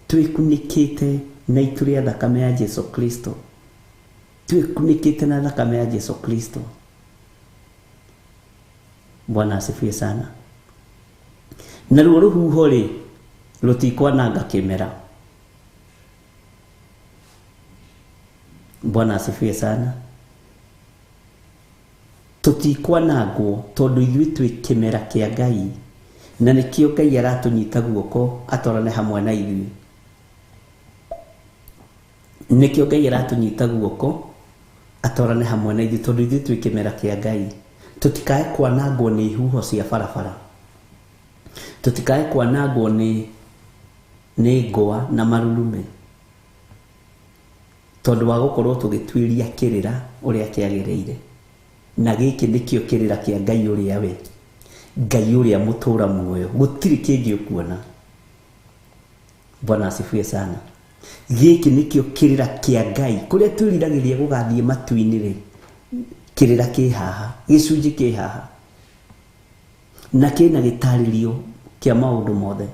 twĩkunĩkĩte na itu rĩa thakame ya Jesu Kristo, twĩkunĩkĩte na thakame ya Jesu Kristo. Bwana asifiwe sana. Naruo rũhuho rĩ rũtikwananga kĩmera. Bwana asifiwe sana. Tũtikwanangwo tondũ ithuĩ twĩ kĩmera kĩa Ngai na nĩkĩo Ngai aratũnyita guoko atwarane hamwe na ithuĩ. Nĩkĩo Ngai aratũnyita guoko atwarane hamwe na ithuĩ tondũ ithuĩ twĩ kĩmera kĩa Ngai. Tũtikae kwanangwo nĩ huho cia barabara, tũtikae kwanangwo nĩ ngũa na marurume tondũ wa gũkorwo tũgĩtuĩria kĩrĩra ũrĩa kĩagĩrĩire. Na gĩkĩ nĩkĩo kĩrĩra kĩa Ngai ũrĩa we Ngai ũrĩa mũtũra muoyo, gũtirĩ kĩngĩ ũkuona. Bwana asifiwe sana. Gĩkĩ nĩkĩo kĩrĩra kĩa Ngai kũrĩa twĩriragĩria gũgathiĩ matu-inĩ rĩ, kĩrĩra kĩ haha, gĩcunjĩ kĩ haha na kĩna gĩtarĩrio kĩa maũndũ mothe.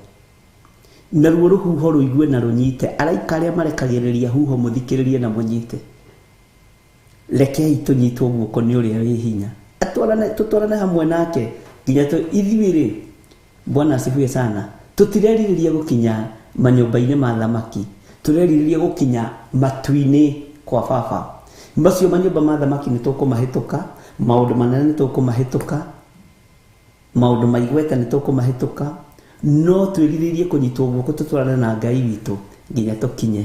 Naruo rũhuho rũigue na rũnyite, araika arĩa marekagĩrĩria huho mũthikĩrĩrie na mũnyite. Rekei tũnyitwo guoko nĩ ũrĩa wĩ hinya, atwarane tũtwarane hamwe nake nginya ithuĩ rĩ. Bwana asifiwe sana. Tũtirerirĩria gũkinya manyũmba-inĩ ma thamaki, tũrerirĩria gũkinya matu-inĩ kwa baba. Macio manyũmba ma thamaki nĩ tũkũmahĩtũka, maũndũ manene nĩ tũkũmahĩtũka, maũndũ ma igweta nĩ tũkũmahĩtũka, no twĩrirĩrie kũnyitwo guoko tũtwarane na Ngai witũ nginya tũkinye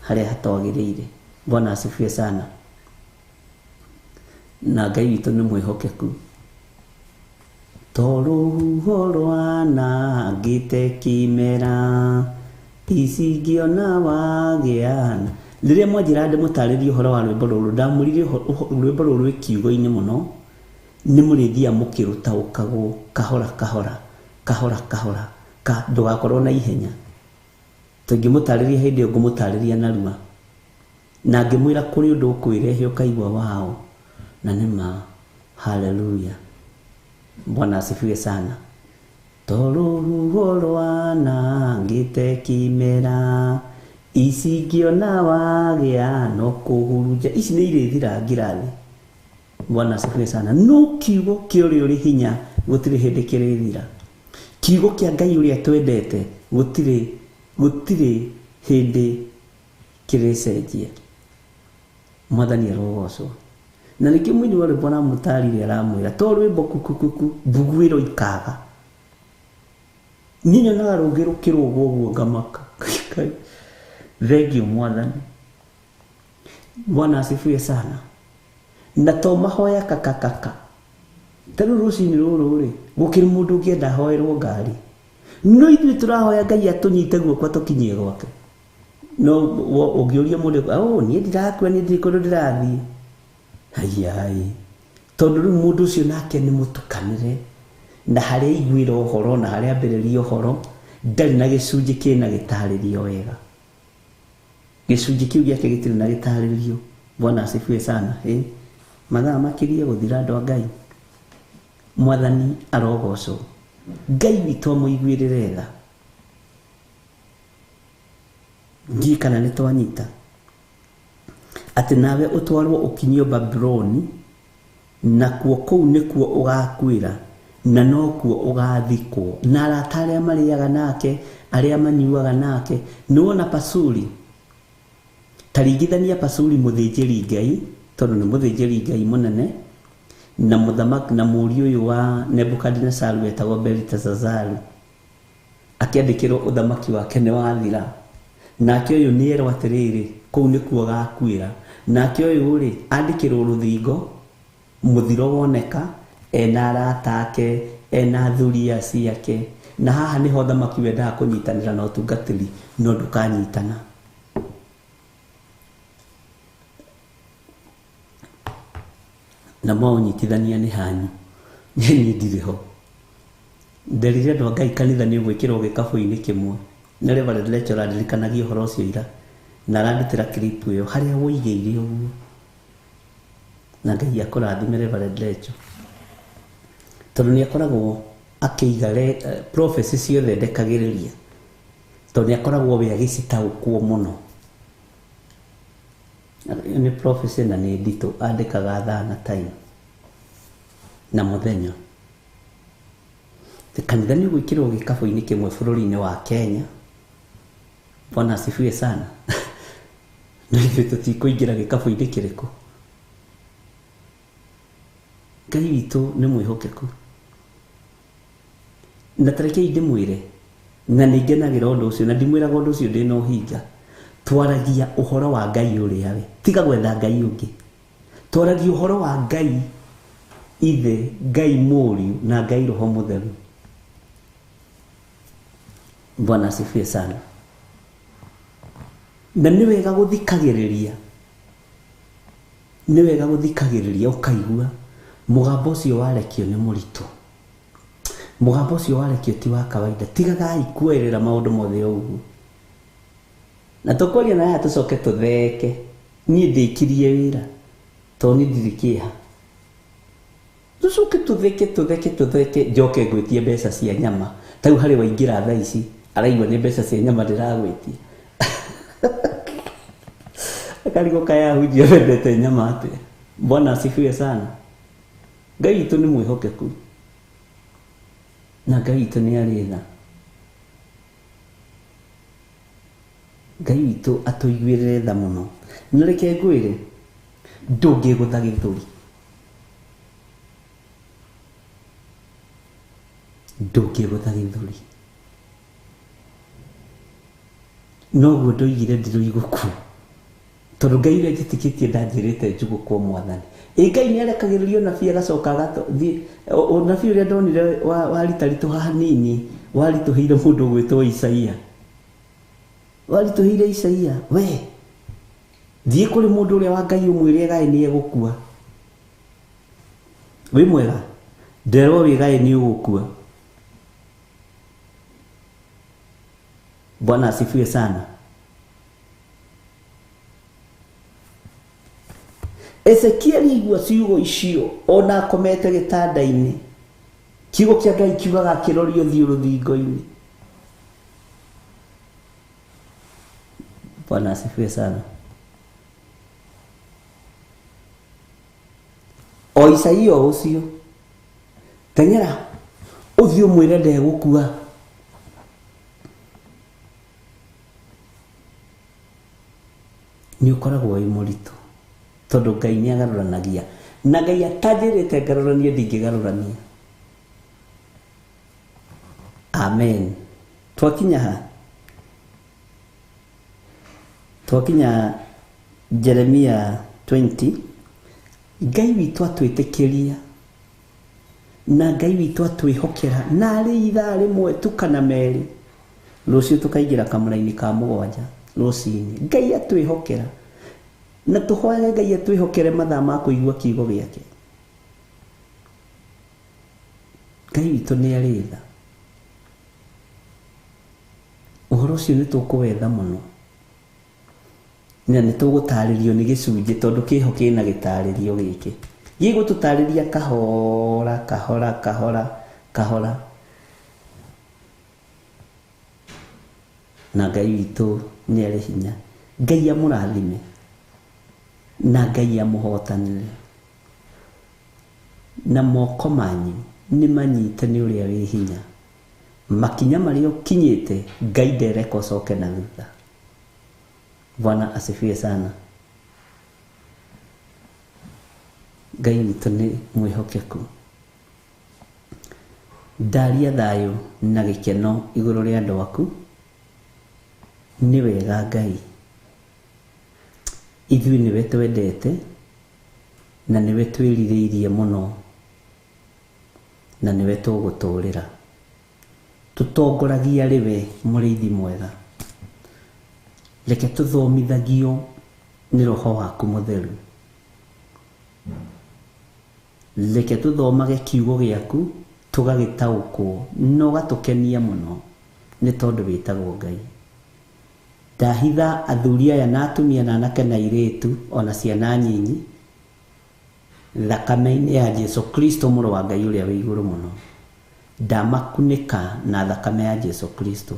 harĩa hatwagĩrĩire. Bwana asifiwe sana. Na Ngai witũ nĩ mwĩhokeku. To rũhuho rwanangĩte kĩmera ici ngĩona wagĩa. Rĩrĩa mwanjĩra ndĩmũtarĩrie ũhoro wa rwĩmbo rũrũ, ndamũririe rwĩmbo rũrũ rwĩ kiugo-inĩ mũno, nĩ mũrĩthiaga mũkĩrũtaũkagwo kahora kahora kahora kahora, ndũgakorwo na ihenya. Tũngĩmũtarĩria hĩndĩ ĩyo ngũmũtarĩria narua. Na ngĩmwĩra kũrĩ ũndũ ũkwĩrehe ũkaigua wao. Na nĩ ma. Haleluya. Bwana asifiwe sana. Toro ruo rwanangĩte kĩmera ici ngĩona wagĩa no kũhurunja ici nĩ irĩthira ngirathi. Bwana asifiwe sana. No kiugo kĩa ũrĩa ũrĩ hinya gũtirĩ hĩndĩ kĩrĩthira. Kiugo kĩa Ngai ũrĩa twendete gũtirĩ hĩndĩ kĩrĩcenjia. Mwathani arogocwo. Na nĩkĩo mũini wa rwĩmbo aramũtarire aramwĩra to rwĩmbo kukukuku mbuguĩro ikaga. Niĩ nyonaga rũngĩ rũkĩrũgwo ũguo ngamaka. Thengiũ Mwathani. Bwana asifiwe sana. Na to mahoya kakakaka. Ta rĩu rũcinĩ rũrũ rĩ, gũkĩrĩ mũndũ ũngĩenda ahoerwo ngari. No ithuĩ tũrahoya Ngai atũnyite guoko atũkinyie gwake. No ũngĩũria mũndũ, oh, niĩ ndirakua, niĩ ndirĩ kũndũ ndĩrathiĩ. Haiai. Tondũ rĩu mũndũ ũcio nake nĩ mũtukanĩre. Na harĩa aiguĩra ũhoro na harĩa ambĩrĩria ũhoro, ndarĩ na gĩcunjĩ kĩna gĩtarĩrio wega. Gĩcunjĩ kĩu gĩake gĩtirĩ na gĩtarĩrio. Bwana asifiwe sana. Mathaa makĩrie gũthira andũ a Ngai. Mwathani arogocwo. Ngai witũ amũiguĩrĩre tha. Ndiũĩ kana nĩ twanyita. Atĩ nawe ũtwarwo ũkinyio Babuloni, nakuo kũu nĩkuo ũgakuĩra, na nokuo ũgathikwo. Na arata arĩa marĩaga nake, arĩa manyuaga nake, nĩwona Pasuri. Ta ringithania Pasuri mũthĩnjĩri Ngai, tondũ nĩ mũthĩnjĩri Ngai mũnene, na mũthamaki na mũriũ ũyũ wa Nebukadnezaru wetagwo Beliteshazaru. Akĩandĩkĩrwo ũthamaki wake nĩ wathira. Nake ũyũ nĩ erwo atĩrĩrĩ, kũu nĩkuo gakuĩra. Nake ũyũ rĩ, andĩkĩrwo rũthingo, mũthiro woneka, ena arata ake, ena thuriya ciake. Na haha nĩho ũthamaki wendaga kũnyitanĩra na ũtungatĩri, no ndũkanyitana. Na mwaũnyitithania nĩ hanyu. Niĩ ndirĩ ho. Nderire andũ a Ngai kanitha nĩ ũgwĩkĩrwo gĩkabũ-inĩ kĩmwe. Na Reverend Rachel arandirikanagia ũhoro ũcio ira. Na arandutĩra clip ĩyo harĩa woigĩire ũguo. Na Ngai akũrathime Reverend Rachel. Tondũ nĩ akoragwo akĩiga prophecy ciothe ndekagĩrĩria. Tondũ nĩ akoragwo we agĩcitaũkwo mũno. Nĩ prophecy na nĩ nditũ, andĩkaga thaa na time na mũthenya. Kanitha nĩ ũgwĩkĩrwo gĩkabũ-inĩ kĩmwe bũrũri-inĩ wa Kenya. Bwana asifiwe sana. Na ithuĩ tũtikũingĩra gĩkabũ-inĩ kĩrĩkũ. Ngai witũ nĩ mwĩhokeku. Na ta rekei ndĩmwĩre, na nĩ ngenagĩra ũndũ ũcio, na ndimwĩraga ũndũ ũcio ndĩna ũhinga. Twaragia ũhoro wa Ngai ũrĩa we, tiga gwetha Ngai ũngĩ. Twaragia ũhoro wa Ngai Ithe, Ngai Mũriũ na Ngai Roho Mũtheru. Bwana asifiwe sana. Na nĩ wega gũthikagĩrĩria. Nĩ wega gũthikagĩrĩria ũkaigua mũgambo ũcio warekio nĩ mũritũ. Mũgambo ũcio warekio ti wa kawaida. Tigagai kuoerera maũndũ mothe o ũguo. Na tũkwaria na aya tũcoke tũtheke. Niĩ ndĩkirie wĩra tondũ niĩ ndirĩ kĩeha. Tũcoke tũtheke tũtheke tũtheke, njoke ngwĩtie mbeca cia nyama. Ta rĩu harĩ waingĩra thaa ici araigua nĩ mbeca cia nyama ndĩragwĩtia. Akarigwo kaĩ ahunjia mendete nyama atĩa. Bwana asifiwe sana. Ngai witũ nĩ mwĩhokeku. Na Ngai witũ nĩ arĩ tha. Ngai witũ atũiguĩrĩre tha mũno. Na reke ngwĩre, ndũngĩgũtha gĩthũri. Ndũngĩgũtha gĩthũri. Noguo ndoigire ndiroigũkwo. Tondũ Ngai ũrĩa njĩtĩkĩtie ndanjĩrĩte njugũkwo Mwathani. Ĩ Ngai nĩ arekagĩrĩria ũnabii agacoka agathiĩ. Ũnabii ũrĩa ndonire waritaritũha hanini, waritũhĩire mũndũ ũgwĩtwo Isaia. Waritũhĩire Isaia, we thiĩ kũrĩ mũndũ ũrĩa wa Ngai ũmwĩre egae nĩ egũkua. Wĩ mwega, nderwo wĩgae nĩ ũgũkua. Bwana asifiwe sana. Ezekieli igua ciugo icio ona akomete gĩtanda-inĩ, kiugo kĩa Ngai kiugaga akĩrorio ũthiũ rũthingo-inĩ. Bwana asifiwe sana. O Isaia ũcio, teng'era ũthiĩ ũmwĩre ndegũkua. Nĩ ũkoragwo wĩ mũritũ tondũ Ngai nĩ agarũranagia, na Ngai atanjĩrĩte ngarũranie ndingĩgarũrania. Amen. Twakinya ha? Twakinya Jeremia 20. Ngai witũ atwĩtĩkĩria na Ngai witũ atwĩhokera na arĩ ithaa rĩmwe tu kana merĩ, rũciũ tũkaingĩra kamũra-inĩ ka mũgwanja rũcinĩ. Ngai atwĩhokera na tũhoyage Ngai atwĩhokere mathaa ma kũigua kiugo gĩake. Ngai witũ nĩ arĩ tha. Ũhoro ũcio nĩ tũkũwetha mũno na nĩ tũgũtarĩrio nĩ gĩcunjĩ tondũ kĩho kĩna gĩtarĩrio gĩkĩ gĩgũtũtarĩria kahora kahora kahora kahora, na Ngai witũ nĩ arĩ hinya. Ngai amũrathime na Ngai amũhotanĩre, na moko manyu nĩ manyite nĩ ũrĩa wĩ hinya. Makinya marĩa ũkinyĩte Ngai ndereka ũcoke na thutha. Bwana asifiwe sana. Ngai witũ nĩ mwĩhokeku. Ndaria thayũ na gĩkeno igũrũ rĩa andũ aku. Nĩ wega Ngai, ithuĩ nĩwe twendete na nĩwe twĩrirĩirie mũno na nĩwe tũgũtũrĩra. Tũtongoragia rĩwe mũrĩithi mwega. Reke tũthomithagio nĩ roho waku mũtheru. Reke tũthomage kiugo gĩaku tũgagĩtaũkwo na ũgatũkenia mũno nĩ tondũ wĩtagwo Ngai. Ndahitha athuri aya na atumia na anake na airĩtu ona ciana nyinyi thakame-inĩ ya Jesu Kristo mũrũ wa Ngai ũrĩa wĩ igũrũ mũno. Ndamakunĩka na thakame ya Jesu Kristo.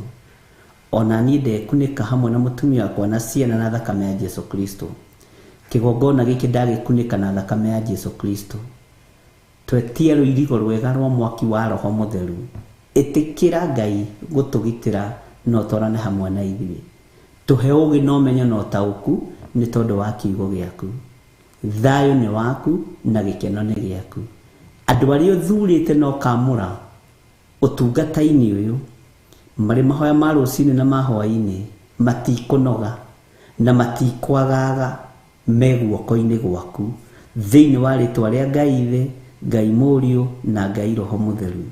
Ona niĩ ndekunĩka hamwe na mũtumia wakwa na ciana na thakame ya Jesu Kristo. Kĩgongona gĩkĩ ndagĩkunĩka na thakame ya Jesu Kristo. Twetie rũirigo rwega rwa mwaki wa roho mũtheru. Ĩtĩkĩra Ngai gũtũgitĩra na ũtwarane hamwe na ithuĩ. Tũhe ũũgĩ na ũmenyo na ũtaũku nĩ tondũ wa kiugo gĩaku. Thayũ nĩ waku na gĩkeno nĩ gĩaku. Andũ arĩa ũthurĩte na ũkamũra ũtungata-inĩ ũyũ marĩ mahoya ma rũcinĩ na ma hwaĩ-inĩ matikũnoga na matikwagaga me guoko-inĩ gwaku thĩinĩ wa rĩtwa rĩa Ngai Ithe, Ngai Mũriũ na Ngai Roho Mũtheru.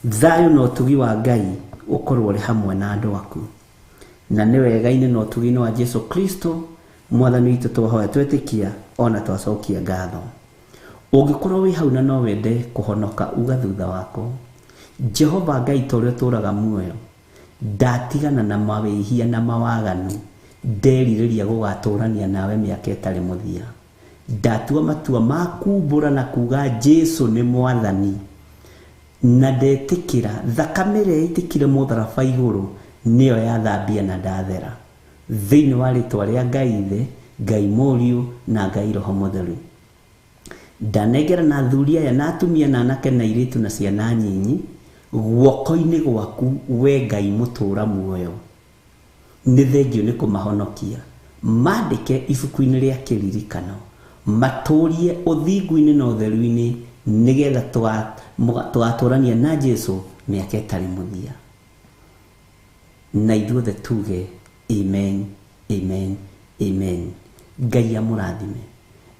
Thayũ na ũtugi wa Ngai ũkorwo ũrĩ hamwe na andũ aku, na nĩ wega-inĩ na ũtugi-inĩ wa Jesu Kristo Mwathani witũ twahoya twetĩkia ona twacokia ngatho. Ũngĩkorwo wĩ hau na no wende kũhonoka, uga thutha wakwa, Jehova Ngai ta ũrĩa ũtũũraga muoyo, ndatigana na mawĩhia na mawaganu, nderirĩria gũgatũrania nawe mĩaka ĩtarĩ mũthia. Ndatua matua ma kumbũra na kuga Jesu nĩ Mwathani, na ndetĩkĩra thakame ĩrĩa ĩitĩkire mũtharaba igũrũ nĩyo yathambia na ndathera. Thĩinĩ wa rĩtwa rĩa Ngai Ithe, Ngai Mũriũ na Ngai Roho Mũtheru. Ndanengera na athuri aya na atumia na anake na airĩtu na ciana nyinyi guoko-inĩ gwaku we Ngai mũtũũra muoyo. Nĩ thengio nĩ kũmahonokia. Mandĩke ibuku-inĩ rĩa kĩririkano, matũrie ũthingu-inĩ na ũtheru-inĩ, nĩgetha tũgatũrania na Jesu mĩaka ĩtarĩ mũthia. Na ithuothe tuge amen, amen, amen. Ngai amũrathime.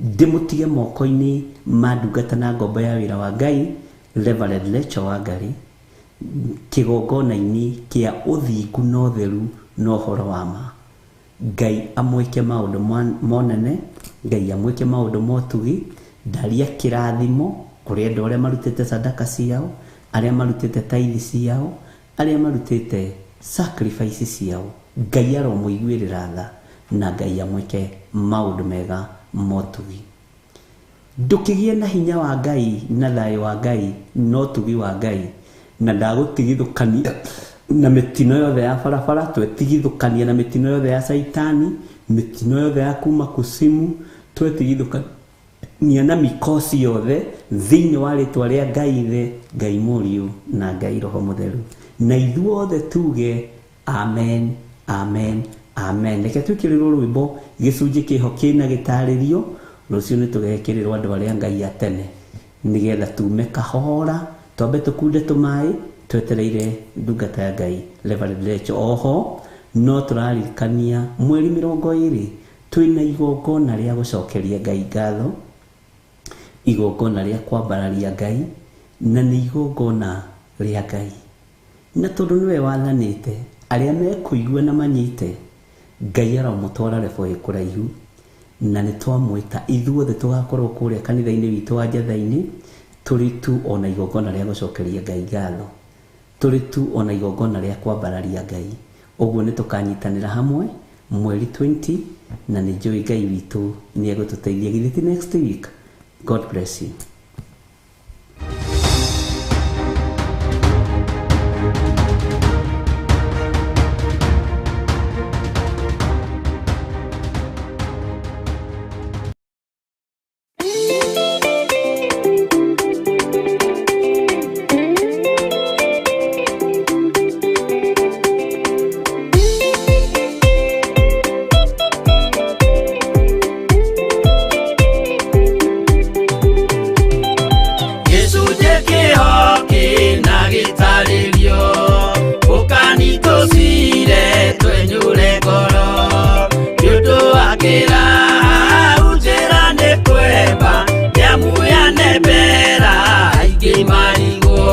Ndĩmũtige moko-inĩ ma ndungata na ngombo ya wĩra wa Ngai, Reverend Rachel Wangari, kĩgongona-inĩ kĩa ũthingu na ũtheru na ũhoro wa ma. Ngai amwĩke maũndũ monene, Ngai amwĩke maũndũ ma ũtugi, ndaria kĩrathimo kũrĩ andũ arĩa marutĩte sadaka ciao, arĩa marutĩte taithi ciao, arĩa marutĩte Sacrifice ciao Ngai aromũiguĩrĩra tha na Ngai amwĩke maũndũ mega motugi. Ndũkĩgĩe na hinya wa Ngai na thayũ wa Ngai na ũtugi wa Ngai, na ndagũtigithũkania na mĩtino yothe ya barabara, twetigithũkania na mĩtino yothe ya caitani, mĩtino yothe ya kuma kusimu, twetigithũkania na mikosi yothe thĩinĩ wa rĩtwa rĩa Ngai Ithe, Ngai Mũriũ na Ngai Roho Mũtheru. Na ithuothe tuge amen, amen, amen. Reke twĩkĩrĩrwo rwĩmbo gĩcunjĩ kĩho kĩna gĩtarĩrio, rũciũ nĩ tũgekĩrĩrwo andũ arĩa Ngai a tene nĩgetha tume kahora, twambe tũkunde tũmaĩ twetereire ndungata ya Ngai Reverend Rachel. Oho no tũraririkania mweri 20 twĩna igongona rĩa gũcokeria Ngai ngatho, igongona rĩa kwambararia Ngai, na nĩ igongona rĩa Ngai, na tondũ nĩwe wathanĩte arĩa mekũigua na manyite, Ngai aromũtwara rebo ĩ kũraihu, na nĩ twamwĩta ithuothe tũgakorwo kũrĩa kanitha-inĩ witũ wa Njetha-inĩ tũrĩ tu ona igongona rĩa gũcokeria Ngai ngatho, tũrĩ tu ona igongona rĩa kwambararia Ngai. Ũguo nĩ tũkanyitanĩra hamwe mweri 20, na nĩ njũĩ Ngai witũ nĩ egũtũteithia. Githĩ ti next week? God bless you. Gĩcunjĩ kĩho kĩna gĩtarĩrio, ũkanitũcire twenyũre ngoro, nĩ ũndũ wa kĩraha njĩra nĩ kwemba, nĩamu yanembera aingĩ marigwo,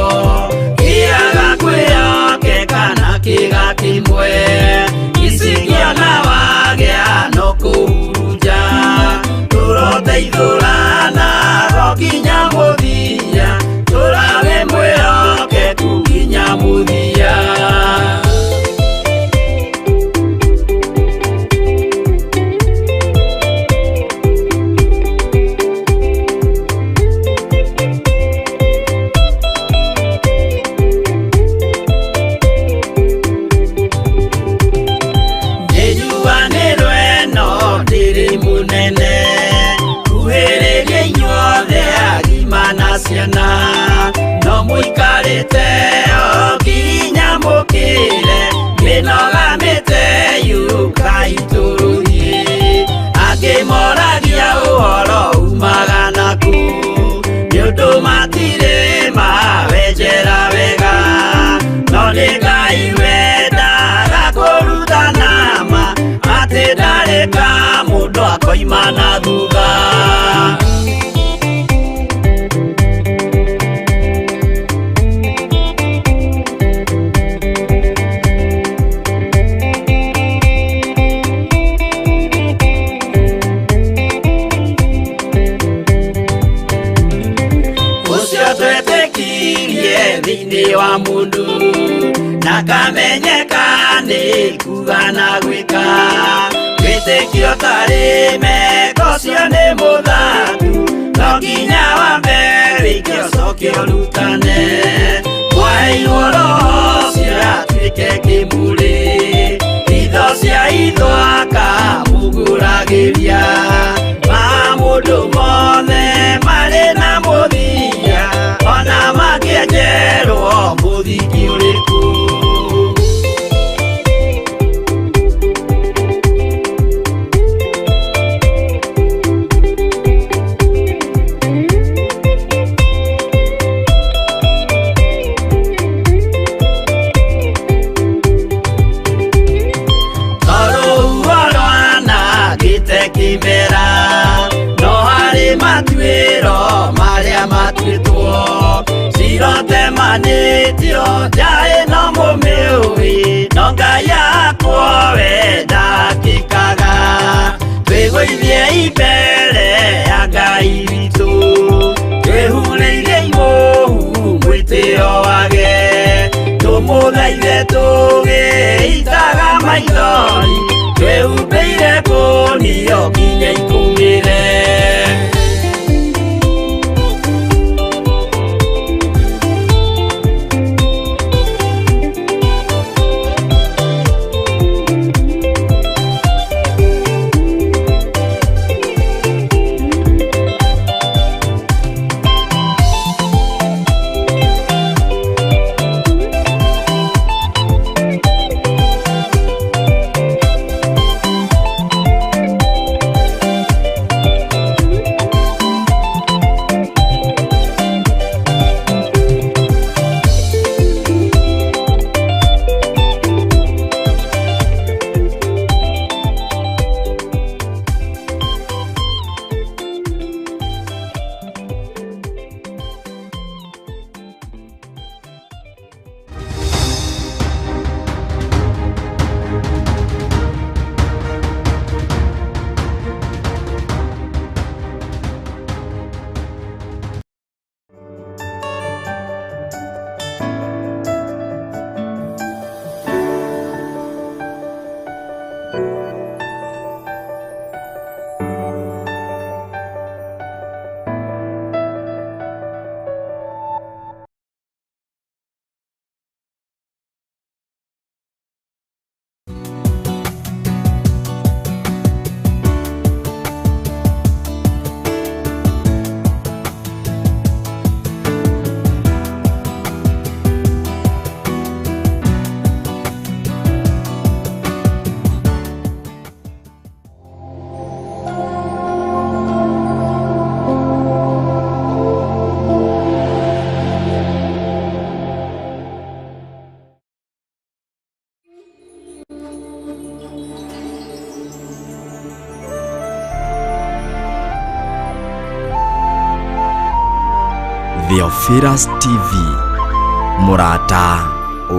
kĩaga kwĩhokeka na kĩga kĩmwe, icingĩona wagĩa no kũhurunja, tũroteithũrana ro nginya mũthia, tũrawe mwĩhokeku nginya mũthia. Nĩnjuanĩrwo ĩno ndĩrĩ mũnene, kuhĩrĩria inyuothe agima na ciana, no mũikarĩte o nginya mũkĩre, mĩnoga mĩte yũkai tũrũthiĩ, angĩ moragia ũhoro umaga nakũ, nĩ ũndũ matirĩ mawenjera wega, no nĩ Ngai wendaga kũrutana ma, atĩ ndarĩ ka mũndũ akoima na thutha. Ũcio twetĩkirie thĩinĩ wa mũndũ, na kamenyeka nĩ kuga na gwĩka, wĩtĩkio tarĩ meko ũcio nĩ mũthatu, no nginya wambe wĩke ũcoke ũrutane, mwaheirwo roho ũcio atuĩke kĩmũrĩ, itho cia itho akamũgũragĩria, ma mũndũ mothe marĩ na mũthia, ona mangĩenjerwo mũthingi ũrĩkũ. Tondũ rwanangĩte kĩmera, no harĩ matuĩro marĩa matuĩtwo, cirotemanĩtio nja ĩno mũmĩũĩ, no Ngai akwa we ndakĩkaga, twĩgũithie mbere ya Ngai witũ, twĩhurĩire imũhu mwĩtĩo wage, tũmũthaithe tũgĩe Theophilus TV, mũrata